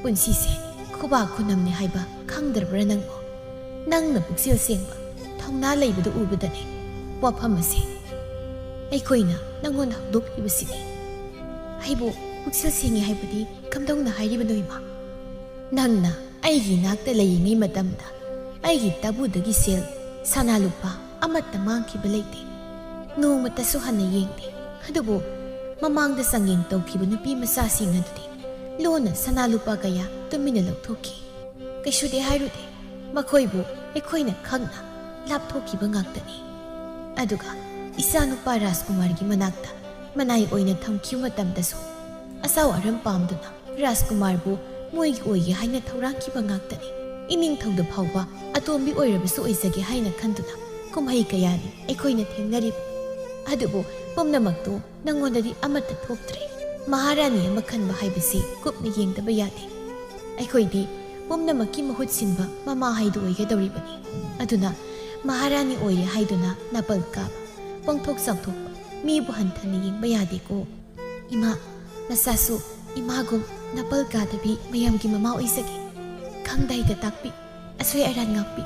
ꯄꯨꯟꯁꯤꯁꯦ ꯈꯨꯕꯥꯛ ꯈꯨꯅꯝꯅꯤ ꯍꯥꯏꯕ ꯈꯪꯗ꯭ꯔꯕ꯭ꯔꯥ ꯅꯪꯕꯨ? ꯅꯪꯅ ꯄꯨꯛꯆꯦꯜ ꯁꯦꯡꯕ, ꯊꯧꯅꯥ ꯂꯩꯕꯗꯨ ꯎꯕꯗꯅꯦ ꯋꯥꯐꯝ ꯑꯁꯦ ꯑꯩꯈꯣꯏꯅ ꯅꯪꯉꯣꯟꯗ ꯍꯧꯗꯣꯛꯂꯤꯕꯁꯤꯅꯤ꯫" "ꯑꯩꯕꯨ ꯄꯨꯛꯆꯦꯜ ꯁꯦꯡꯉꯤ ꯍꯥꯏꯕꯗꯤ ꯀꯝꯗꯧꯅ ꯍꯥꯏꯔꯤꯕꯅꯣ, ꯏꯃꯥ?" "ꯅꯪꯅ ꯑꯩꯒꯤ ꯏꯅꯥꯛꯇ ꯂꯩꯔꯤꯉꯩ ꯃꯇꯝꯗ ꯑꯩꯒꯤ ꯇꯥꯕꯨꯗꯒꯤ ꯁꯦꯜ, ꯁꯅꯥ ꯂꯨꯄꯥ ꯑꯃꯠꯇ ꯃꯥꯡꯈꯤꯕ ꯂꯩꯇꯦ꯫ ꯅꯣꯡꯃꯇꯁꯨ ꯍꯟꯅ ꯌꯦꯡꯗꯦ꯫ ꯑꯗꯨꯕꯨ ꯃꯃꯥꯡꯗ ꯆꯥꯡꯌꯦꯡ ꯇꯧꯈꯤꯕ ꯅꯨꯄꯤ ꯃꯆꯥꯁꯤꯡ ꯑꯗꯨꯗꯤ ꯂꯣꯟꯅ ꯁꯅꯥ ꯂꯨꯄꯥ ꯀꯌꯥ ꯇꯨꯃꯤꯟꯅ ꯂꯧꯊꯣꯛꯈꯤ꯫ ꯀꯩꯁꯨꯗꯤ ꯍꯥꯏꯔꯨꯗꯦ꯫ ꯃꯈꯣꯏꯕꯨ ꯑꯩꯈꯣꯏꯅ ꯈꯪꯅ ꯂꯥꯞꯊꯣꯛꯈꯤꯕ ꯉꯥꯛꯇꯅꯤ꯫ ꯑꯗꯨꯒ ꯏꯆꯥꯅꯨꯄꯥ ꯔꯥꯖꯀꯨꯃꯥꯔꯒꯤ ꯃꯅꯥꯛꯇ ꯃꯅꯥꯏ ꯑꯣꯏꯅ ꯊꯝꯈꯤꯕ ꯃꯇꯝꯗꯁꯨ ꯑꯆꯥꯎ ꯑꯔꯝ ꯄꯥꯝꯗꯨꯅ ꯔꯥꯖꯀꯨꯃꯥꯔꯕꯨ ꯃꯣꯏꯒꯤ ꯑꯣꯏꯒꯦ ꯍꯥꯏꯅ ꯊꯧꯔꯥꯡꯈꯤꯕ ꯉꯥꯛꯇꯅꯤ꯫ ꯏꯅꯤꯡꯊꯧꯗ ꯐꯥꯎꯕ ꯑꯇꯣꯝꯕꯤ ꯑꯣꯏꯔꯕꯁꯨ ꯑꯣꯏꯖꯒꯦ ꯍꯥꯏꯅ ꯈꯟꯗꯨꯅ ꯀꯨꯝꯍꯩ ꯀꯌꯥꯅꯤ ꯑꯩꯈꯣꯏꯅ ꯊꯦꯡꯅꯔꯤꯕ꯫ ꯑꯗꯨꯕꯨ ꯄꯨꯝꯅꯃꯛꯇꯨ ꯅꯪꯉꯣꯟꯗꯗꯤ ꯑꯃꯠꯇ ꯊꯣꯛꯇ꯭ꯔꯦ꯫ ꯃꯍꯥꯔꯥꯅꯤ ꯑꯃ ꯈꯟꯕ ꯍꯥꯏꯕꯁꯤ ꯀꯨꯞꯅ ꯌꯦꯡꯗꯕ ꯌꯥꯗꯦ꯫ ꯑꯩꯈꯣꯏꯗꯤ ꯄꯨꯝꯅꯃꯛꯀꯤ ꯃꯍꯨꯠ ꯁꯤꯟꯕ ꯃꯃꯥ ꯍꯥꯏꯗꯨ ꯑꯣꯏꯒꯗꯧꯔꯤꯕꯅꯤ꯫ ꯑꯗꯨꯅ ꯃꯍꯥꯔꯥꯅꯤ ꯑꯣꯏꯔꯦ ꯍꯥꯏꯗꯨꯅ ꯅꯥꯄꯜ ꯀꯥꯕ, ꯄꯣꯡꯊꯣꯛ ꯆꯥꯎꯊꯣꯛꯄ, ꯃꯤꯕꯨ ꯍꯟꯊꯅ ꯌꯦꯡꯕ ꯌꯥꯗꯦꯀꯣ꯫ ꯏꯃꯥ, ꯅꯆꯥꯁꯨ ꯏꯃꯥꯒꯨꯝ ꯅꯥꯄꯜ ꯀꯥꯗꯕꯤ ꯃꯌꯥꯝꯒꯤ ꯃꯃꯥ ꯑꯣꯏꯖꯒꯦ꯫ ꯈꯪꯗ ꯍꯩꯗ ꯇꯥꯛꯄꯤ, ꯑꯁꯣꯏ ꯑꯔꯥꯟ ꯉꯥꯛꯄꯤ꯫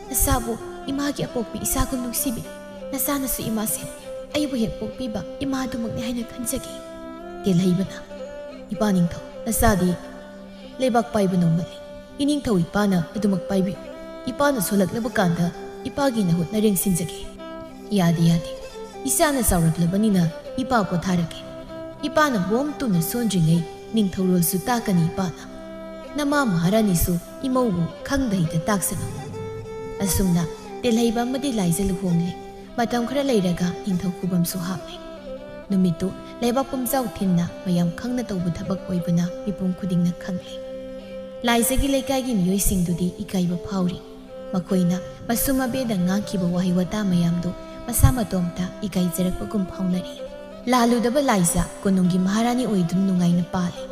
ꯅꯆꯥꯕꯨ ꯏꯃꯥꯒꯤ ꯑꯄꯣꯛꯄꯤ ꯏꯆꯥꯒꯨꯝ ꯅꯨꯡꯁꯤꯕꯤ꯫ ꯅꯆꯥꯅꯁꯨ ꯏꯃꯥꯁꯦ ꯑꯩꯕꯨ ꯍꯦꯛ ꯄꯣꯛꯄꯤꯕ ꯏꯃꯥ ꯑꯗꯨꯃꯛꯅꯤ ꯍꯥꯏꯅ ꯈꯟꯖꯒꯦ꯫" ꯇꯦꯜꯍꯩꯕꯅ, "ꯏꯄꯥ ꯅꯤꯡꯊꯧ, ꯅꯆꯥꯗꯤ ꯂꯩꯕꯥꯛ ꯄꯥꯏꯕ ꯅꯣꯡꯃꯜꯂꯤ꯫ ꯏꯅꯤꯡꯊꯧ ꯏꯄꯥꯅ ꯑꯗꯨꯃꯛ ꯄꯥꯏꯕꯤꯌꯨ꯫ ꯏꯄꯥꯅ ꯁꯣꯜꯂꯛꯂꯕ ꯀꯥꯟꯗ ꯏꯄꯥꯒꯤ ꯅꯍꯨꯠ ꯅꯔꯦꯡ ꯁꯤꯟꯖꯒꯦ꯫ ꯌꯥꯗꯦ, ꯌꯥꯗꯦ꯫ ꯏꯆꯥꯅ ꯆꯥꯎꯔꯛꯂꯕꯅꯤꯅ ꯏꯄꯥ ꯄꯣꯊꯥꯔꯒꯦ꯫ ꯏꯄꯥꯅ ꯕꯣꯝ ꯇꯨꯅ ꯁꯣꯟꯗ꯭ꯔꯤꯉꯩ ꯅꯤꯡꯊꯧꯔꯣꯜꯁꯨ ꯇꯥꯛꯀꯅꯤ ꯏꯄꯥꯅ꯫ ꯅꯃꯥ ꯃꯍꯥꯔꯥꯅꯤꯁꯨ ꯏꯃꯧꯕꯨ ꯈꯪꯗ ꯍꯩꯇ ꯇꯥꯛꯁꯅꯨ꯫ ꯑꯁꯨꯝꯅ ꯇꯦꯜꯍꯩꯕ ꯑꯃꯗꯤ ꯂꯥꯏꯖ ꯂꯨꯍꯣꯡꯂꯦ꯫ ꯃꯇꯝ ꯈꯔ ꯂꯩꯔꯒ ꯅꯤꯡꯊꯧ ꯈꯨꯕꯝꯁꯨ ꯍꯥꯞꯂꯦ꯫ ꯅꯨꯃꯤꯠꯇꯨ ꯂꯩꯕꯥꯛ ꯄꯨꯝꯖꯥꯎ ꯊꯤꯟꯅ ꯃꯌꯥꯝ ꯈꯪꯅ ꯇꯧꯕ ꯊꯕꯛ ꯑꯣꯏꯕꯅ ꯃꯤꯄꯨꯝ ꯈꯨꯗꯤꯡꯅ ꯈꯪꯂꯦ꯫ ꯂꯥꯏꯖꯒꯤ ꯂꯩꯀꯥꯏꯒꯤ ꯃꯤꯑꯣꯏꯁꯤꯡꯗꯨꯗꯤ ꯏꯀꯥꯏꯕ ꯐꯥꯎꯔꯤ꯫ ꯃꯈꯣꯏꯅ ꯃꯁꯨ ꯃꯕꯦꯗ ꯉꯥꯡꯈꯤꯕ ꯋꯥꯍꯩ ꯋꯥꯇꯥ ꯃꯌꯥꯝꯗꯨ ꯃꯁꯥ ꯃꯇꯣꯝꯇ ꯏꯀꯥꯏꯖꯔꯛꯄꯒꯨꯝ ꯐꯥꯎꯅꯔꯤ꯫ ꯂꯥꯜꯂꯨꯗꯕ ꯂꯥꯏꯖ ꯀꯣꯅꯨꯡꯒꯤ ꯃꯍꯥꯔꯥꯅꯤ ꯑꯣꯏꯗꯨꯅ ꯅꯨꯡꯉꯥꯏꯅ ꯄꯥꯜꯂꯤ꯫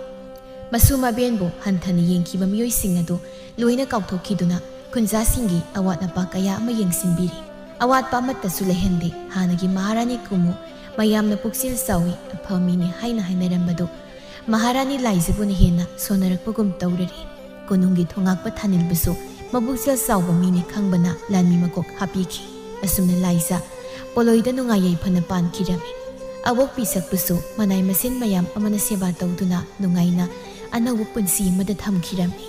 ꯃꯁꯨ ꯃꯕꯦꯟꯕꯨ ꯍꯟꯊꯅ ꯌꯦꯡꯈꯤꯕ ꯃꯤꯑꯣꯏꯁꯤꯡ ꯑꯗꯨ ꯂꯣꯏꯅ ꯀꯥꯎꯊꯣꯛꯈꯤꯗꯨꯅ ꯈꯨꯟꯖꯥꯁꯤꯡꯒꯤ ꯑꯋꯥꯠ ꯑꯄꯥ ꯀꯌꯥ ꯑꯃ ꯌꯦꯡꯁꯤꯟꯕꯤꯔꯤ꯫ ꯑꯋꯥꯠꯄ ꯑꯃꯠꯇꯁꯨ ꯂꯩꯍꯟꯗꯦ꯫ ꯍꯥꯟꯅꯒꯤ ꯃꯍꯥꯔꯥꯅꯤ ꯀꯨꯝꯃꯨ, ꯃꯌꯥꯝꯅ ꯄꯨꯛꯆꯦꯜ ꯆꯥꯎꯏ, ꯑꯐꯕ ꯃꯤꯅꯤ ꯍꯥꯏꯅ ꯍꯥꯏꯅꯔꯝꯕꯗꯨ ꯃꯍꯥꯔꯥꯅꯤ ꯂꯥꯏꯖꯕꯨꯅ ꯍꯦꯟꯅ ꯁꯣꯟꯅꯔꯛꯄꯒꯨꯝ ꯇꯧꯔꯔꯤ꯫ ꯀꯣꯅꯨꯡꯒꯤ ꯊꯣꯉꯥꯛꯄ ꯊꯥꯅꯤꯜꯕꯁꯨ ꯃꯕꯨꯛꯆꯦꯜ ꯆꯥꯎꯕ ꯃꯤꯅꯤ ꯈꯪꯕꯅ ꯂꯥꯟꯃꯤ ꯃꯀꯣꯛ ꯍꯥꯞꯄꯤꯈꯤ꯫ ꯑꯁꯨꯝꯅ ꯂꯥꯏꯖ ꯄꯣꯂꯣꯏꯗ ꯅꯨꯡꯉꯥꯏ ꯌꯥꯏꯐꯅ ꯄꯥꯟꯈꯤꯔꯝꯃꯤ꯫ ꯑꯋꯣꯛꯄꯤ ꯁꯛꯄꯁꯨ ꯃꯅꯥꯏ ꯃꯁꯤꯟ ꯃꯌꯥꯝ ꯑꯃꯅ ꯁꯦꯕꯥ ꯇꯧꯗꯨꯅ ꯅꯨꯡꯉꯥꯏꯅ ꯑꯅꯧꯕ ꯄꯨꯟꯁꯤ ꯑꯃꯗ ꯊꯝꯈꯤꯔꯝꯃꯤ꯫